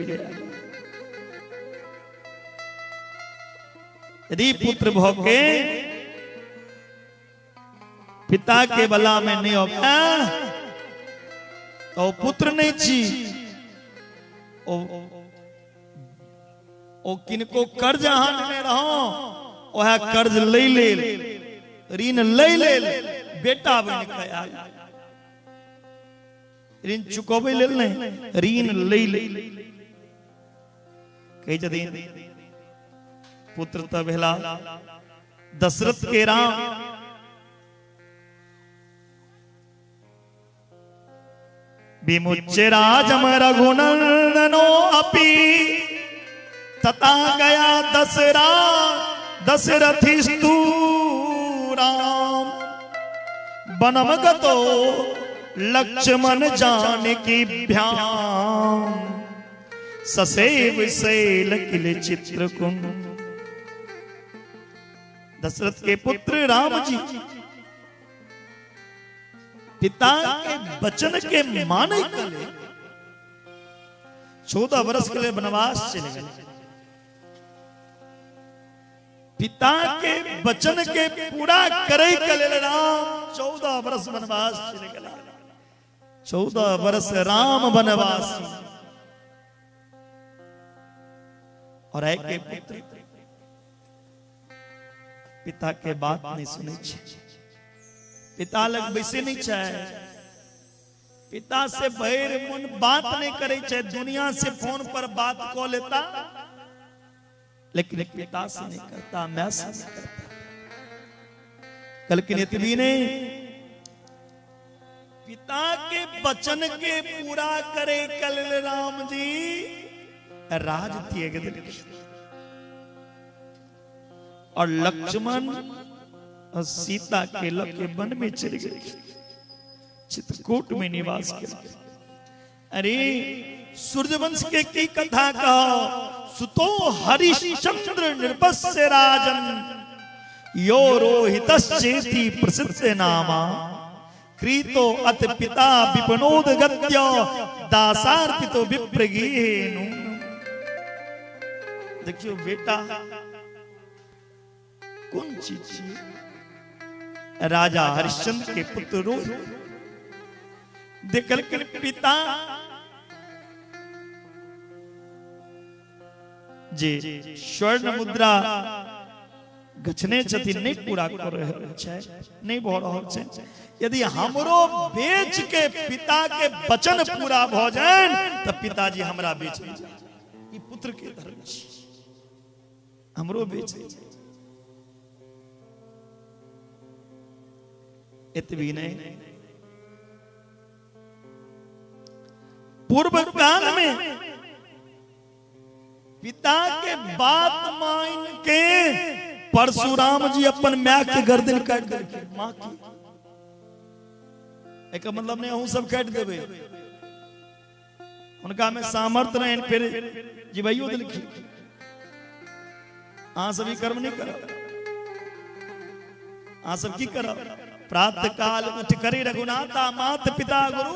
यदि पुत्र भोके पिता के बला में नहीं हो तो पुत्र नहीं छी, ओ किनको कर्ज अहाँ लेने रहो वह कर्ज ले ले, ऋण ले ले, बेटा बन के आयल, ऋण चुकबै लेल नहीं, ऋण ले ले। कहै छथिन पुत्र त भेला दशरथ के राम, विमुच्य राजम रघुनंदनो अपि तथा गया दशरा दशरथिस्तु राम बनम गतो लक्ष्मण जानकी भ्याम ससेव शैल किल चित्रकुंड। दशरथ के पुत्र राम जी पिता के वचन के माने के लिए 14 वर्ष के लिए वनवास चले गए। पिता के वचन के पूरा करे के लिए राम 14 वर्ष वनवास चले गए। 14 वर्ष राम वनवासी और एक के पुत्र पिता के बात नहीं सुने, पिता लग बैसे नहीं चाहे, पिता से भैर मन बात नहीं करे चाहे, दुनिया से फोन पर बात को लेता लेकिन पिता से नहीं करता, मैं से नहीं करता। कल की नीति भी नहीं, पिता के वचन के पूरा करे कल राम जी राज त्याग दिल और लक्ष्मण और सीता के लके वन में चले गए, चित्रकूट में निवास किया। अरे सूर्यवंश के की कथा कहो, सुतो हरिश्चंद्र नृपस्य राजन यो रोहितश्चेति प्रसिद्ध नामा क्रीतो अत पिता विपनोद गत्य दासार्पितो विप्रगेनु। देखियो बेटा कौन चीज, राजा हरिश्चंद्र के पुत्र रोहित देखल के पिता जे स्वर्ण मुद्रा गछने छथिन नहीं पूरा कर रहल छै, नहीं भऽ रहल छै, यदि हमरो बेच के पिता के वचन पूरा भऽ जाए तऽ पिताजी हमरा बेच जाए, ई पुत्र के धर्म छै, हमरो बेच जाए। एतबी नहीं, पूर्व काल में पिता के बात मान के परशुराम जी अपन my के गर्दन काट देलखिन, मां की। एक मतलब नहीं अहूँ सब काट देबै, उनका में सामर्थ्य नहीं, फिर जिबैयो देलखिन। अहाँ सब ई कर्म नहीं करब, अहाँ सब की करब? प्रातः काल उठ करी रघुनाथा मात पिता गुरु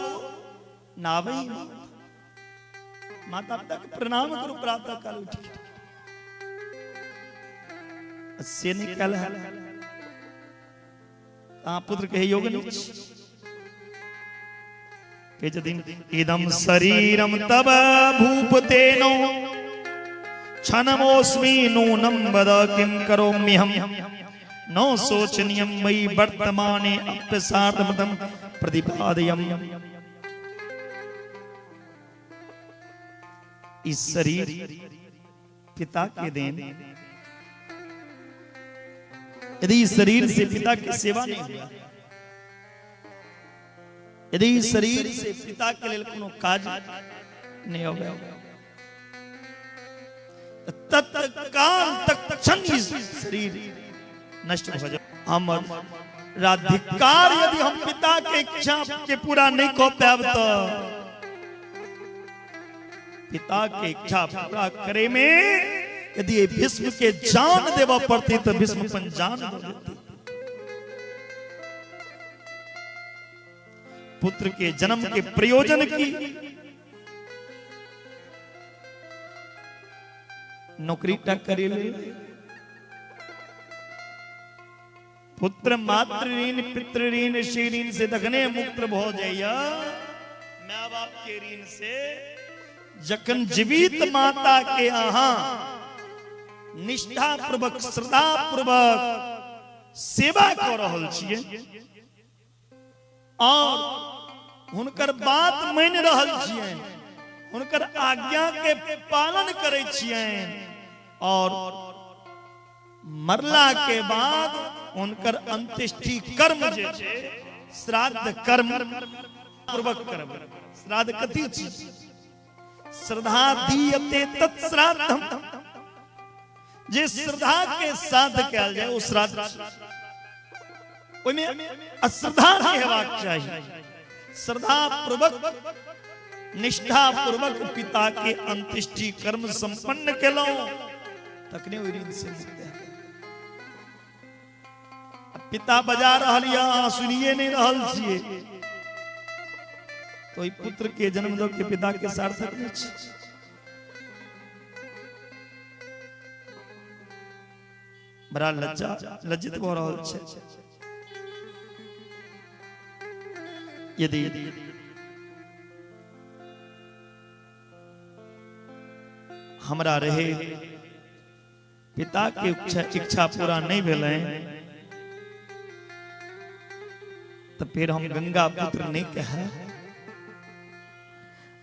नावई, माता पिता के प्रणाम करू प्रातः काल उठ के। से निकल है पुत्र के योग नहीं। इदम शरीरम तब भूपतेनो क्षणमोस्मि नूनम वद किं करोम्यहम् नो शोचनीयं मयि वर्तमाने अप्यसार्थमतं प्रतिपादयम्। इस शरीर पिता के then. यदि इस शरीर से पिता की सेवा नहीं हुआ, यदि इस शरीर से पिता के लिए कोनो काज नहीं होगा, तत्काल तक क्षण इस शरीर नष्ट हो जाए। हमर राधिकार यदि हम पिता के इच्छा के पूरा नहीं कर पाएब तो पिता के इच्छा पूरा करे में यदि भीष्म के जान देवा पड़ती तो भीष्म अपन जान दे देती। पुत्र के जन्म के प्रयोजन की नौकरी टा करे ले। पुत्र मातृ ऋण पितृ ऋण श्री ऋण से तखने मुक्त भ जाइया। माय बाप के ऋण से जखन जीवित माता के अहाँ निष्ठा पूर्वक श्रद्धा पूर्वक सेवा कर रहल छियै और हुनकर बात मानि रहल छियै, हुनकर आज्ञा के पालन करै छियै और मरला के बाद हुनकर अंत्येष्टि कर्म जे छै श्राद्ध कर्म पूर्वक करबै। श्राद्ध कथी छी? श्रद्धा दीयते तत्श्राद्धम। जे श्रद्धा के साथ कयल जाय ओ श्राद्ध, ओहिमे अश्रद्धा नहीं हेबाक चाही। श्रद्धा पूर्वक निष्ठा पूर्वक पिता के अंत्येष्टि कर्म संपन्न केलहुं तखने ओहि ऋण से मुक्त हैब। पिता बजा रहल यऽ अहाँ सुनिए नहीं रहल छियै तो ओहि पुत्र के जन्म दऽ के पिता के सार्थक नहीं छै। बड़ा लज्जा लज्जित भऽ रहल छै। यदि हमरा रहे पिता के इच्छा पूरा नहीं भेलै तो फिर हम गंगा पुत्र नहीं कहे।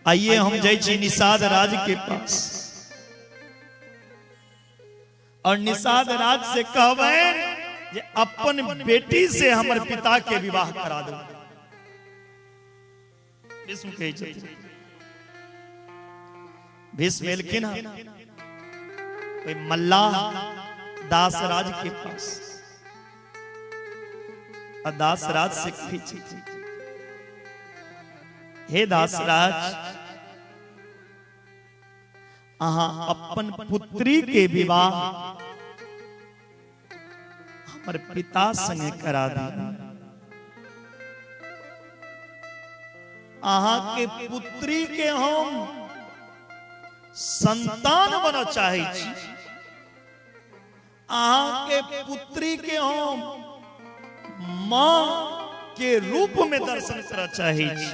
आइए हम जाइ छी निषाद राज के पास और निषाद राज से कहबैन जे अपन बेटी से हमर पिता के विवाह करा दो। भीष्म कहै छथिन। भीष्म एलखिन हन कोई मल्लाह दासराज के पास और दासराज से कहै छथिन, हे दासराज, अहाँ अपन पुत्री के विवाह हमर पिता संगे करा दी। अहाँ के पुत्री के हम संतान बनऽ चाहै छी। अहाँ के पुत्री के हम मां के रूप में दर्शन करऽ चाहै छी।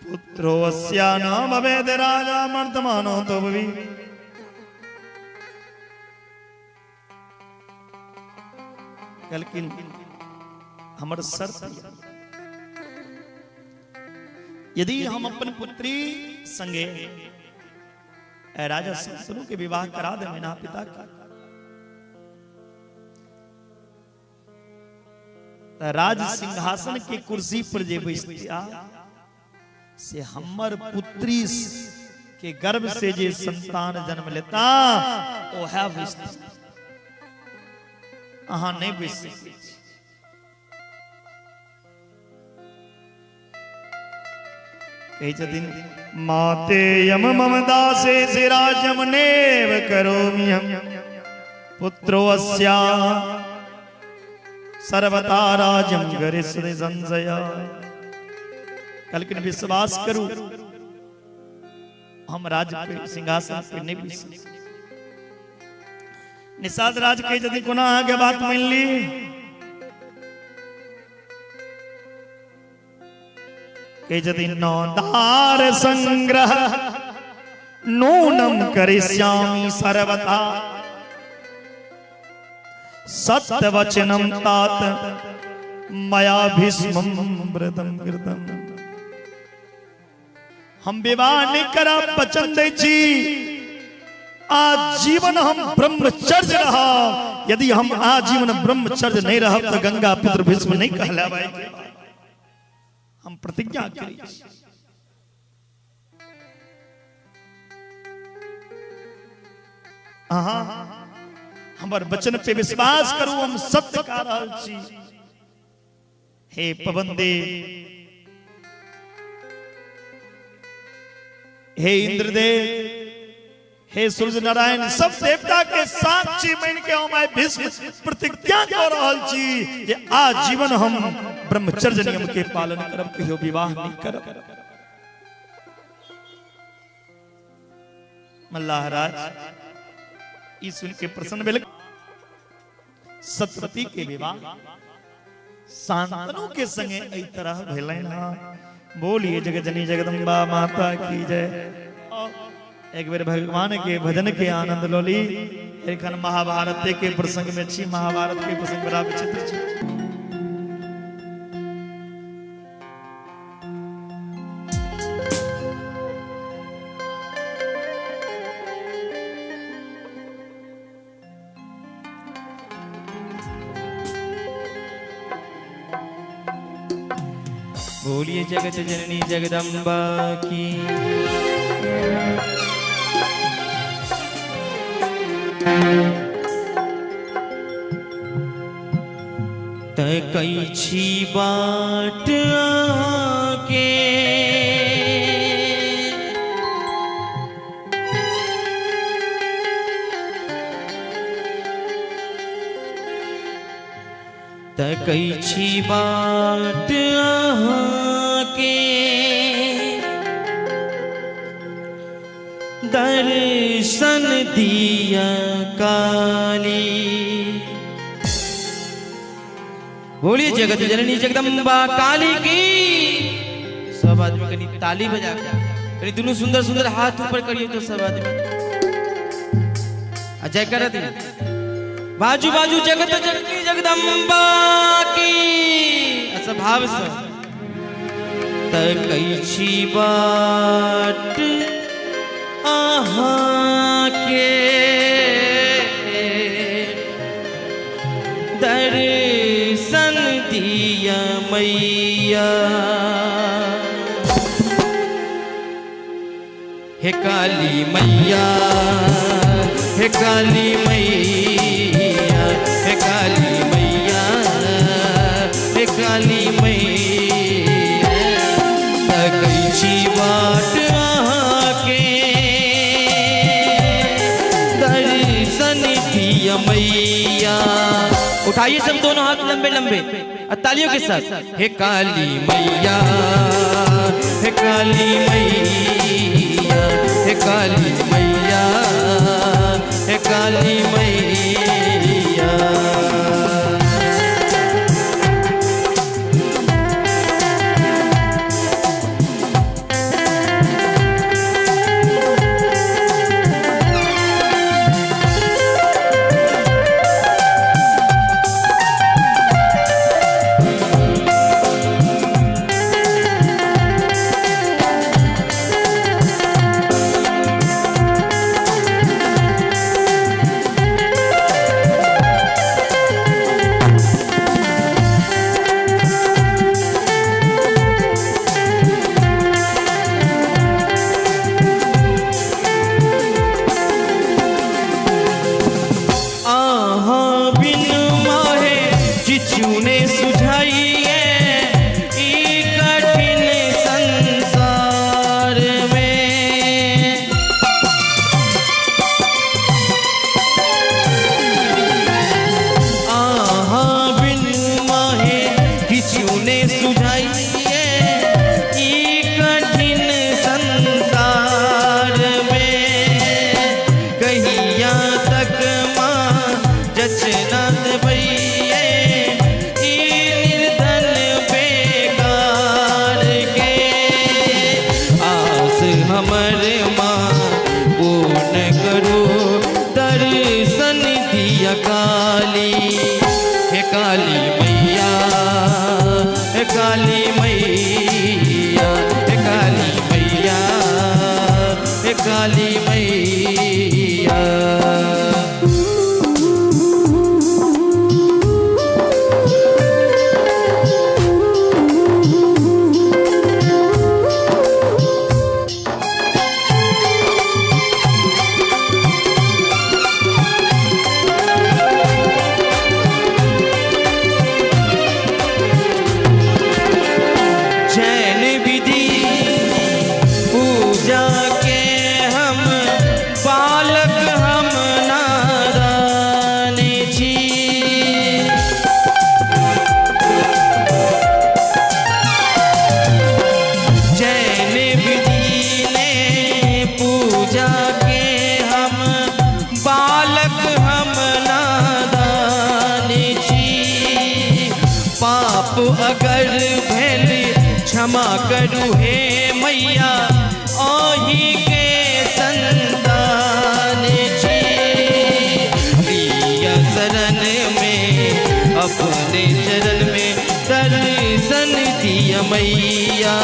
पुत्रो अस्या न भवेद राजा वर्तमानो तो भवि। कहलखिन हमर शर्त, यदि हम अपन पुत्री संगे राजा शंतनु के विवाह करा देबै ना पिता के, राज सिंहासन के कुर्सी पर जे बैसतिया से हमर पुत्री के गर्भ से जे संतान जन्म लेता ओहे बैसता, अहाँ नहीं बैस सकै छी। कहै छथिन माते यम मम दासे से राजम नेव करोमि हम पुत्रो अस्या सर्वता राजम करिष्यति संशय। कहलखिन विश्वास करू हम राज पे सिंहासन पे नहीं बैस। निषाद राज कहै छथिन कोना अहाँके बात मानि ली? कहै छथिन नौदार संग्रह नूनम करिष्यामि सर्वथा सत्यवचनम तात मया भीष्मं व्रतं कृतम। हम विवाह नहीं करब, वचन दै छी आजीवन हम ब्रह्मचर्य रहब। यदि हम आजीवन ब्रह्मचर्य नहीं रहब तो गंगा पुत्र भीष्म नहीं कहलाबै। हम प्रतिज्ञा करै छी। अहाँ हमर वचन पे विश्वास करू, हम सत्य कह रहल छी। हे पवन देव, हे इंद्रदेव, हे सूर्य नारायण, सब देवता के साक्षी मान के हम आइ भीष्म प्रतिज्ञा कर रहल छी जे आजीवन हम ब्रह्मचर्य नियम के पालन करब, कहियो विवाह नहीं करब। मल्लाहराज ई सुन के प्रसन्न भेल। सत्यवती के विवाह शांतनु के संगे एहि तरह भेलनि। बोलिए जगजनी जगदम्बा माता की जय। एक बेर भगवान के भजन के आनंद लोली। एखन महाभारत के प्रसंग में छी, महाभारत के प्रसंग बड़ा विचित्र छी। बोलिए जगत जननी जगदम्बा की। तकै छी बाट के तकै छी बाट के दर्शन दिया काली। बोलिए जगत जननी जगदम्बा काली की। सब आदमी कनी ताली बजा के दोनों सुंदर सुंदर हाथ ऊपर करिए तो सब आदमी जय कर दी। बाजू बाजू जगत जननी जगदम्बा की। अच्छा भाव से तकै छी बाट अहाँ के दर्शन दिया मैया। हे काली मैया, हे काली मैया, हे काली मैया, हे काली मैया। तकै छी बाट अहाँ के दर्शन दिया मैया। उठाइए सब दोनों हाथ लंबे लंबे और तालियों के साथ। हे काली मैया, हे काली मैया, हे काली मैया, हे काली मैया। काली मैया। जैन विधि पूजा के हम बालक हम नादान छी। जैन विधि ने पूजा के हम बालक हम नादान छी। पाप अगर भेल क्षमा करू हे मैया अहीं के संतान छी। लिया शरण में अपने चरण में दर्शन दिया मैया,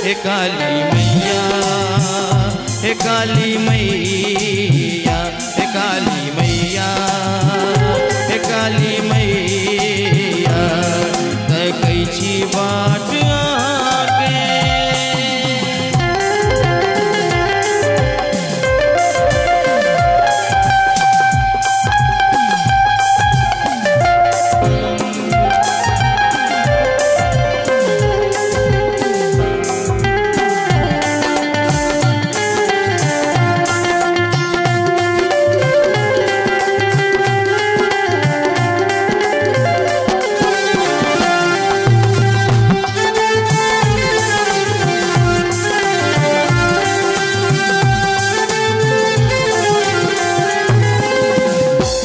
हे काली मैया, हे काली मैया, हे काली मैया, हे काली मैया। तकै छी बाट आके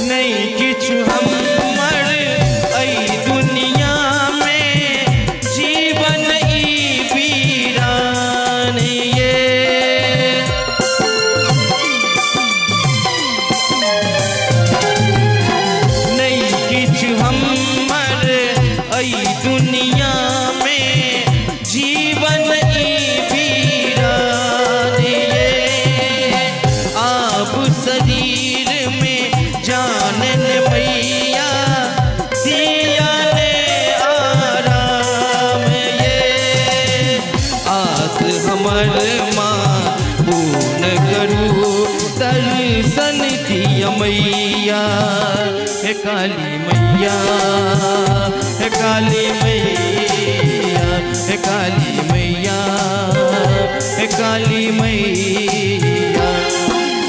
नहीं किछु हमर ऐ दुनिया में जीवन ई वीरान ये। नहीं किछु हमर ऐ दुनिया में जीवन ई वीरान ये। आप शरीर में जानन मैया दिया ने आराम ये। आस हमर माँ पूर्ण करू दर्शन दिया मैया, हे काली मैया, हे काली मैया, हे काली मैया, हे काली मैया।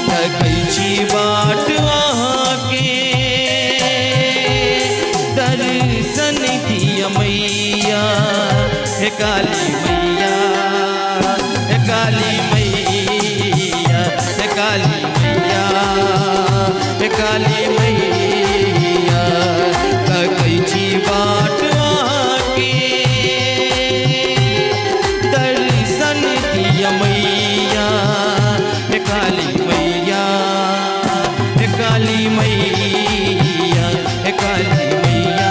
तकै छी बाट अहाँके दर्शन दिया मैया, हे काली मैया, हे काली मैया, हे काली मैया, हे काली मैया। तकै छी बाट अहाँके दर्शन दिया मैया, हे काली मैया, हे काली मैया, हे काली मैया,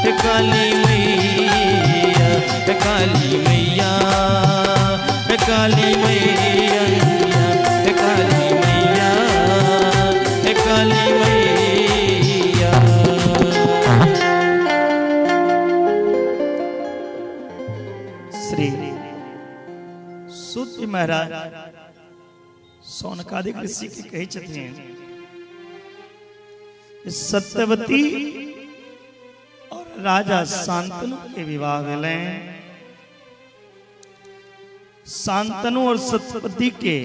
हे काली मैया, हे काली मैया, हे काली मैया, हे काली मैया, हे काली मैया। श्री सूत महाराज सौनकादिक ऋषि के कहै छथिन सत्यवती और राजा शांतनु के विवाह भेलनि। शांतनु और सत्यवती के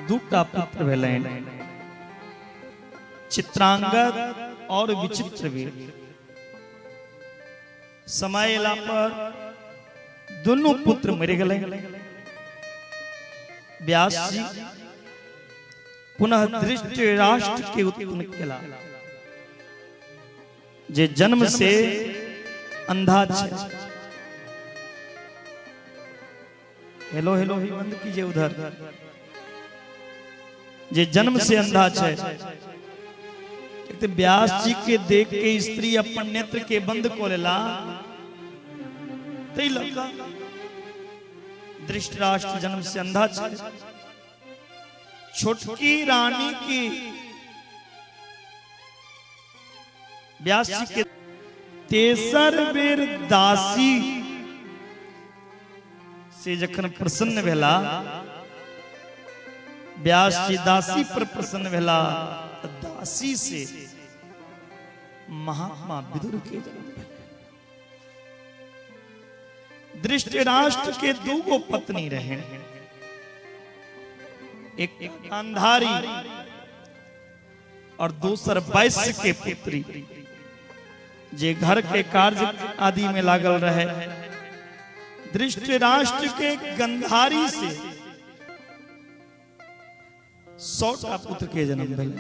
दूटा पुत्र भेलनि, चित्रांगद और विचित्रवीर। समय एला पर दुनू पुत्र मरि गेलै। व्यास जी पुनः दृष्टि राष्ट्र के उत्पन्न केला, जे जन्म से अंधा छे। हेलो हेलो भी बंद कीजिए उधर। जे जन्म से अंधा छे, व्यास जी के देख के स्त्री अपन नेत्र के बंद को लेला, तै लका धृतराष्ट्र जन्म से अंधा छे। छोटकी रानी की व्यास जी के तेसर बेर दासी से जखन प्रसन्न भेला, व्यास जी दासी पर प्रसन्न भेला, दासी से महात्मा विदुर के जन्म भेल। धृतराष्ट्र के दूगो पत्नी रहे, एक गांधारी और दोसर वैश्य के पुत्री, जे घर के कार्य आदि में लागल रहे। धृतराष्ट्र के गंधारी से 100 टा पुत्र के जन्म भेल।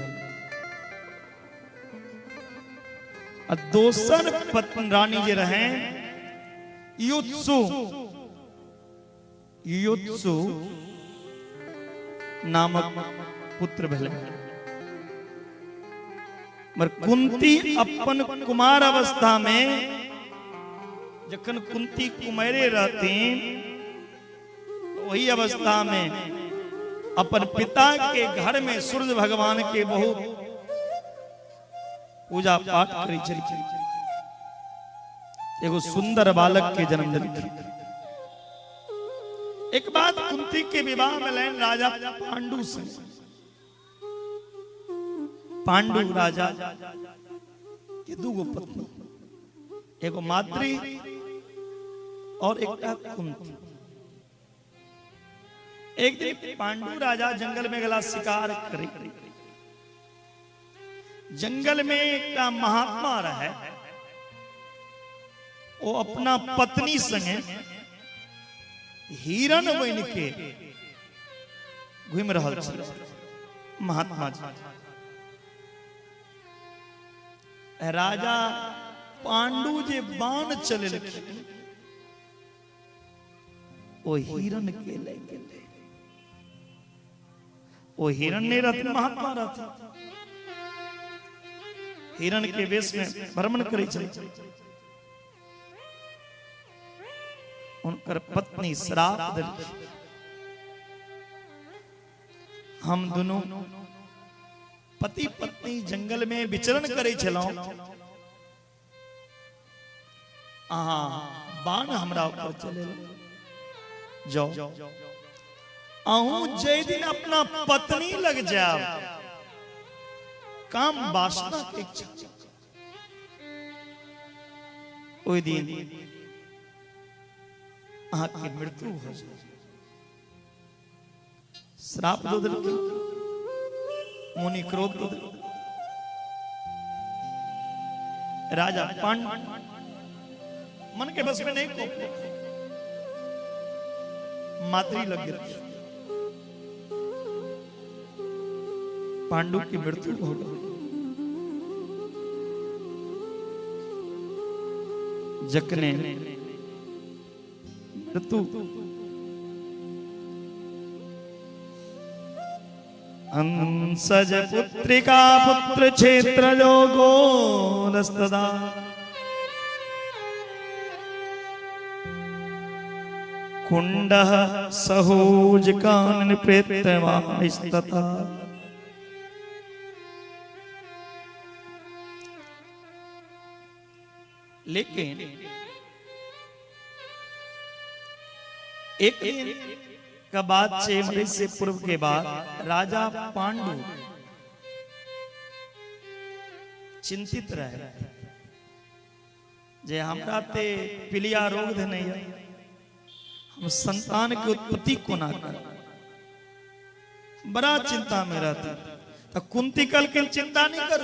आ दोसर पत्नी रानी जे रहे युत्सु, युत्सु नामक पुत्र भेल। मगर कुंती अपन कुमार अवस्था में, जखन कुंती कुमारे रहतीन, वही अवस्था में अपन पिता के घर में सूर्य भगवान के बहुत पूजा पाठ करै छलखिन। एगो सुंदर बालक के जन्म देलखिन। एक बात, कुंती के विवाह में लैन राजा पांडु से। पांडु राजा के दूगो पत्नी, एगो माद्री और एक कुंती। एक दिन पांडु राजा जंगल में गला शिकार करे। जंगल में एक महात्मा रहे, वो अपना पत्नी संगे हिरण बन के घूम रहल छल महात्मा जी। राजा पांडु जे बाण चलेलखिन, ओ हिरण के ले गेलै। ओ हिरण नहीं रहते, महात्मा रहते, हिरण के वेश में भ्रमण करे छल। उनकर पत्नी श्राप देलखिन, हम दोनों पति पत्नी जंगल में विचरण करे छलौं, अहाँ बाण हमरा ऊपर चले जाओ, अहूं जै दिन अपना पत्नी लग जाब, काम वासना के इच्छा, ओहि दिन अहाँ के मृत्यु हो जाए। श्राप दऽ देलखिन, मुनि क्रोध दऽ देलखिन। राजा पांडु मन के बस में नहीं कोप, माद्री लग गई, पांडु की मृत्यु हो गई। जकने मृत्यु अंसज पुत्रिका पुत्र क्षेत्र गोलस्तदा कुंड सहोज कानन प्रेतवास्तथा। लेकिन एक दिन का बाद छे मरे से पूर्व के बाद राजा पांडु चिंतित रहे जे हमरा ते पीलिया रोग धने है, हम संतान के उत्पत्ति कोना कर, बड़ा चिंता में रहते। तो कुंती कल के चिंता नहीं कर,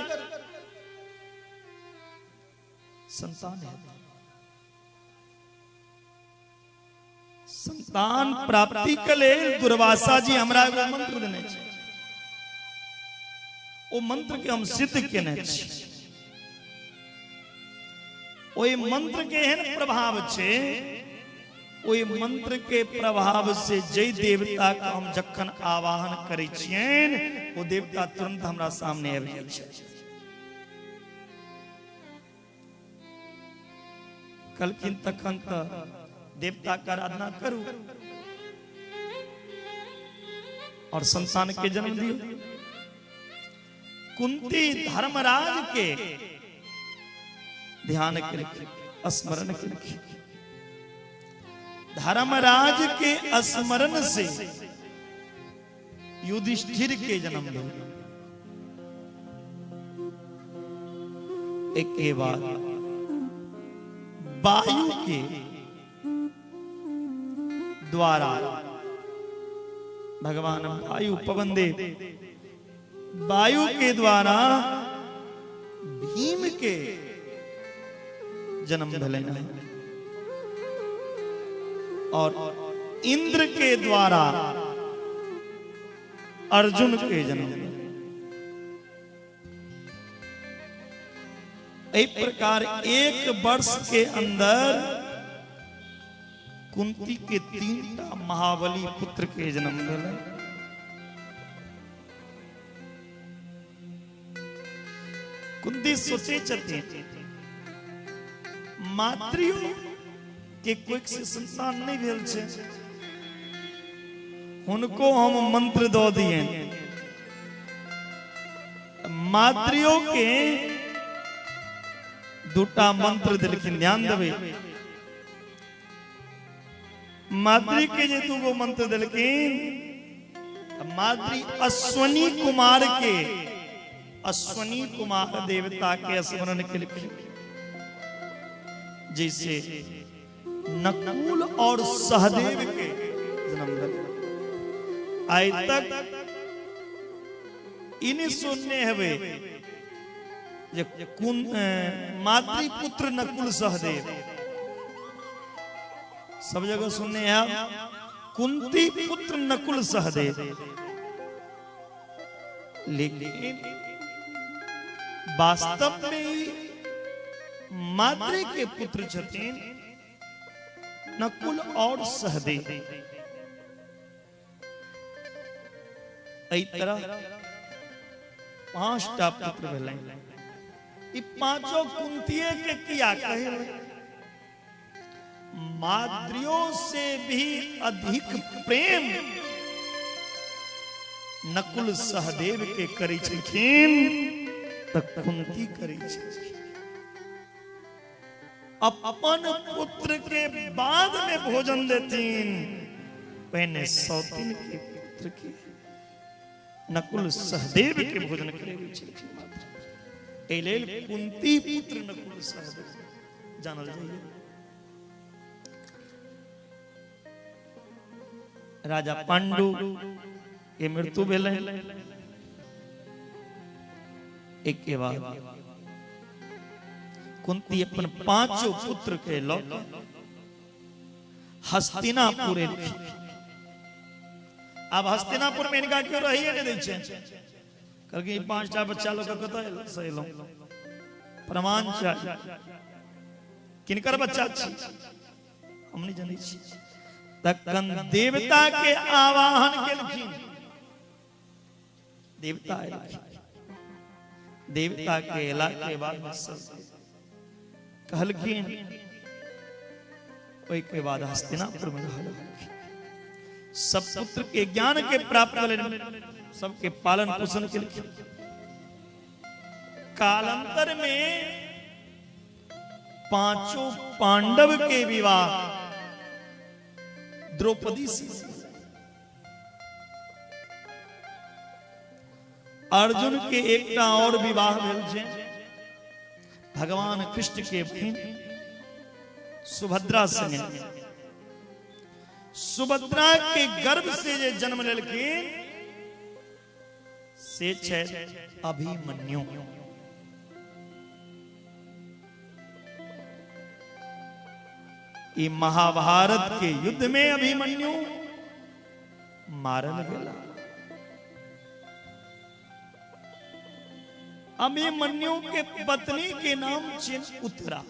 संतान है, संतान प्राप्ति के लेल दुर्वासा जी हमरा एगो मंत्र देने छे, ओ मंत्र के हम सिद्ध केने छी। ओहि मंत्र के एहन प्रभाव छे, ओहि मंत्र के प्रभाव से जय देवता के हम जखन आवाहन करै छियनि, ओ देवता तुरंत हमरा सामने आबि जाइ छै। कहलखिन तखन तऽ देवता के आराधना करू। और संतान के जन्म दियो। कुंती धर्मराज के ध्यान केलखिन, स्मरण केलखिन। धर्मराज के स्मरण से युधिष्ठिर के जन्म भेल। एक के बाद वायु के द्वारा भगवान वायु पवन देव वायु के द्वारा भीम के जन्म भेलनि और इंद्र के द्वारा अर्जुन के जन्म भेलनि। एहि प्रकार एक वर्ष के अंदर कुंती के 3 महाबली पुत्र के जन्म भेलै। कुंती सोचे छथिन मातृयो के कोई से संतान नहीं भेल छै, हुनको हम मंत्र दऽ दियनि। मातृयो के 2 मंत्र दिलखिन, ध्यान देबै। माद्री के जे 2 मंत्र दिलखिन, माद्री अश्वनी कुमार के, अश्वनी कुमार देवता के स्मरण केलखिन, जैसे नकुल और सहदेव के जन्म भेल। आइ तक इन सुनने हेबै जे माद्री पुत्र नकुल सहदेव, सब जगह सुनने हैं कुंती पुत्र नकुल सहदेव। लेकिन वास्तव में माद्री के पुत्र छथिन नकुल और सहदेव। एहि तरह 5 पुत्र भेलनि। ई 5 कुंतीये के किया कहे माद्रियों से भी अधिक प्रेम नकुल सहदेव के करै छलखिन त कुंती करै छलखिन। अपन पुत्र के बाद में भोजन देथिन, पहले सौतिन के पुत्र के नकुल सहदेव के भोजन करेबै छलखिन। एहि लेल कुंती पुत्र नकुल सहदेव जानल जाइए। राजा पांडु के मृत्यु भेलै। एक के बाद कुंती अपन 5 पुत्र के लऽ के हस्तिनापुर एलखिन। अब हस्तिनापुर में इनका क्यों रहिए नहीं दै छै, कहलखिन ई 5 बच्चा लऽ के कतऽ से एलहुँ, प्रमाण चाही, किनकर बच्चा छी हम नहीं जनै छी। तखन देवता के आवाहन केलखिन, देवता एलखिन। देवता के एला के बाद सब कहलखिन, ओहि के बाद हस्तिनापुर में रहल। सब पुत्र के ज्ञान के प्राप्त भेलनि, सबके पालन पोषण केलखिन। कालांतर में 5 पांडव के विवाह द्रौपदी से, अर्जुन के एकटा और विवाह भेल छै भगवान कृष्ण के बहिन सुभद्रा संगे। सुभद्रा के गर्भ से जे जन्म लेलखिन से छै अभिमन्यु। ई महाभारत के युद्ध में अभिमन्यु मारल गेला। अभिमन्यु के पत्नी के नाम छिन उत्तरा।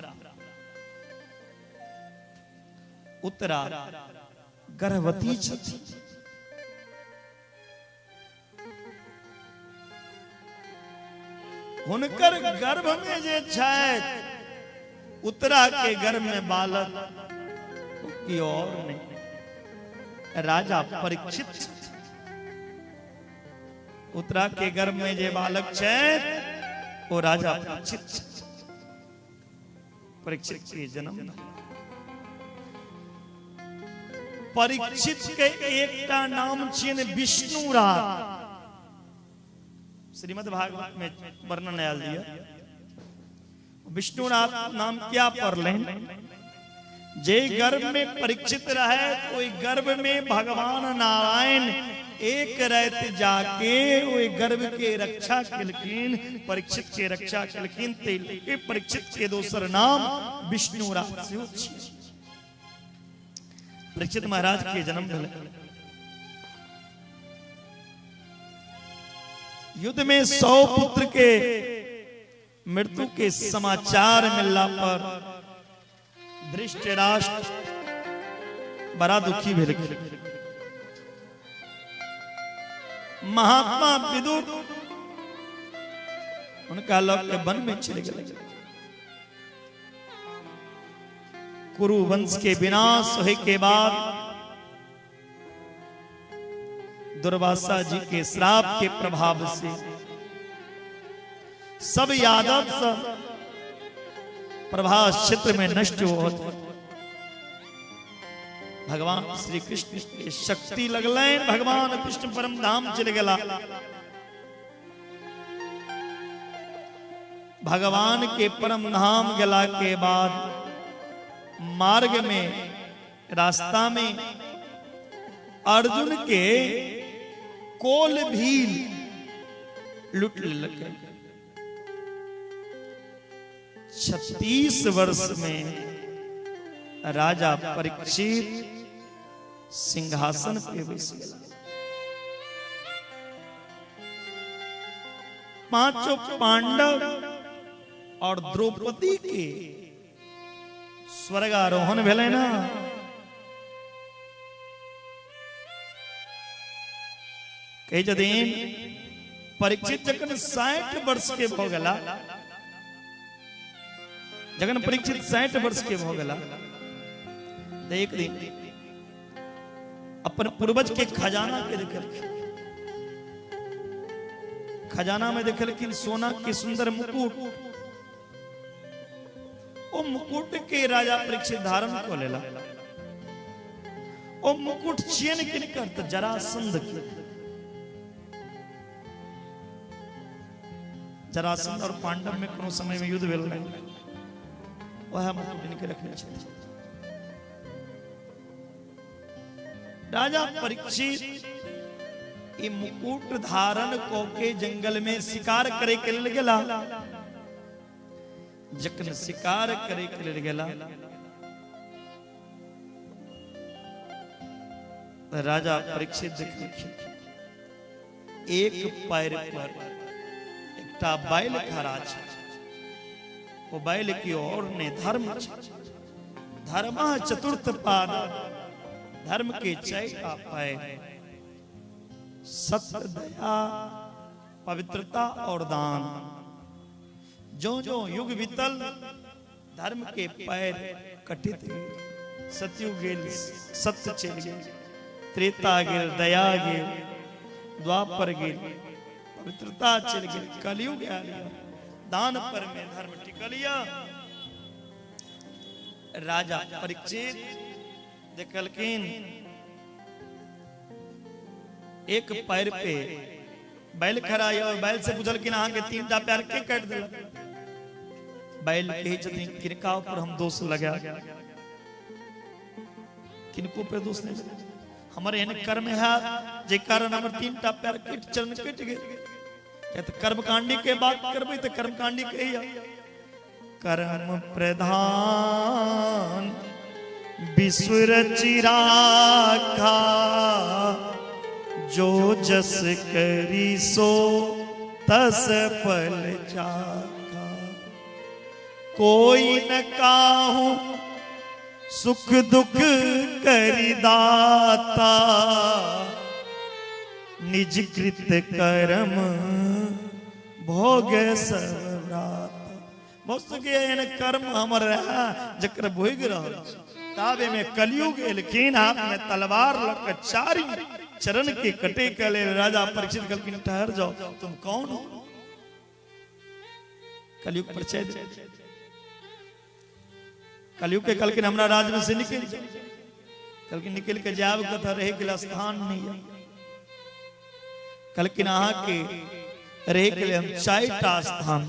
उत्तरा गर्भवती छथि। हुनकर गर्भ में जे छथि उत्तरा के गर्भ में बालक की और नहीं, राजा परीक्षित। उत्तरा के गर्भ में जे बालक छै ओ राजा परीक्षित। परीक्षित के जन्म परीक्षित के एकटा नाम छियनि विष्णुरात। श्रीमद् भागवत में वर्णन आयल दिया विष्णुरात नाम क्या पड़लनि। जे गर्भ में परीक्षित रहे तो गर्भ में भगवान नारायण एक रात जाके ओहि गर्भ के रक्षा केलखिन, परीक्षित के रक्षा केलखिन। ते परीक्षित के दोसर नाम विष्णुरात सेहो छियै। परीक्षित महाराज के जन्म भेलै। युद्ध में 100 पुत्र के मृत्यु के समाचार मिलला पर धृतराष्ट्र बड़ा दुखी भेलखिन। महात्मा विदुर उनका लग के वन में चले गए। कुरु वंश के विनाश होने के बाद दुर्वासा जी के श्राप के प्रभाव से सब यादव सब प्रभास क्षेत्र में नष्ट हो। भगवान श्री कृष्ण के शक्ति लगलनि, भगवान कृष्ण परम धाम चले गेला। भगवान के परम धाम गेला के बाद मार्ग में रास्ता में अर्जुन के कोल भील लूट लेलकै। 36 वर्ष में राजा परीक्षित सिंहासन पे बैस गेला। पांचों पांडव और द्रौपदी के स्वर्गारोहण भेलै ना। कहै छथिन परीक्षित जखन 60 वर्ष के भऽ गेला, जखन परीक्षित 60 वर्ष के भऽ गेला तऽ एक दिन अपन पूर्वज के खजाना के देखलखिन। खजाना में देखलखिन सोना के सुंदर मुकुट। ओ मुकुट के राजा परीक्षित धारण कऽ लेला। ओ मुकुट छियनि किनकर तऽ जरासंध के। जरासंध और पांडव में कोनो समय में युद्ध भेल रहै, वह मुकुट इनके रखने छथिन। राजा परीक्षित ई मुकुट धारण कऽ के जंगल में शिकार करे के लेल गेला। जखन शिकार करे के लेल गेला राजा परीक्षित देखलखिन एक पैर पर एकटा बैल खड़ा छै। ओ बैल की ओर ने धर्म छै। धर्म चतुर्थ पाद, धर्म के चारिटा पैर, सत्य, दया, पवित्रता और दान। जो जो युग बीतल धर्म के पैर कटित गेल। सतयुग गेल सत्य चलि गेल, त्रेता गेल दया गेल, द्वापर गेल पवित्रता चलि गेल, कलयुग आयल दान पर में धर्म टिकल। राजा परीक्षित देखलखिन एक पैर पे बैल खड़ा और बैल से पूछलखिन अहाँ के 3टा पैर के काटि देलक। बैल कहै छथिन किनका पर हम दोष लगा, किनको पे दोष नहीं, हमर एहन कर्म है जे कारण हमर 3टा पैर कटि चरण कटि गेल। तऽ कर्मकांडी के बात करबै तऽ कर्मकांडी कहिया कर्म प्रधान विश्व रचिराखा, जो जस करी सो तस फल चाखा। कोई न काहू सुख दुख करी दाता, निज कृत कर्म भोग सब भ्राता। के एहन कर्म हमर रहे जकर भोगि रहल छी। ताबे में कलयुग एलखिन, हाथ में तलवार लऽ के चारि चरण के कटे के लेल राजा परीक्षित कहलखिन ठहर जाओ, तुम कौन हो? कलयुग परिचय दे। कलयुग के कहलखिन हमरा राज्य में से निकल जाओ। कहलखिन निकल के जाब कथा रहे के स्थान नहीं है। कहलखिन अहाँ के रहे के लिए हम 4टा स्थान,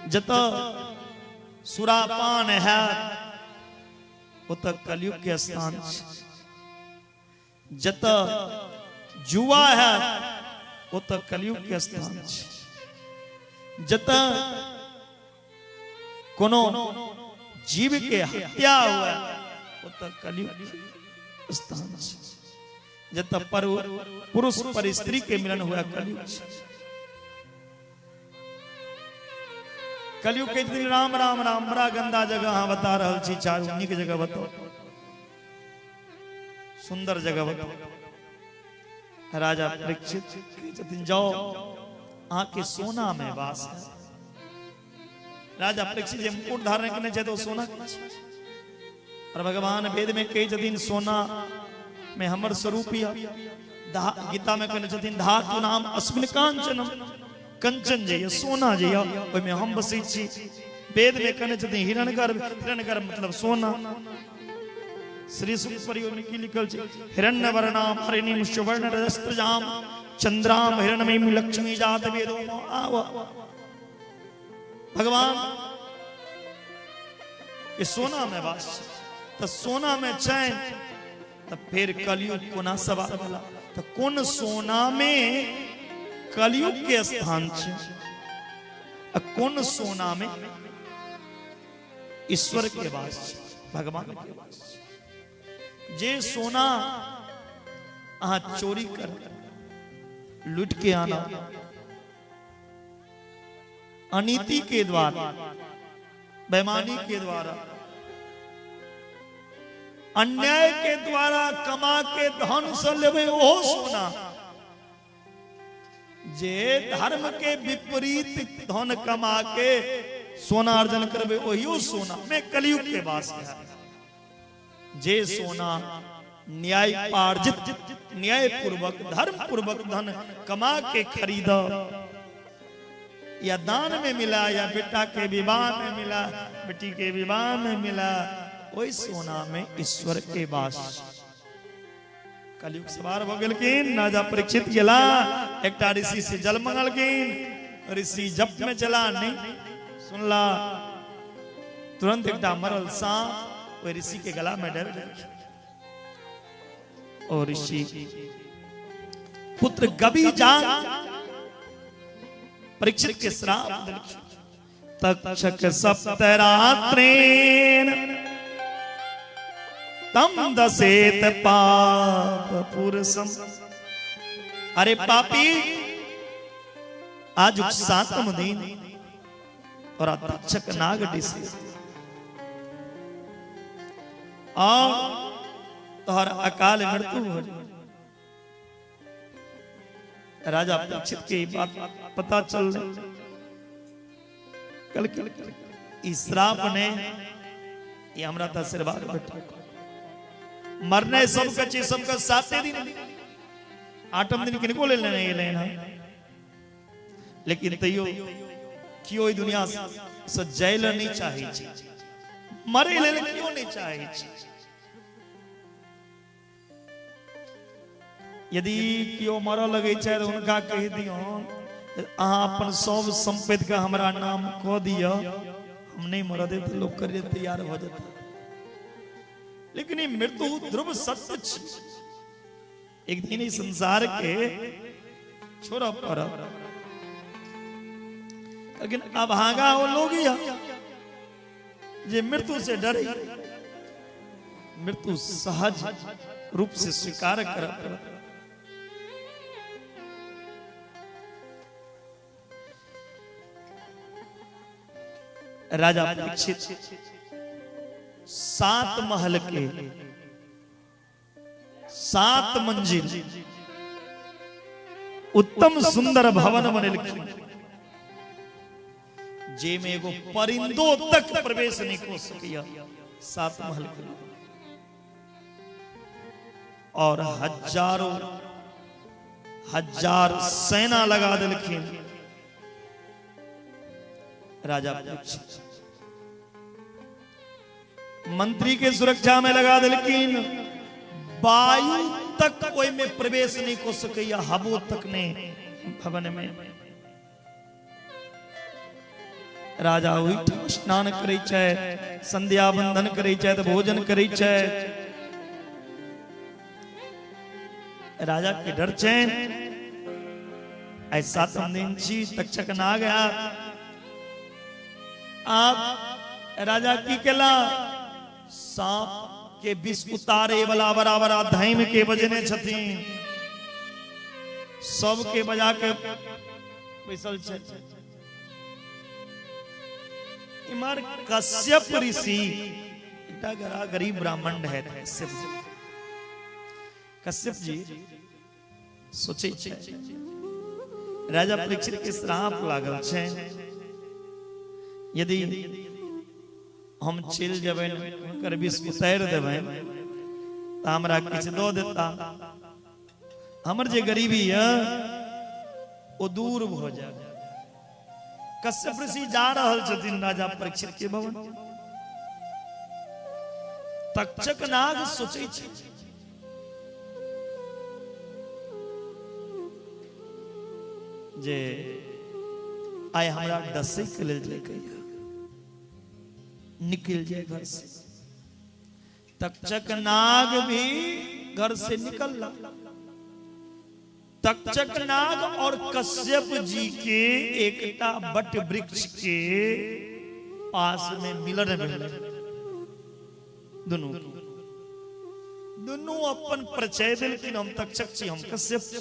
जतऽ सुरापान है ओतऽ कलयुग के स्थान, जतऽ जुआ है ओतऽ कलयुग के स्थान, जतऽ कोनो जीव के हत्या हुआ ओतऽ कलयुग के स्थान, जतऽ पर पुरुष पर स्त्री के मिलन हुआ कलयुग। कलयुग के दिन राम राम राम बड़ा गंदा जगह अहाँ बता रहल छी, चारू नीक जगह बताओ, सुंदर जगह बताओ। राजा परीक्षित छथिन जाओ अहाँ के सोना में वास है। राजा परीक्षित जे मुकुट धारण केने छथि ओ सोना के छै, और भगवान वेद में कहै छथिन सोना में हमर स्वरूप यऽ। गीता में कहने छथिन धातु नाम अस्मिन कांचनम, कंचन जे सोना जे ओहिमे हम बसै छी। वेद में कहने छथिन हिरण्यगर्भ, हिरण्यगर्भ मतलब सोना। श्री सूक्त में की लिखल छै, हिरण्य वर्णाम हरिणीम सुवर्ण रजस्त्रजाम चंद्राम हिरण्यमयीम लक्ष्मी जात वेदो आव। भगवान ये सोना में वास, तो सोना में चैन, तो फिर कलयुग कोना सवार भला। तो कोन सोना में कलयुग के स्थान छै, कोन सोना में ईश्वर के वास, भगवान के वास। जे सोना अहाँ चोरी कर लूट के आना, अनीति के द्वारा, बेईमानी के द्वारा, अन्याय के द्वारा कमा के धन से लेबै ओहो सोना। जे धर्म के विपरीत धन कमा के सोना अर्जन करबे ओहियो सोना में कलयुग के वास है। जे सोना न्याय पार्जित, न्याय पूर्वक, धर्म पूर्वक धन कमा के खरीद, या दान में मिला, या बेटा के विवाह में मिला, बेटी के विवाह में मिला, वही सोना में ईश्वर के वास। कलयुग सवार भ गेलखिन। राजा परीक्षित गेला, एकटा ऋषि से जल मंगलखिन, ऋषि जप में चला नहीं सुनला, तुरंत एकटा मरल सांप ओहि ऋषि के गला में डर गेलखिन। और ऋषि पुत्र गबी जान परीक्षित के श्राप देलखिन। तक्षक सप्तरात्रेण तम दसेत पाप पुरुषम। अरे पापी, आज सातम दिन और तक्षक नाग डिसे और तोहर अकाल मृत्यु हो। राजा परीक्षित के बात पता चल कल श्राप ने ये हमरा त आशीर्वाद भेटल। मरने सबके चीज सबके 7 दिन, 8म दिन किनको लेल नहीं एलै हन, लेकिन तैयो केओ ई दुनिया से जाय ल नहीं चाहै छै, मरे लेल केओ नहीं चाहै छै। यदि केओ मरऽ लगै छै तऽ हुनका कहि दियौन अहाँ अपन सब संपत्ति के हमरा नाम कऽ दिअ, हम नहीं मरऽ देब तऽ लोक करे तैयार भऽ जेतै। लेकिन ई मृत्यु ध्रुव सत्य छै, एक दिन ई संसार के छोड़ऽ पड़त। लेकिन अभागा वो लोग ही जे मृत्यु से डरे, मृत्यु सहज रूप से स्वीकार करऽ पड़त। राजा परीक्षित 7 महल के 7 मंजिल उत्तम सुंदर भवन बनेलखिन, जे में एगो परिंदो तक प्रवेश नहीं कर सकिया। 7 महल के और हजारों हजार सेना लगा देलखिन राजा परीक्षित। मंत्री के सुरक्षा में लगा देलखिन, वायु तक ओहि में प्रवेश नहीं को सकैया, हवो तक नहीं भवन में। राजा ओहिठाम स्नान करै छै, संध्या बंधन करै छै, भोजन करै छै। राजा के डर छैन, आइ 7 दिन छी, तक्षक नाग आयत। आप राजा की केला, सांप के विष उतारे वाला बड़ा बड़ा धैम के बजने छथिन, सबके बजा के बैसल छै। इमर कश्यप ऋषि एकटा गरीब ब्राह्मण है कश्यप जी। कश्यप जी सोचे छै राजा परीक्षित के श्राप लागल छै, यदि हम चलि जेबनि हुनकर विष उतारि देबनि तऽ हमरा किछु दऽ देता, हमर जे गरीबी यऽ ओ दूर भऽ जायत। कश्यप ऋषि जा रहल छथिन राजा परीक्षित के भवन। तक्षक नाग सोचै छै जे आइ हमरा डसै के लेल जाय, निकल जाए घर से। तक्षक नाग भी घर से निकल। तक्षक नाग और कश्यप जी के एकटा बट वृक्ष के पास में मिलन भेल। दुनू दुनू अपन परिचय देलखिन, हम तक्षक छी, हम कश्यप छी।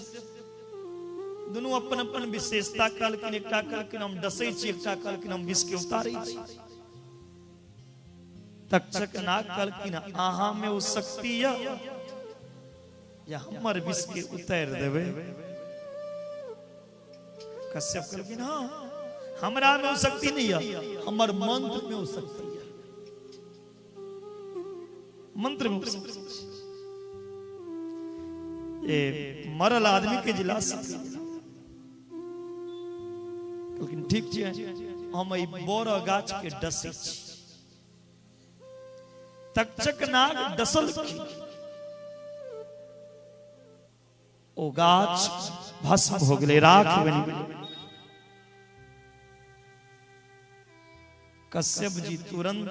दुनू अपन अपन विशेषता कहलखिन, एकटा कहलखिन हम डसै छी, एकटा कहलखिन हम विष के उतारै छी। तक्षक नाग कहलखिन अहाँ में ओ शक्ति यऽ जे हमर विष के उतारि देबै। कश्यप कहलखिन हाँ, हमरा में ओ शक्ति नहीं यऽ, हमर मंत्र में ओ शक्ति यऽ, मंत्र में ओ शक्ति ए मरल आदमी के जिला सकैया। कहलखिन ठीक छै, हम एहि बड़ गाछ के डसै छी। तक्षक नाग डसलखिन, ओ गाछ भस्म हो गेलै, राख बनि गेलै। कश्यप जी तुरंत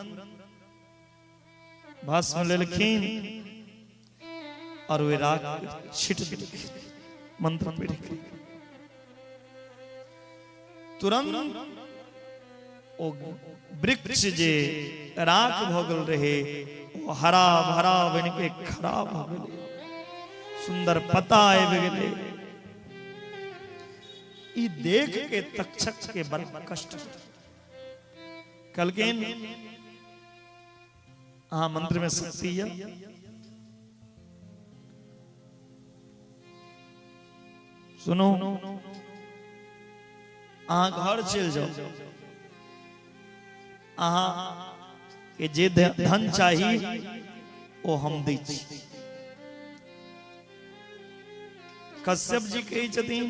भस्म लेलखिन और वे राख छिट देलखिन मंत्र पढ़ि के। तुरंत ओ वृक्ष जे राख भऽ गेल रहे ओ हरा भरा बनि के खड़ा भऽ गेलै, सुंदर पत्ता आबि गेलै। ई देख के तक्षक के बड़ा कष्ट। कहलखिन अहाँ मंत्र में शक्ति यऽ, सुनू अहाँ घर चलि जाउ, अहाँ के जे धन चाही ओ हम दै छी। कश्यप जी कहै छथिन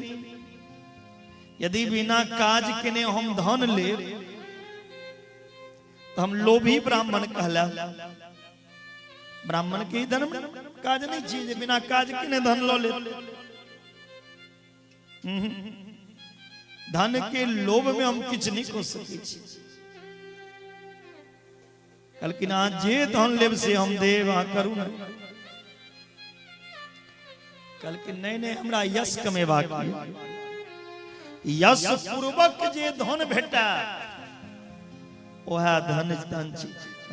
यदि बिना काज केने हम धन लेब तो हम लोभी ब्राह्मण कहला। ब्राह्मण के धन में काज नहीं छी जे बिना काज केने धन ल ले। धन के लोभ में हम किछु नहीं कऽ सकै छी। कहलखिन अहाँ जे धन लेब से हम देब, अहाँ करू ने। कहलखिन नहीं नहीं, हमरा यश कमेबाक यश पूर्वक जे धन भेटा ओहा धन धन छी।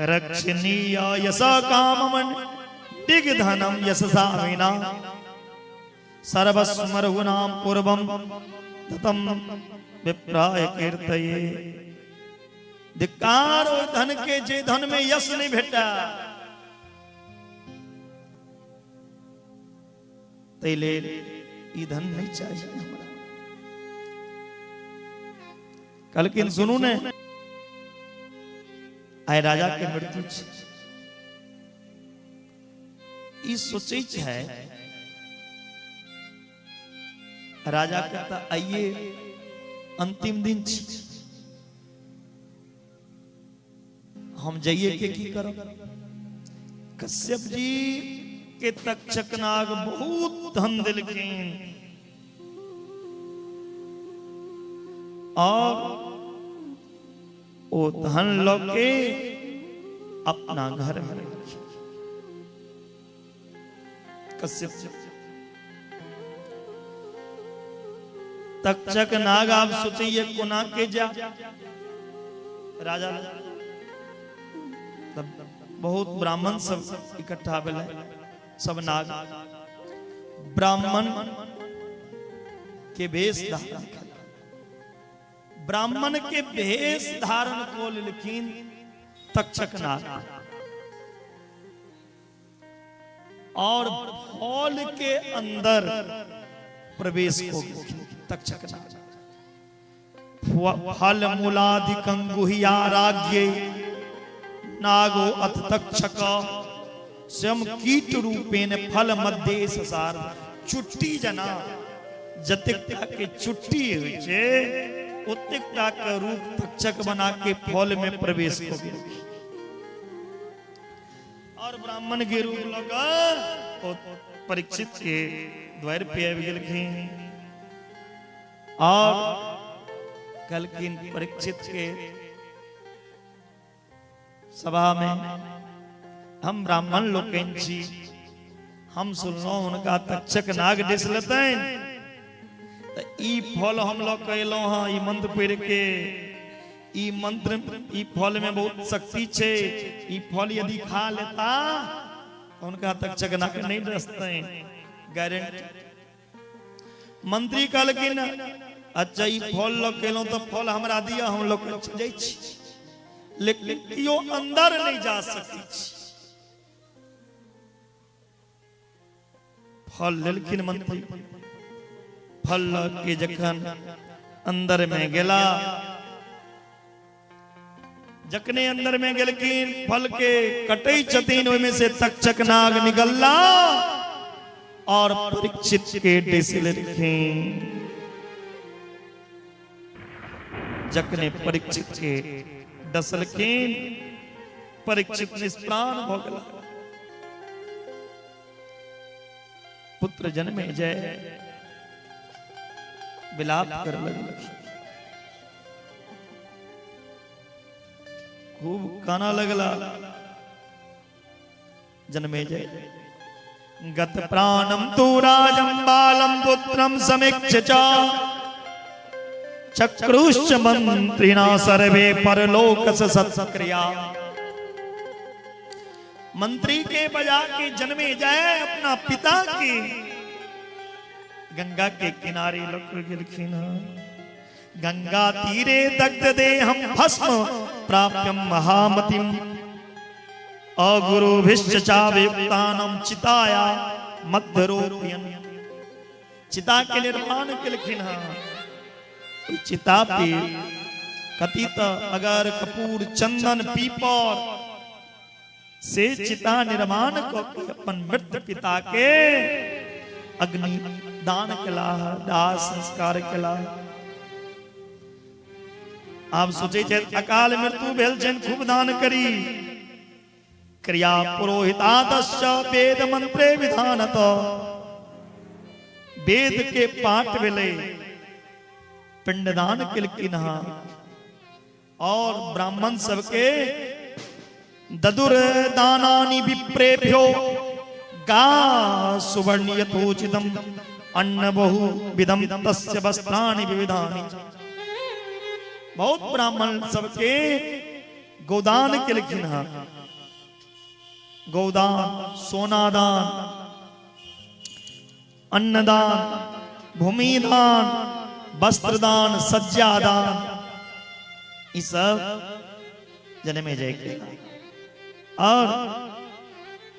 रक्षणीय यश काममन दिग धनम यशसा विना सर्वस्मरगुणाम पूर्वम ततम विप्राय कीर्तये। धिक्कार ओहि धन के जे धन में यश नहीं भेटा। तै लेल ई धन नहीं चाहिए हमरा। कहलखिन सुनू ने, आइ राजा के मृत्यु छै, ई सोचै छै राजा कहता आइए अंतिम दिन छी, हम जाइए के की करब। कश्यप जी के तक्षक नाग बहुत धन दिलखिन और ओ धन लऽ के अपना घर में रखी। कश्यप जी तक्षक नाग आप सोचिए कोना के जा राजा तब बहुत ब्राह्मण सब इकट्ठा भेलै, सब नाग ब्राह्मण के भेष धारण, ब्राह्मण के भेष धारण को लेलखिन तक्षक नाग और फल के अंदर प्रवेश को तक्षक नाग। फल मूलाधिकं गुह्या राज्ञे नागो अथ तक्षक स्वयं कीट रूपेण फल मध्य ससार। चुट्टी जना जतेक टा के चुट्टी होइ छै ओतेक टा के रूप तक्षक बना के फल में प्रवेश हो गेल और ब्राह्मण के रूप लऽ कऽ परीक्षित के द्वार पे आबि गेलखिन और कहलखिन परीक्षित के सभा में हम ब्राह्मण लोकनि छी, हम सुनलहुं हुनका तक्षक नाग डसि लेतनि तऽ ई फल हम लऽ के एलहुं हँ, ई मंत्र पढ़ि के, ई मंत्र ई फल में बहुत शक्ति छै, ई फल यदि खा लेता हुनका तक्षक नाग नहीं डसतनि, गारंटी। मंत्री कहलखिन अच्छा ई फल लऽ के एलहुं तऽ फल हमरा दिअ, हम लऽ के जाइ छी, लेकिन केओ अंदर नहीं जा सकै छी। फल लेलखिन मंत्री, फल लऽ के जखन अंदर में गेला, जखने अंदर में गेलखिन फल के कटै छथिन ओहिमे से तक्षक नाग निकलला और परीक्षित के डसि लेलखिन। जखने परीक्षित के डसलखिन परीक्षित निष्प्राण भऽ गेला। पुत्र जन्मे जय विलाप कर लगलखिन, खूब काना लगला। जन्मे जय गत प्राणम तु राजम बालम पुत्रम समीक्ष च चक्रुश्च मंत्रिणा सर्वे परलोक सत्क्रिया। मंत्री के बजा के जन्मे जाए अपना पिता के गंगा के किनारे लग गेलखिन। गंगा तीरे दग्ध दे हम भस्म प्राप्यम महामतिम अगुरुभिश्च चावयुक्तानम चिताया मध्यरोपयन। चिता के निर्माण केलखिन। चिता पे कथित अगर कपूर चंदन पीपर से चिता निर्माण को अपन मृत पिता के अग्नि दान केला, दाह संस्कार केला। आप सोचे छे अकाल मृत्यु भेल छनि खूब दान करी। क्रिया पुरोहितादश्च वेद मंत्रे विधानत। वेद के पाठ भेलै, पिंडदान केलखिन हँ और ब्राह्मण सबके ददुर दानानि विप्रेभ्यो गा सुवर्णयथोचितम अन्न बहु विधम तस्य वस्त्राणि विविधानि। बहुत ब्राह्मण सबके गोदान केलखिन हँ, गोदान, सोनादान, अन्नदान, भूमिदान, वस्त्रदान, सज्जादान, ई सब जन्मे जय के। और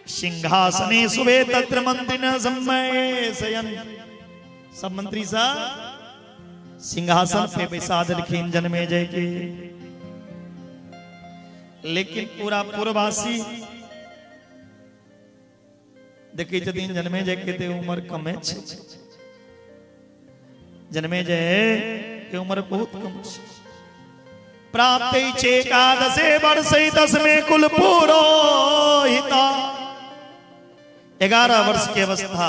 सिंहासने सुबे तत्र मंत्रिण सम्मय शयन। सब मंत्री साहब सिंहासन पे बैसा देलखिन जन्मे जय के। लेकिन पूरा पूर्ववासी देखै छथिन जन्मे जय के ते उम्र कमे छै, जन्मे जय के उम्र बहुत कम छै। प्राप्त एकादशे वर्षे दसमे कुल पुरोहिता, 11 वर्ष के अवस्था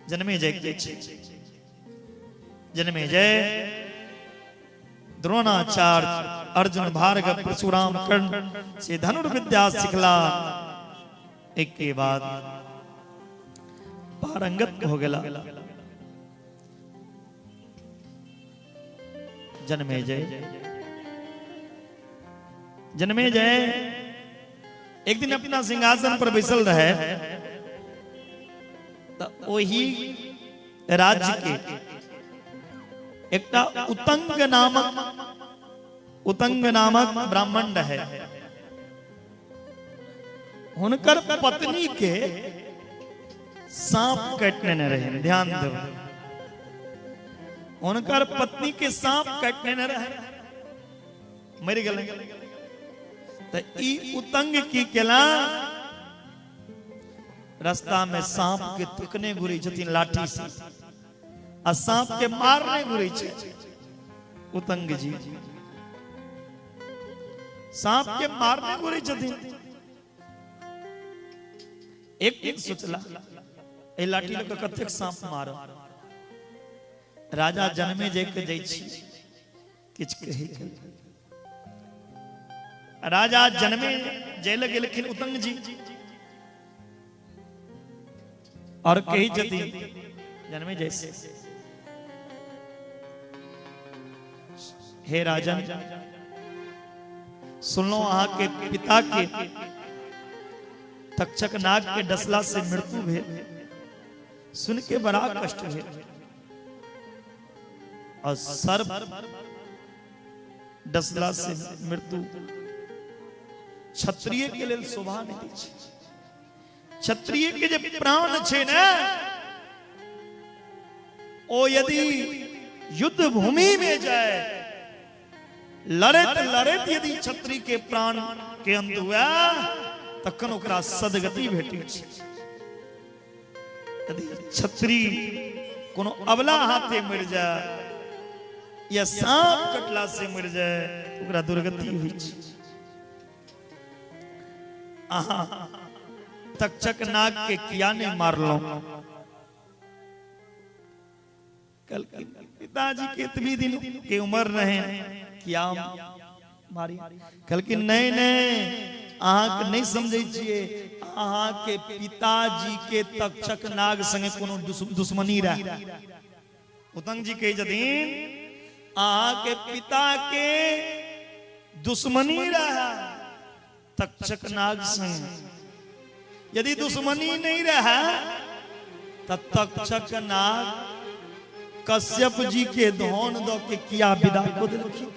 जन्मे जय के छै। जन्मे जय द्रोणाचार्य अर्जुन भार्गव परशुराम कर्ण से धनुर्विद्या सिखला, एक के बाद पारंगत हो गया जन्मे जय। जन्मे जय एक दिन अपना सिंहासन पर बैसल रहे तो वही राज्य के एकटा उतंग नामक ब्राह्मण रहे, हुनकर पत्नी के सांप काटने न रहे। ध्यान दो, हुनकर पत्नी के सांप काटने न रहे, मर गए। तो ई उतंग की केला रास्ता में सांप के तुकने घुरै छथिन लाठी से आ सांप के मारने घुरै छै। उतंग जी सांप के मारने घुरै छथिन। एक दिन सोचला ए लाठी लऽ कऽ कतेक सांप मारब। राजा जन्मे जय के जाइ छी किछु कहै के, राजा जन्मे जय लग गेलखिन उतंग जी और कही छथिन जन्मे जैसे, हे राजन सुनलो अहाँ के पिता के तक्षक नाग के डसला से मृत्यु भेल, सुन के बड़ा कष्ट भेल और सर्प डसला से मृत्यु क्षत्रिय के लेल शोभा नहीं दै छै। क्षत्रिय के जे प्राण छै ने ओ यदि युद्ध भूमि में जाए लड़ैत लड़ैत यदि क्षत्रिय के प्राण के अंत हुआ तखन ओकरा सदगति भेटै छै। यदि क्षत्रिय कोनो अबला हाथे मरि जाए या सांप कटला से मरि जाए ओकरा दुर्गति होइ छै। अहाँ तक्षक नाग के किया नहीं मारलहुं? कल पिताजी के एतबी दिन के उम्र रहे किया मारी? कल कि नहीं नहीं अहाँ के नहीं समझै छियै, अहाँ के पिताजी के तक्षक नाग संगे कोनो दुश्मनी रहे। उतंग जी कहै छथिन अहाँ के पिता के दुश्मनी रहे तक्षक नाग संग, यदि दुश्मनी नहीं रहे तो तक्षक नाग कश्यप जी के धन the के किया विदा को देलखिन।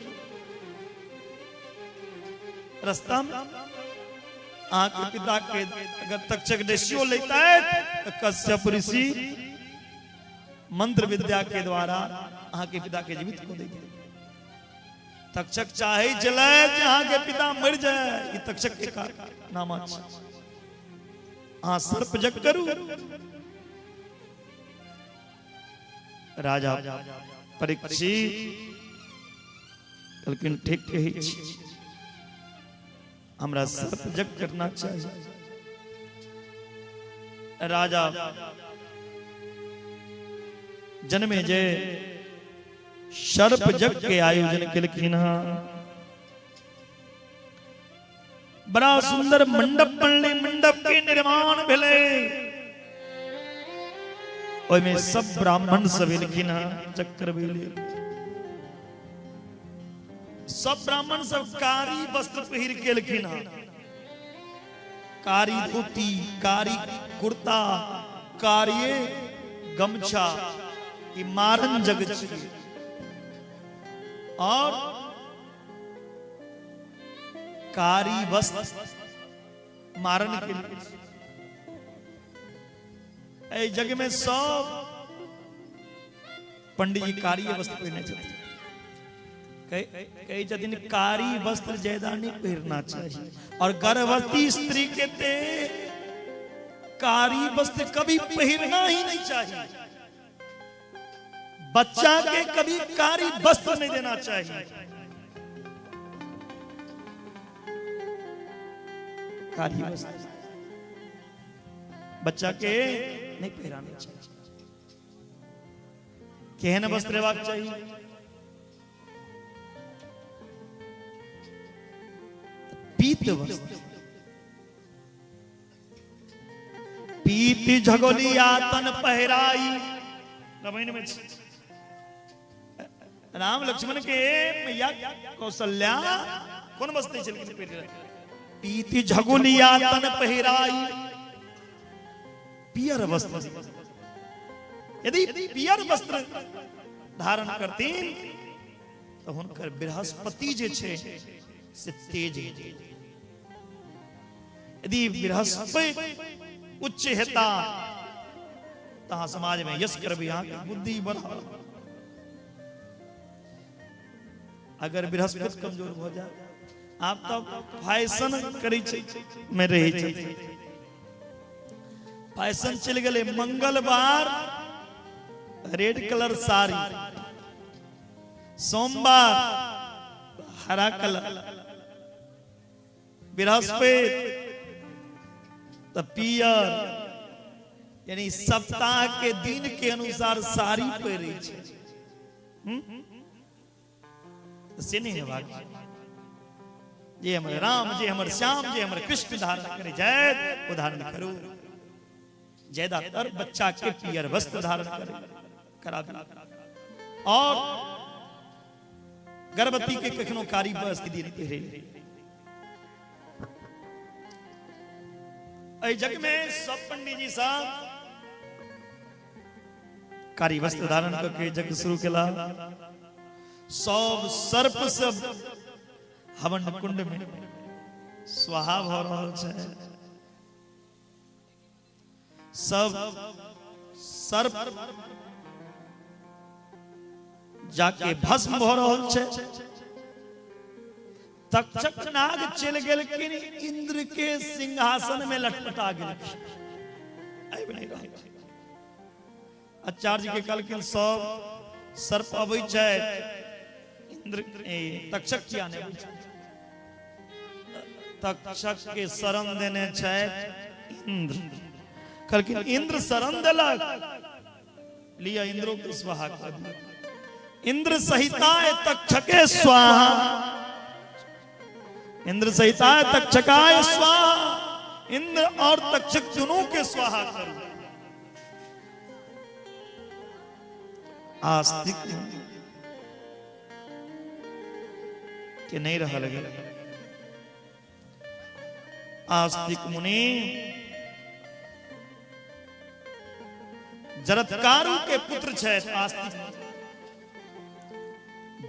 रास्ता में अहाँ के पिता के अगर तक्षक डसियो लेता है तो कश्यप ऋषि मंत्र विद्या के द्वारा अहाँ के पिता के जीवित को देते। तक्षक चाहे छलै जे अहाँ के पिता मरि जाए, ई तक्षक के नाम अछि। अहाँ सर्प जग करू। राजा परीक्षित कहलखिन ठीक कहै छी, हमरा सर्प जग करना चाहिए। राजा जन्मे जे सर्प जग के आयोजन केलखिन हँ। बड़ा सुंदर मंडप बनले, मंडप के निर्माण भेलै, ओहिमे सब ब्राह्मण सब एलखिन हँ। चक्कर भेलै, सब ब्राह्मण सब कारी वस्त्र पहिर के एलखिन हँ, कारी धोती, कारी कुर्ता, कारिये गमछा, ई मारन जग छी। और कारी वस्त्र मारन के लिए एहि जग में सब पंडित जी कारी वस्त्र पहिरने छथिन। कहै छथिन कारी वस्त्र ज्यादा नहीं पहिरना चाहिए और गर्भवती स्त्री के ते कारी वस्त्र कभी पहिरना ही नहीं चाहिए। बच्चा के कभी कारी वस्त्र नहीं देना चाहिए। कारी वस्त्र बच्चा के नहीं पहराना चाहिए। केहन वस्त्र हेबाक चाहिए? पीत वस्त्र। पीत झगोलिया तन पहिराई। रामायण में राम लक्ष्मण के मैया कौशल्या कौन वस्त्र छलखिन पहिरने? पीत झगोलिया तन पहिराई, पियर वस्त्र। यदि पियर वस्त्र धारण करतीन तो हुनकर बृहस्पति जे छै से तेज। यदि बृहस्पति उच्च हेता तहाँ समाज में यश करबी, अहाँके बुद्धि बढ़ा। अगर बृहस्पति कमजोर हो जाए, आप तो फैशन करै छै में रहै छै, फैशन चलि गेलै। मंगलवार रेड कलर साड़ी, सोमवार हरा कलर, बृहस्पति तो पियर, यानी सप्ताह के दिन के अनुसार साड़ी पहिरै छै। से नहीं हेबाक। जे हमर राम, जे हमर श्याम, जे हमर कृष्ण धारण करे जाय ओ धारण करू। ज्यादातर बच्चा के पियर वस्त्र धारण करे कराबी। और गर्भवती के कखनो कारी वस्त्र नहीं पहिरे। एहि जग में सब पंडित जी साहब कारी वस्त्र धारण करके जग शुरू केला। सब सर्प सब हवन कुंड में स्वाहा भ रहल छै। सब सर्प जाके भस्म भ रहल छै। तक्षक नाग चलि गेलखिन इंद्र के सिंहासन में लटपटा गेलखिन, आबि नहि रहल। आचार्य के कहलखिन सब सर्प अबै छै, इंद्र तक्षक किया नहि अबै छै? तक्षक के शरण देने छै इंद्र। कहलखिन इंद्र शरण देलक, लिया इंद्रो के स्वाहा कर दिया। इंद्र सहिताय तक्षके स्वाहा, इंद्र सहिताय तक्षकाय स्वाहा। इंद्र और तक्षक दोनों के स्वाहा करो। आस्तिक के नहीं रहा लगे। आस्तिक मुनि जरत्कारु के पुत्र छै। आस्तिक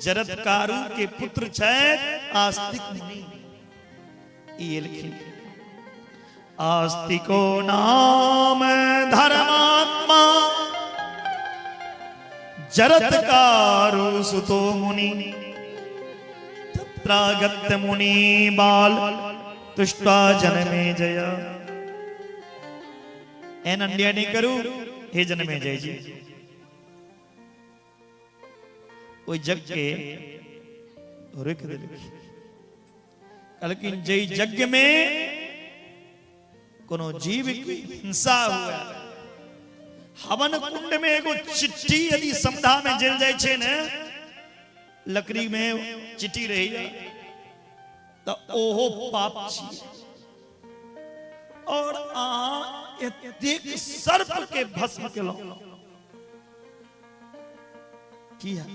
जरत्कारु के पुत्र छै आस्तिक मुनि। आस्तिको नाम धर्मात्मा जरत्कारु सुतो मुनि तत्रागत्य मुनि बाल तुष्टा जनमे जय। एन अन्याय नहीं करू हे जनमे जय जी। ओहि जग के रोकि देलखिन। कहलखिन जै यज्ञ में कोनो जीव की हिंसा हुआ, हवन कुंड में एगो चिट्ठी यदि समधा में जल जाय छै ने, लकड़ी में चिट्ठी रही तो ओहो पाप छी। और अहाँ एतेक सर्प के भस्म केलहुं किया?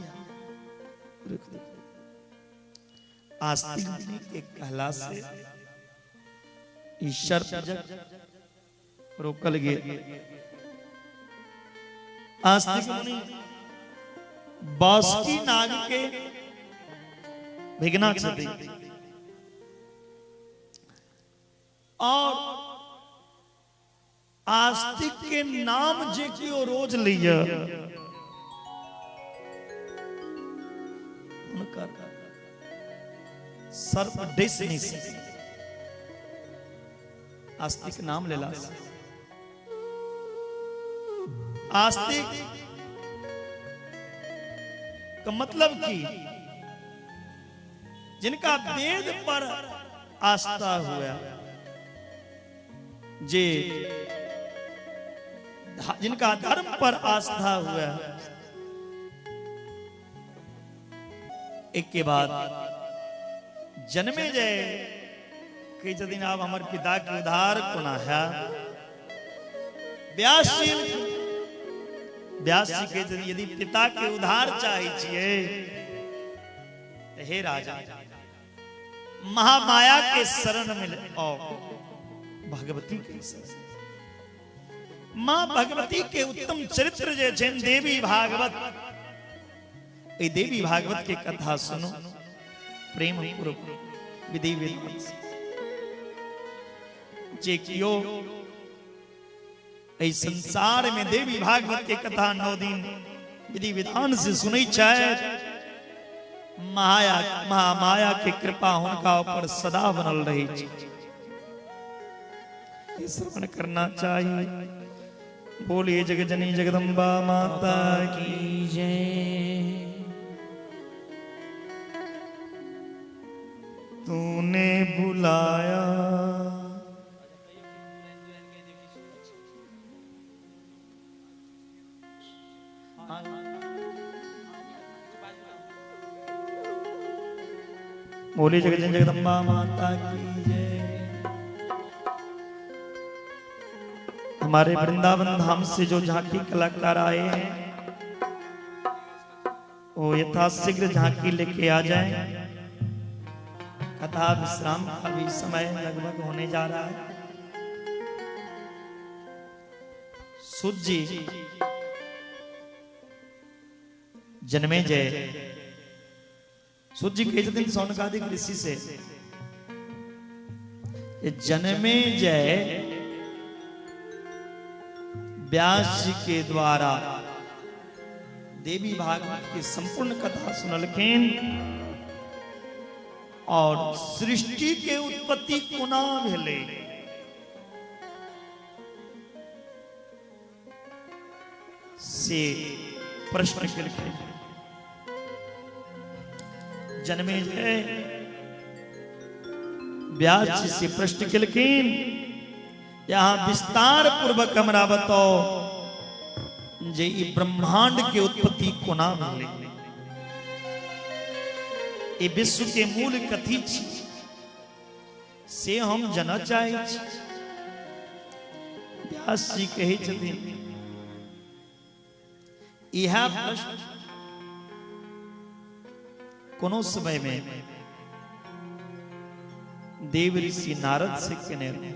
आस्तिक मुनि के कहला से ई सर्प जग रोकल गेल। आस्तिक मुनि बासुकी नाग के भिगना छथि और आस्तिक के नाम जे केओ रोज लिय हुनकर सर्प डसि नहि सकै। आस्तिक नाम लेला से आस्तिक का मतलब की जिनका वेद पर आस्था हुआ, जे जिनका धर्म पर आस्था हुआ। एक के बाद जन्मे जाए कि जदिन आप हमारे पिता के उद्धार कोना है। व्यास जी के यदि पिता के उद्धार चाहे छिए तो हे राजा महामाया के शरण में आओ, भगवती के शरण। मां भगवती के उत्तम चरित्र जे छनि देवी भागवत, ए देवी भागवत के कथा सुनो प्रेम पूर्वक विधि विधान से। जे कियो एहि संसार में देवी भागवत के कथा 9 दिन विधि विधान से सुनै छथि, महामाया के कृपा हुनका ऊपर सदा बनल रहै छै। श्रवण करना चाहिए। बोलिए जगजनी जगदम्बा माता की जय। तूने बुलाया बोलिए जगजनी जगदम्बा माता की जय। हमारे वृंदावन धाम से जो झांकी कलाकार आए हैं वो यथाशीघ्र झांकी लेके आ जाएं। कथा विश्राम का भी समय लगभग होने जा रहा है। सुत जी जन्मे जय सुत जी कहे छथिन सौनकादिक ऋषि से जन्मे जय व्यास जी के द्वारा देवी भागवत की संपूर्ण कथा सुनलखिन और सृष्टि के उत्पत्ति कोना भेलै से प्रश्न केलखिन। जन्मे जय व्यास जी से प्रश्न केलखिन, यहां विस्तार पूर्वक हमरा बताओ जे ई ब्रह्मांड के उत्पत्ति कोना भेलै, ई विश्व के मूल कथी छी से हम जानऽ चाहै छी। व्यास जी कहै छथिन इएह प्रश्न कोनो समय में देव ऋषि नारद से केने रहे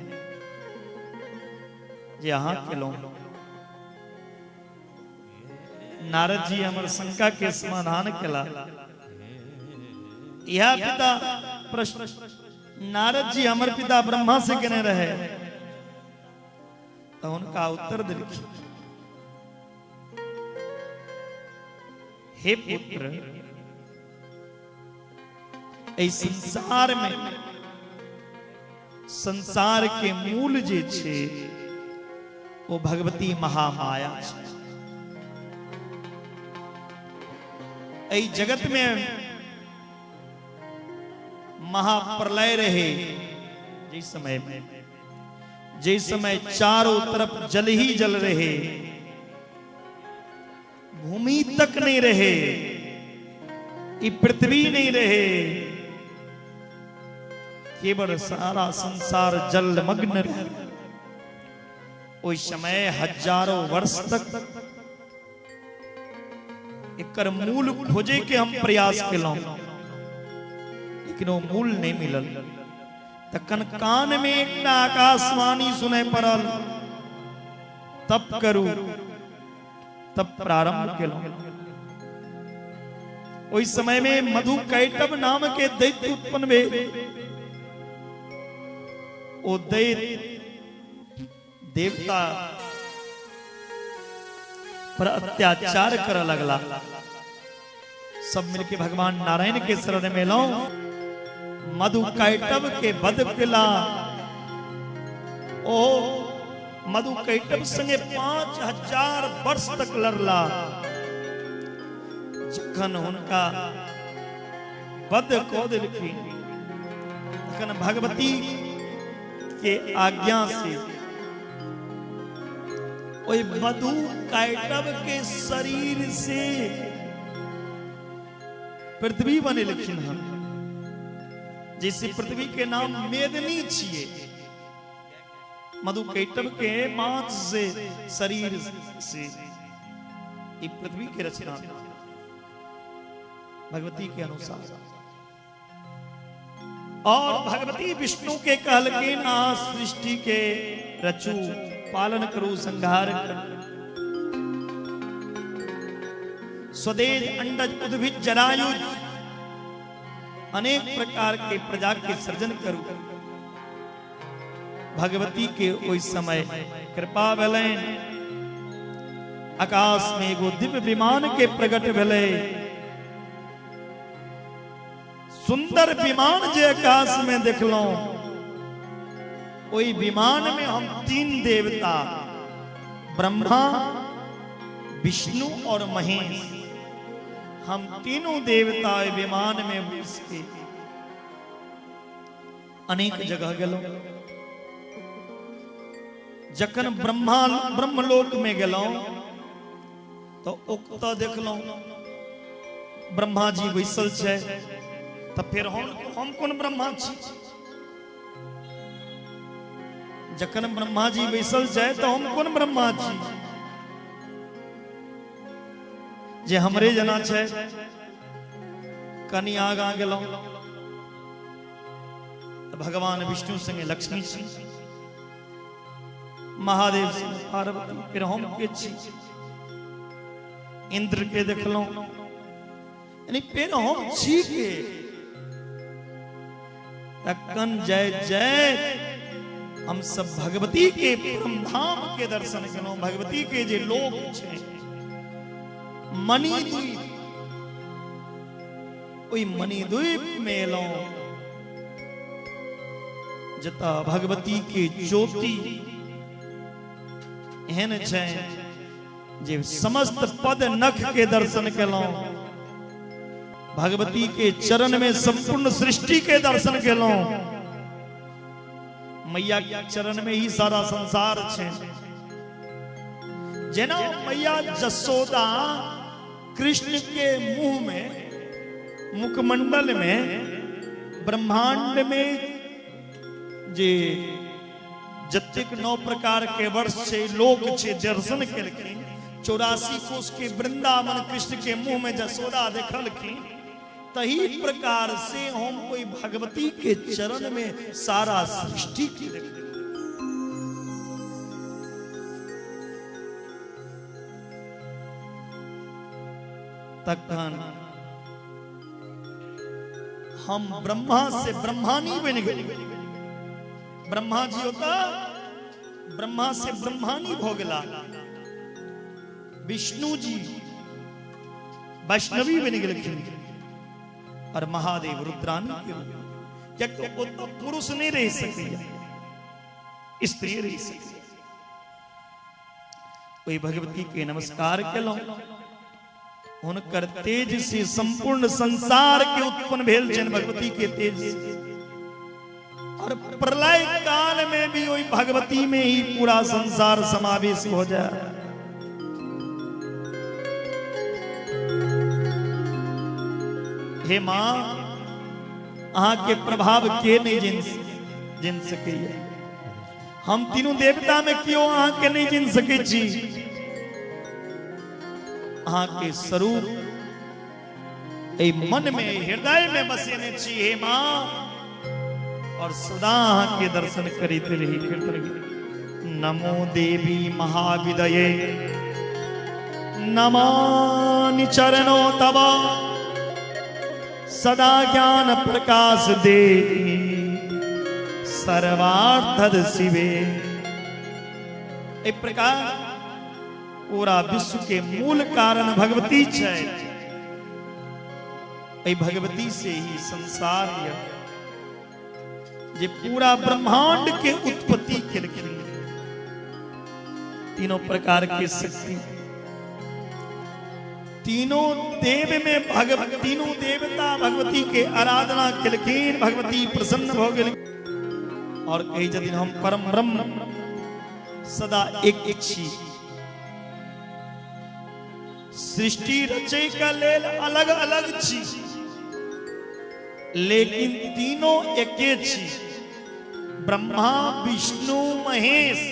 जे अहाँ केलहुं। नारद जी हमर शंका के समाधान केला। यह पिता प्रश्न नारद जी हमर पिता ब्रह्मा से केने रहे तो उनका उत्तर देलखिन, हे पुत्र, एहि संसार में संसार के मूल जे छे वो भगवती महामाया छे। एहि जगत में महाप्रलय रहे जिस समय में, जिस समय चारों तरफ जल ही जल रहे, भूमि तक नहीं रहे, ये पृथ्वी नहीं रहे, केवल सारा संसार जलमग्न रहे। उस समय हजारों वर्ष तक एकर मूल खोजे के हम प्रयास केलहुं, लेकिन वो मूल नहीं मिलल। तखन कान में एकटा आकाशवाणी सुनै पड़ल, तप करू, तब प्रारंभ केलहुं। ओहि समय में मधु कैटभ नाम के दैत्य उत्पन्न भेल। ओ दैत्य देवता पर अत्याचार करऽ लगला। सब मिलके भगवान नारायण के शरण में एलहुं, मधु कैटभ के वध केला। ओ मधु कैटभ संगे 5000 वर्ष तक लड़ला। जखन हुनका वध कऽ देलखिन तखन भगवती के आज्ञा से ओहि मधु कैटभ के शरीर से पृथ्वी बनेलखिन हन, जैसे पृथ्वी के नाम मेदनी छिए। मधु कैटभ के मांस से, शरीर से ये पृथ्वी के रचना भगवती के अनुसार। और भगवती विष्णु के कहलखिन आ सृष्टि के रचू, पालन करू, संहार करू। स्वदेज अंडज उद्भिद जरायुज अनेक प्रकार के प्रजा के सृजन करू। भगवती के ओहि समय कृपा भेलनि, आकाश में एगो दिव्य विमान के प्रकट भेलै। सुंदर विमान जे आकाश में देखलहुं, ओहि विमान में हम 3 देवता ब्रह्मा विष्णु और महेश, हम तीनों देवता विमान में बैस के अनेक जगह गेलहुं। जखन ब्रह्मा ब्रह्मलोक में गेलहुं तो ओतऽ देखलहुं ब्रह्मा जी बैसल छै, तो फिर हम कोन ब्रह्मा छी? जखन ब्रह्मा जी बैसल छै तो हम कोन ब्रह्मा छी जे हमरे जना छै? कनी आगा गेलहुं भगवान विष्णु संगे लक्ष्मी छी, महादेव संगे पार्वती, फिर हम के छी? इंद्र के देखलहुं, यानी फिर हम छी के? तखन जय जय हम सब भगवती के परम धाम के दर्शन केलहुं। भगवती के जे लोक छै मणिद्वीप, ओहि मणिद्वीप में एलहुं जतऽ भगवती के ज्योति एहन छै जे समस्त पद नख के दर्शन केलहुं। भगवती के चरण में संपूर्ण सृष्टि के दर्शन केलहुं। मैया के चरण में ही सारा संसार छै। जेना मैया जसोदा कृष्ण के मुंह में, मुखमंडल में, ब्रह्मांड में जे जतेक 9 प्रकार के वर्ष छै, लोक छै, दर्शन केलखिन। 84 कोस के वृंदावन कृष्ण के मुंह में जसोदा देखलखिन, तही प्रकार से हम कोई भगवती के चरण में सारा सृष्टि के देखलखिन। तखन हम ब्रह्मा से ब्रह्मानी बन गए। ब्रह्मा जी होता ब्रह्मा से ब्रह्मानी भ गेला। विष्णु जी वैष्णवी बन गेलखिन और महादेव रुद्रानी के रूप। कियाकि तो पुरुष नहीं रह सकैया, स्त्री रह सकैया। ओहि भगवती के नमस्कार केलहुं। हुनकर तेज से संपूर्ण संसार के उत्पन्न भेल छनि भगवती के तेज से। और प्रलय काल में भी वही भगवती में ही पूरा संसार समावेश हो जाए। हे मां, अहाँ के प्रभाव के नहीं जिन सकैया। हम तीनों देवता में क्यों अहाँ के नहीं जिन सकै छी? अहाँ के स्वरूप एहि मन में, हृदय में बसेने छी हे मां, और सदा अहाँ के दर्शन करैत रही। नमो देवी महाविदये नमानि चरणो तव, सदा ज्ञान प्रकाश दे सर्वार्थद शिवे। एहि प्रकार पूरा विश्व के मूल कारण भगवती छै। एहि भगवती से ही संसार जे पूरा ब्रह्मांड के उत्पत्ति केलखिन। तीनों प्रकार के शक्ति, तीनों देव में तीनों देवता भगवती के आराधना केलखिन, भगवती प्रसन्न भ गेल। और कही जदिन हम परम ब्रह्म सदा एक छी, सृष्टि रचै के लेल अलग अलग छी, लेकिन तीनों एके छी। ब्रह्मा विष्णु महेश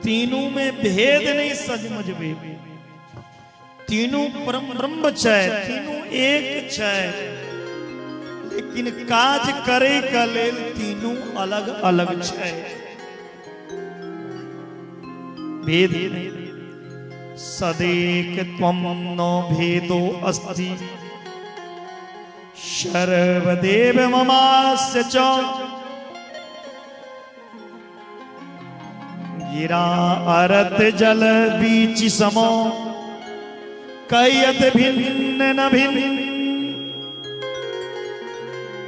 तीनों में भेद नहीं सजमजबे, तीनों परम ब्रह्म छै, तीनों एक छै, लेकिन काज करे के लेल तीनों अलग अलग छै, भेद नहीं। सदेक त्वं नो भेदो अस्ति सर्वदेव ममास्य च गिरा अरत जल बीच समो कयत भिन्न न भिन्न।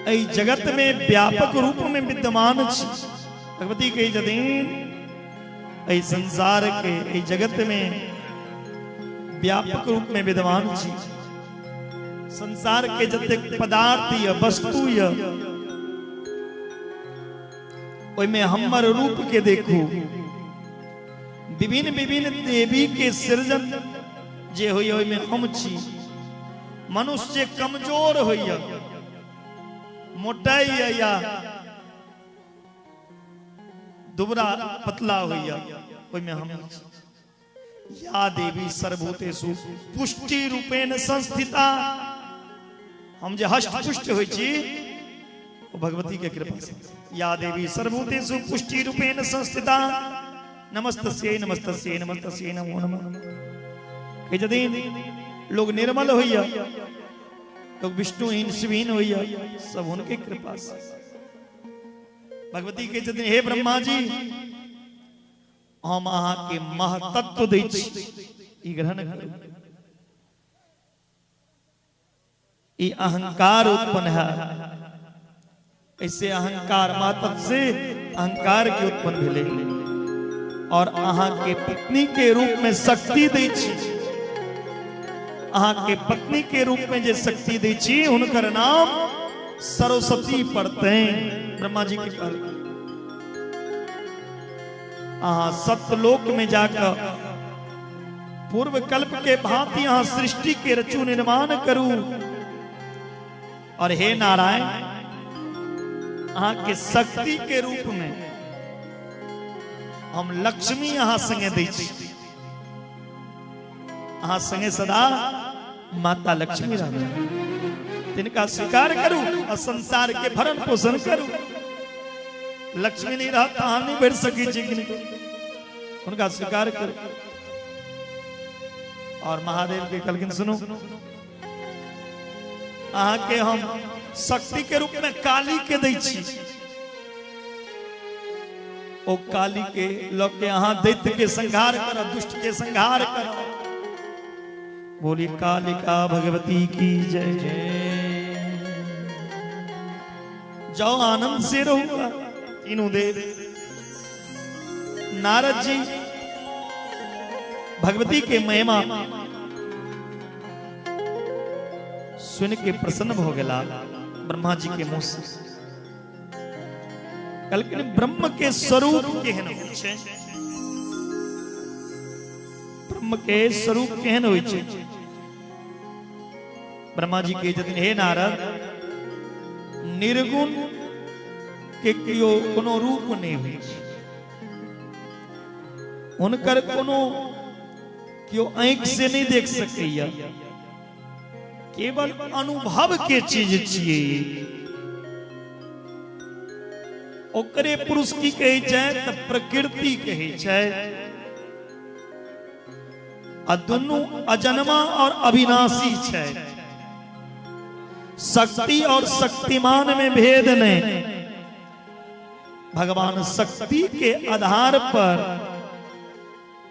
एहि जगत में व्यापक रूप में विद्यमान छी भगवती कहै छथिन, एहि संसार के एहि जगत में व्यापक रूप में विद्यमान छी। संसार के जतेक पदार्थ य वस्तु य ओहिमे हमर रूप के देखू। विभिन्न विभिन्न देवी के सृजन जे होइए ओहिमे हम छी। मनुष्य कमजोर होइए, मोटाइए या दुबरा पतला होइए, ओहिमे हम छी। या देवी सर्वभूतेषु पुष्टि रूपेण संस्थिता, हम जे हष्ट पुष्ट होइ छी ओ भगवती के कृपा से। या देवी सर्वभूतेषु पुष्टि रूपेण संस्थिता नमस्तस्यै नमस्तस्यै नमस्तस्यै नमो नमः। कहै छथिन लोग निर्मल होइए, लोग विष्णुहीन शिवहीन होइए, सब उनके कृपा से। भगवती कहै छथिन हे ब्रह्मा जी, हम अहाँ के महतत्व दै छी, ई ग्रहण करू। ई अहंकार उत्पन्न है, ऐसे अहंकार महतत्व से अहंकार के उत्पन्न भेलै। और अहाँ के पत्नी के रूप में शक्ति दै छी, अहाँ के पत्नी के रूप में जे शक्ति दै छी हुनकर नाम सरस्वती पड़ते। ब्रह्मा जी के कहल अहाँ सत्यलोक में जाकर पूर्व कल्प के भांति अहाँ सृष्टि के रचू निर्माण करू। और हे नारायण, अहाँ के शक्ति के रूप में हम लक्ष्मी अहाँ संगे दै छी, अहाँ संगे सदा माता लक्ष्मी रहबै, तिनका स्वीकार करू और संसार के भरण पोषण करू। लक्ष्मी नहीं रहत अहाँ नहीं बढ़ सकै छी, उनका स्वीकार करू। और महादेव के कहलखिन सुनू, अहाँ के हम शक्ति के रूप में काली के दै छी, ओ काली के लऽ के अहाँ दैत्य के संहार करब, दुष्ट के संहार करब। बोली कालिका भगवती की जय। जाओ आनंद से रहूंगा तीनों देव। नारद जी भगवती के महिमा सुन के प्रसन्न हो गया ब्रह्मा जी के मुंह से। कहलखिन ब्रह्म के स्वरूप केहन होइ छै, ब्रह्म के स्वरूप केहन होइ छै। ब्रह्मा जी के छथिन हे नारद, निर्गुण के केओ कोनो रूप नहीं होइ छै, हुनकर कोनो केओ आँखि से नहीं देख सकैया, केवल अनुभव के चीज छियै। ओकरे पुरुष की कहै छै त प्रकृति कहै छै। आ दुनू अजन्मा और अविनाशी छै। शक्ति और शक्तिमान में भेद नहीं। भगवान शक्ति के आधार पर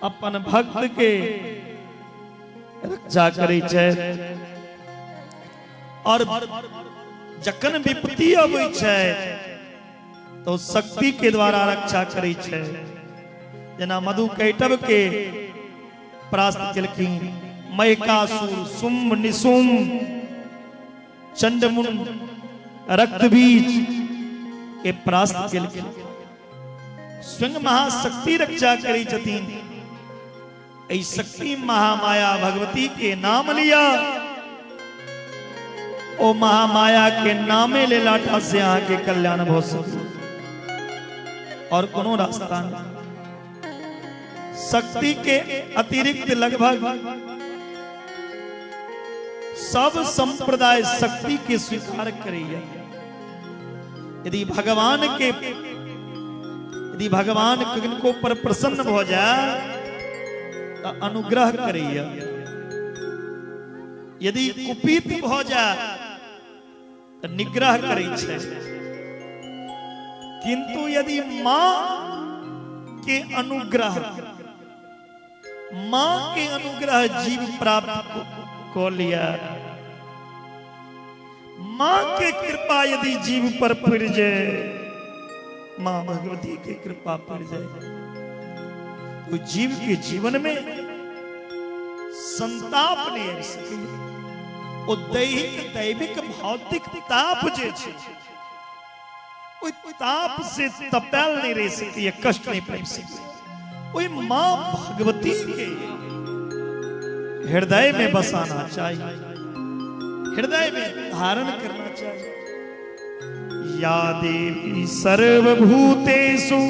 अपन भक्त के रक्षा करै छै। और जखन विपत्ति अबै छै तो शक्ति के द्वारा रक्षा करै छै। जना मधु कैटभ के परास्त केलखिन, महिषासुर, शुम्भ निशुम्भ, चंडमुंड, रक्तबीज के परास्त केलखिन। स्वयं महाशक्ति रक्षा करै छथिन। एहि शक्ति महामाया भगवती के नाम लिया, ओ महामाया के नामे लेलाटा से अहाँ के कल्याण भ सकै, और कोनो रास्ता नहीं। शक्ति के अतिरिक्त लगभग सब संप्रदाय शक्ति के स्वीकार करैया। यदि भगवान किनको पर प्रसन्न भ जाए तो अनुग्रह करैया, यदि कुपित भ जाए तो निग्रह करै छै। किंतु यदि मां के अनुग्रह, मां के अनुग्रह जीव प्राप्त को लिया, मां के कृपा यदि जीव पर पड़ जाए, मां भगवती के कृपा पड़ जाए, तो जीव के जीवन में संताप नहीं आबि सकै। ओ दैहिक दैविक भौतिक ताप जे छै, ओहि ताप से तपेल नहीं रह सकैए, कष्ट नहीं पाबि सकैए। ओहि मां भगवती के हृदय में बसाना चाहिए, हृदय में धारण करना चाहिए। या देवी सर्वभूतेषु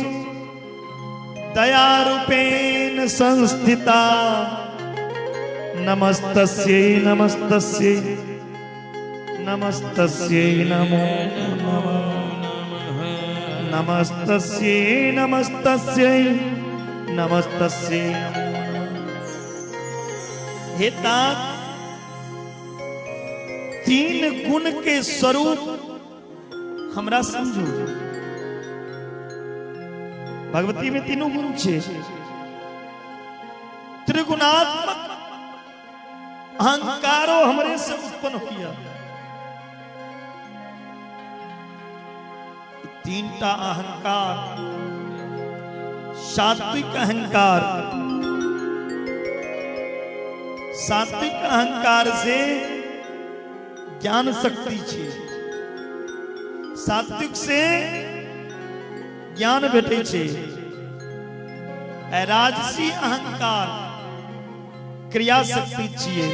दयारूपेण संस्थिता, नमस्तस्यै नमस्तस्यै नमस्तस्यै नमो नमः, नमस्तस्यै नमस्तस्यै नमस्तस्यै नमो नमः। हे तात, तीन गुण के स्वरूप हमरा समझू। भगवती में तीनों गुण छे, त्रिगुणात्मक अहंकारो हमरे से उत्पन्न हुआ। तीनटा अहंकार, सात्विक अहंकार, सात्विक अहंकार से ज्ञान शक्ति छे, सात्विक से ज्ञान भेटै छे। राजसी अहंकार क्रिया शक्ति छिए,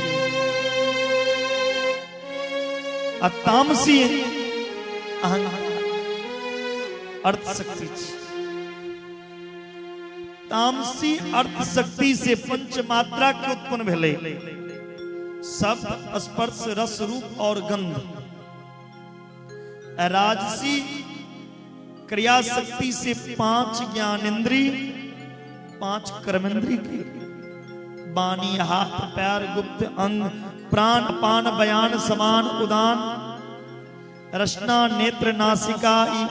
आ तामसी अहंकार अर्थ शक्ति छिए। तामसी अर्थ शक्ति से पंच मात्रा के उत्पन्न भेलै, शब्द स्पर्श रस रूप और गंध। राजसी क्रिया शक्ति से पांच ज्ञानेंद्री, पांच कर्मेंद्री के बानी हाथ पैर गुप्त अंग प्राण पान बयान समान उदान रचना नेत्र नासिका, ई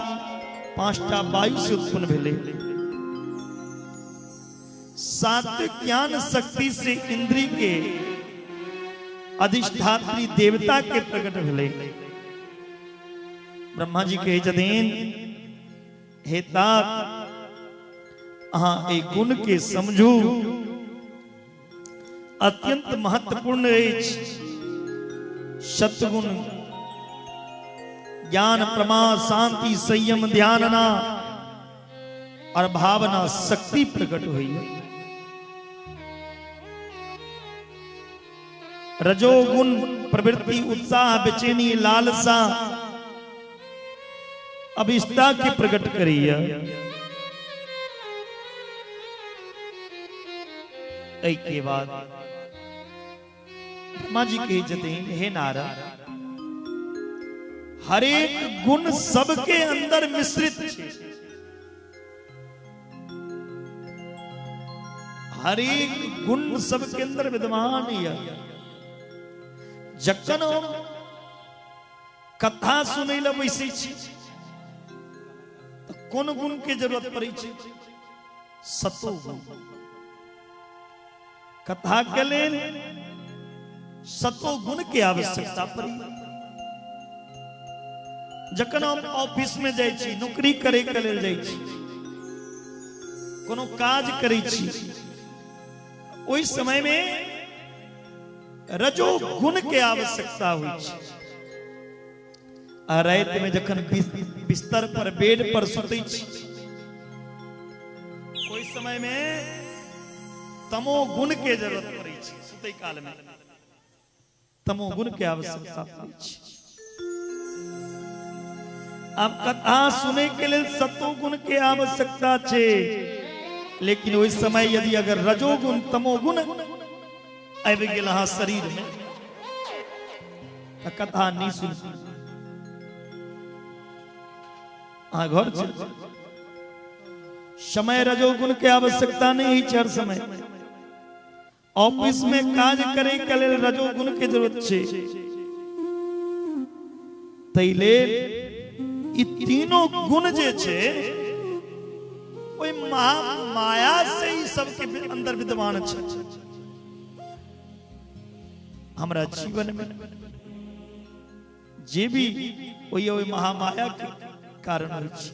पांचटा वायु से उत्पन्न भेलै। सात्विक ज्ञान शक्ति से इंद्री के अधिष्ठात्री देवता के प्रकट भेलै। ब्रह्मा जी कहै छथिन, हे तात, अहाँ एहि गुण के समझू, अत्यंत महत्वपूर्ण अछि। सत्गुण ज्ञान प्रमा शांति संयम ध्यानना और भावना शक्ति प्रकट हुई। रजोगुण प्रवृत्ति उत्साह बेचैनी लालसा अभिष्टा के प्रकट करिए। के बाद ब्रह्मा जी कहे छथिन, हे नारद, हरेक गुण सबके अंदर मिश्रित छे, हरेक गुण सबके अंदर विद्यमान है। जखन हम कथा सुनै ल बैसै छी त कोन गुण के जरूरत पड़ै छै? सतो गुण। कथा के लेल सतो गुण के आवश्यकता पड़ी। जखन हम ऑफिस में जाइ छी, नौकरी करे के लेल जाइ छी, कोनो काज करै छी, ओहि समय में रजो गुण के आवश्यकता होइ छै। आ राति में जखन बिस्तर पर बेड पर सुतै छी, ओहि समय में तमो गुण के जरूरत पड़ै छै। सुतै काल में तमो गुण के आवश्यकता पड़ै छै। आब कथा सुनै के लेल सतो गुण के आवश्यकता छै, लेकिन ओहि समय यदि अगर रजोगुण तमोगुण आबि गेल अहाँ शरीर में तऽ कथा नहि सुन, अहाँ घर चलि जाउ। समय रजोगुण के आवश्यकता नहीं होइ छै। हर समय ऑफिस में काज करे के लेल रजोगुण के जरूरत छै। तै लेल ई तीनों गुण जे छै ओहि महामाया से ई सबके अंदर विद्यमान छै। हमरा जीवन में जे भी ओहि ओहि महामाया के कारण होइ छै,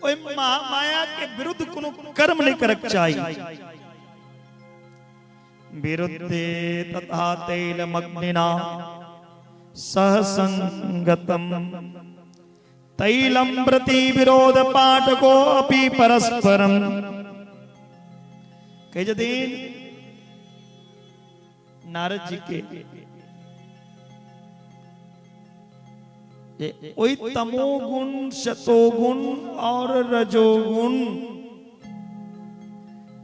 ओहि महामाया के विरुद्ध कोनो कर्म नहीं करक चाही। विरुद्धे तथा तैलमग्निना सह संगतम तैलम प्रति विरोध पाठको अपि परस्परम। कहै छथिन नारद जी के जे ओहि तमोगुण सतोगुण और रजोगुण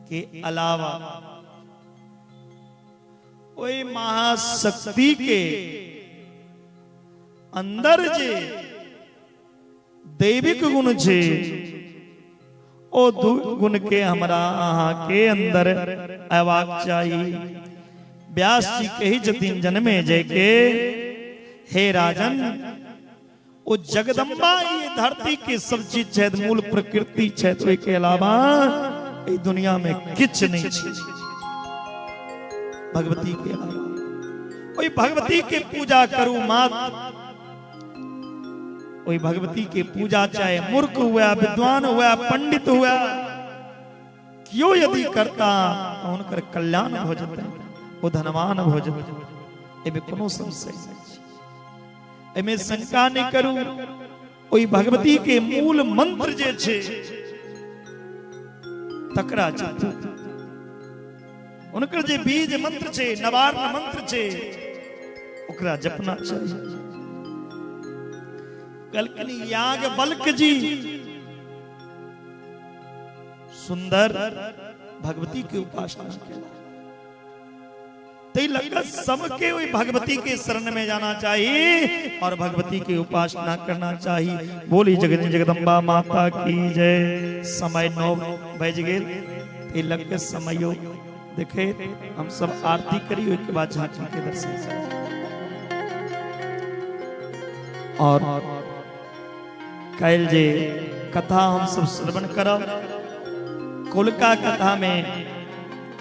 के अलावा ओहि महाशक्ति के अंदर जे दैविक गुण छै ओ दू गुण के हमरा अहाँ के अंदर अयबाक चाही। व्यास जी कहै छथिन जन्मे जय के, हे राजन, ओ जगदम्बा ये धरती के सब चीज छथि, मूल प्रकृति छथि, ओहि के अलावा एहि दुनिया में किछु नहीं छै भगवती के अलावा। ओहि भगवती के पूजा करू मात्र, ओहि भगवती के पूजा चाहे मूर्ख हुआ, विद्वान हुआ, पंडित हुआ, क्यों यदि करता तो हुनकर कल्याण भ जेतै, ओ धनवान भ जेतै। एहिमे कोनो संशय नहीं, एहिमे शंका नहीं करू। ओहि भगवती के मूल मंत्र जे छै तकरा जपू। हुनकर जे बीज मंत्र छै, नवार्ण मंत्र छै, ओकरा जपना चाही। कहलखिन याज्ञवल्क्य जी सुंदर भगवती के उपासना केला, तै लग सबके ओहि भगवती के शरण में जाना चाहिए और भगवती के उपासना करना चाहिए। बोली जगत जगदम्बा माता की जय। समय 9 बज गेल, तै लग समयो देखे हम सब आरती करी, ओहिके बाद झांकी के दर्शन करी। और काल्हि जे कथा हम सब श्रवण करब, कोलका कथा में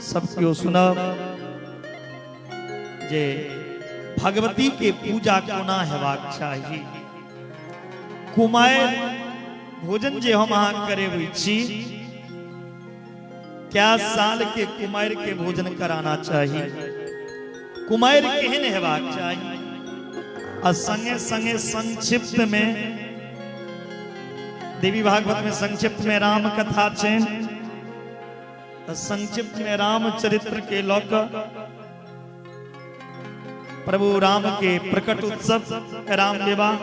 सब केओ सुनब जे भगवती के पूजा कोना हेबाक चाही। कुमारि भोजन जे हम अहाँ करेबै छी, क्या साल के कुमारि के भोजन कराना चाही, कुमारि केहन हेबाक चाही। आ संगे संगे संक्षिप्त में देवी भागवत में संक्षिप्त में राम कथा छै, संक्षिप्त में रामचरित्र के लऽ कऽ प्रभु राम के प्रकट उत्सव, राम विवाह,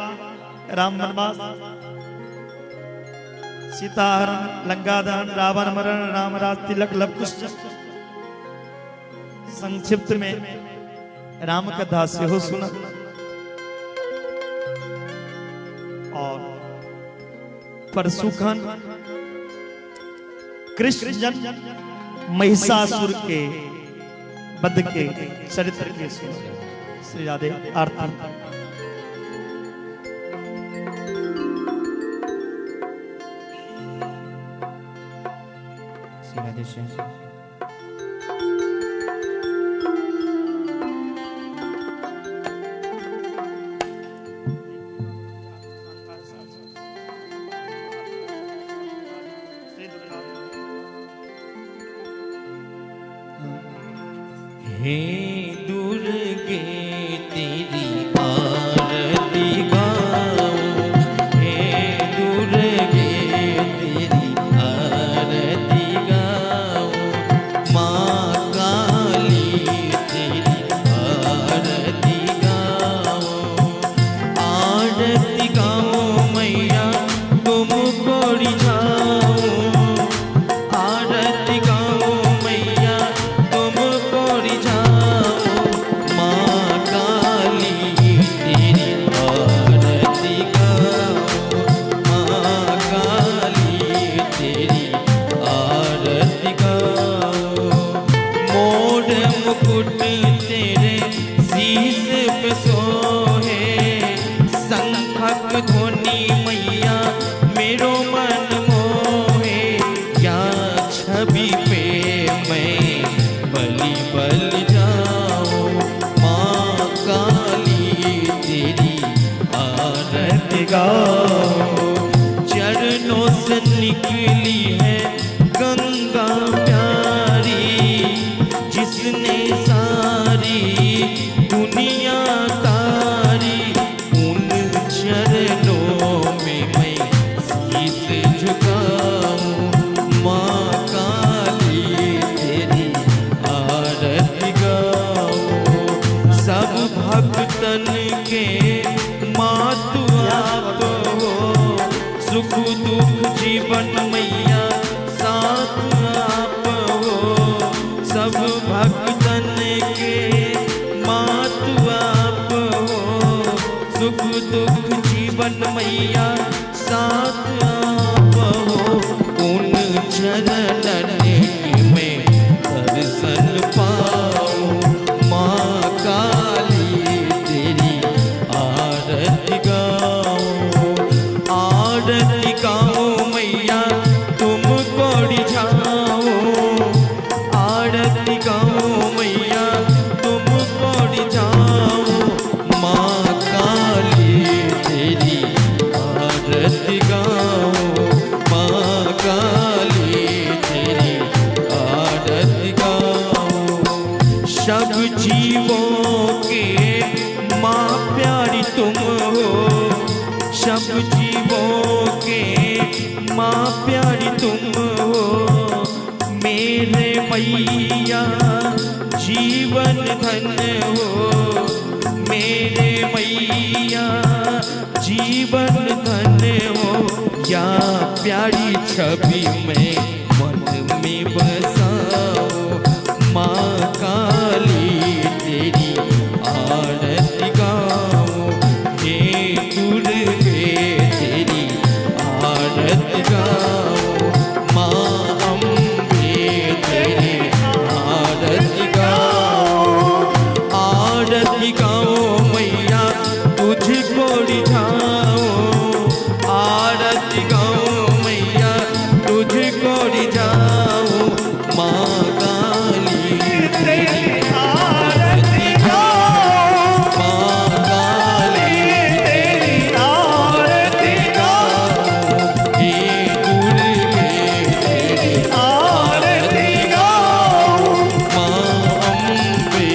राम वनवास, सीता हरण, लंका दहन, रावण मरण, राम राज तिलक, लव कुश, संक्षिप्त में राम कथा सेहो सुनब। और परसुखन कृष्ण जन्म महिषासुर के वध के चरित्र के सुनब। श्री राधे आरती। श्री राधे श्याम। हे दुर्गे तेरी आरती गाऊं, हे दुर्गे तेरी आरती गाऊं, माँ काली तेरी आरती गाऊं, आरती गाऊं मैया तुमको रिझाऊं, आरती गाऊं मैया तुमको रिझाऊं, माँ काली तेरी आरती गाऊं, माँ काली तेरी आरती गाऊं। मोर मुकुट तेरे शीश पे सोहे, शंखक ध्वनि मैया मेरो मन मोहे, या छवि पे मैं बलि बल जाऊं, माँ काली तेरी आरती गाऊं। चरणों से निकली है गंगा प्यारी, जिसने सारी दुनिया तारी, उन चरणों में मैं शीश झुकाऊं, माँ काली तेरी आरती गाऊं। सब भक्तन के मातु आप हो, सुख दुख जीवन मैया साथ आप हो, सब भक्तन के मातु आप हो, सुख दुख जीवन मैया साथ आप हो, उन चरणन में दर्शन पाऊं, माँ काली तेरी आरती गाऊं, आरती गाऊं मैया तुमको रिझाऊं, आरती गाऊं मैया तुमको रिझाऊं, माँ काली तेरी आरती गाऊं, माँ काली तेरी आरती गाऊं। सब जीवों के माँ प्यारी तुम हो, सब जीवों के माँ प्यारी तुम हो, मेरे मैया जीवन धन हो, मेरे मैया जीवन धन हो, या प्यारी छवि में मन में बसाओ, माँ काली तेरी आरती गाऊं, हे दुर्गे तेरी आरती गाऊं, माँ अम्बे तेरी आरती गाऊं, आरती गाऊं मैया तुझको रिझाऊं, आरती गाऊं मैया तुझको रिझाऊं, माँ काली तेरी आरती गाऊं, माँ काली तेरी आरती गाऊं, हे दुर्गे तेरी आरती गाऊं, माँ अम्बे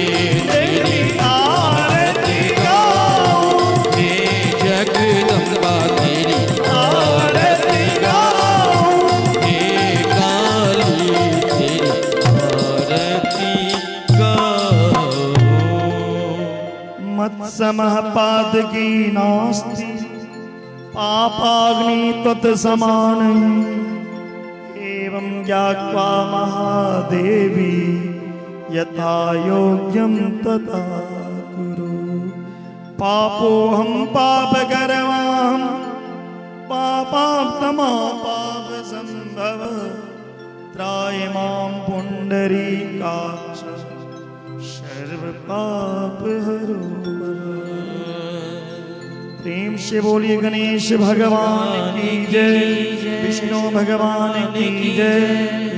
तेरी आरती गाऊं, हे जगदम्बा तेरी आरती गाऊं, हे काली तेरी आरती गाऊं। मत्समः पादकी नास्ति पापाग्नि तत्समान, एवं ज्ञात्वा महादेवी यथा योग्यं तथा कुरु। पापोऽहं पापकर्माहं पापात्मा पापसंभव, त्राहि मां पुण्डरीकाक्ष सर्वपापहरो भव। प्रेम से बोलिए गणेश भगवान की जय, विष्णु भगवान की जय,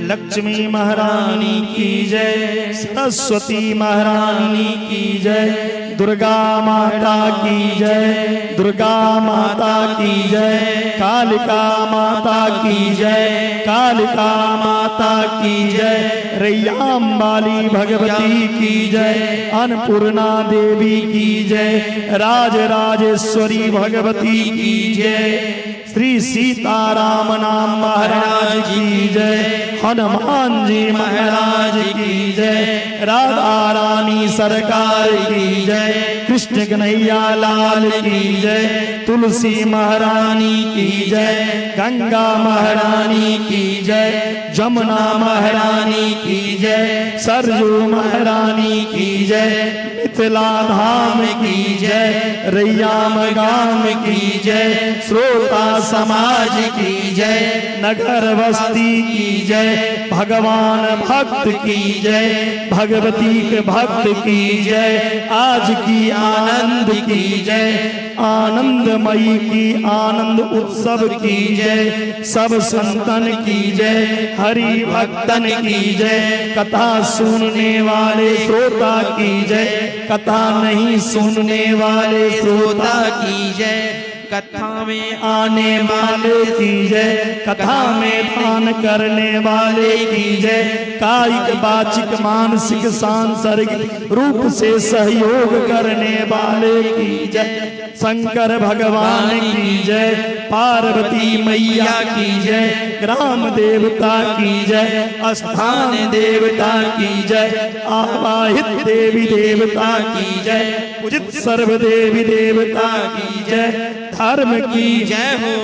लक्ष्मी महारानी की जय, सरस्वती महारानी की जय, दुर्गा माता की जय, दुर्गा माता की जय, कालिका माता की जय, कालिका माता की जय, रैयाम वाली भगवती की जय, अन्नपूर्णा देवी की जय, राज राजेश्वरी भगवती की जय, श्री सीताराम नाम महाराज की जय, हनुमान जी महाराज की जय, राधा रानी सरकार की जय, कृष्ण कन्हैया लाल की जय, तुलसी महारानी की जय, गंगा महारानी की जय, जमुना महारानी की जय, सरयू महारानी की जय, मिथिला धाम की जय, रैयाम गाम की जय, श्रोता समाज की जय, नगर बस्ती की जय, भगवान भक्त की जय, भगवती के भक्त की जय, आज की आनंद की जय, आनंदमयी की आनंद उत्सव की जय, सब संतन की जय, हरि भक्तन की जय, कथा सुनने वाले श्रोता की जय, कथा नहीं सुनने वाले श्रोता की जय, कथा में आने वाले की जय, कथा में दान करने वाले की जय, कायिक वाचिक मानसिक सांसर्गिक रूप से सहयोग करने वाले की जय, शंकर भगवान की जय, पार्वती मैया की जय, ग्राम देवता की जय, स्थान देवता की जय, आवाहित देवी देवता की जय, पूजित सर्व देवी देवता की जय, धर्म की जय हो,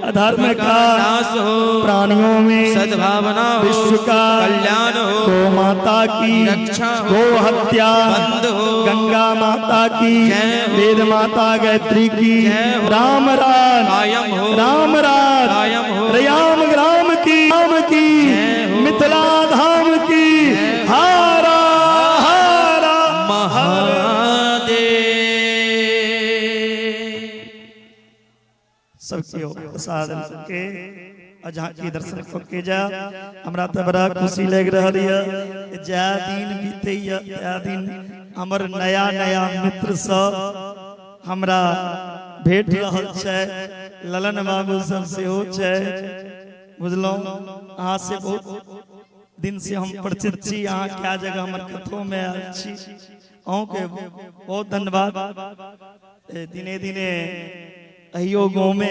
अधर्म का नाश हो, प्राणियों में सद्भावना हो, विश्व का कल्याण हो, गौ माता की रक्षा हो, गौ हत्या बंद हो, गंगा माता की, वेद माता गायत्री की, राम राज कायम हो, राम राज कायम हो, रयाम ग्राम की, राम की, मिथिला धाम की, हारा हारा महादेव। सबके प्रसाद के झांकी दर्शन के जा हमरा तो बड़ा खुशी लग रहा है। जा दिन बीते त्या दिन हमर नया नया मित्र सब हमरा भेट रहल छै, ललन बाबू सब सेहो छै, बुझलहुँ अहाँ से बहुत दिन से हम परिचित छी, अहाँ क्या जगह हमर कथो में आयल छी, अहूँके बहुत धन्यवाद। दिने दिने अहियो गाँव में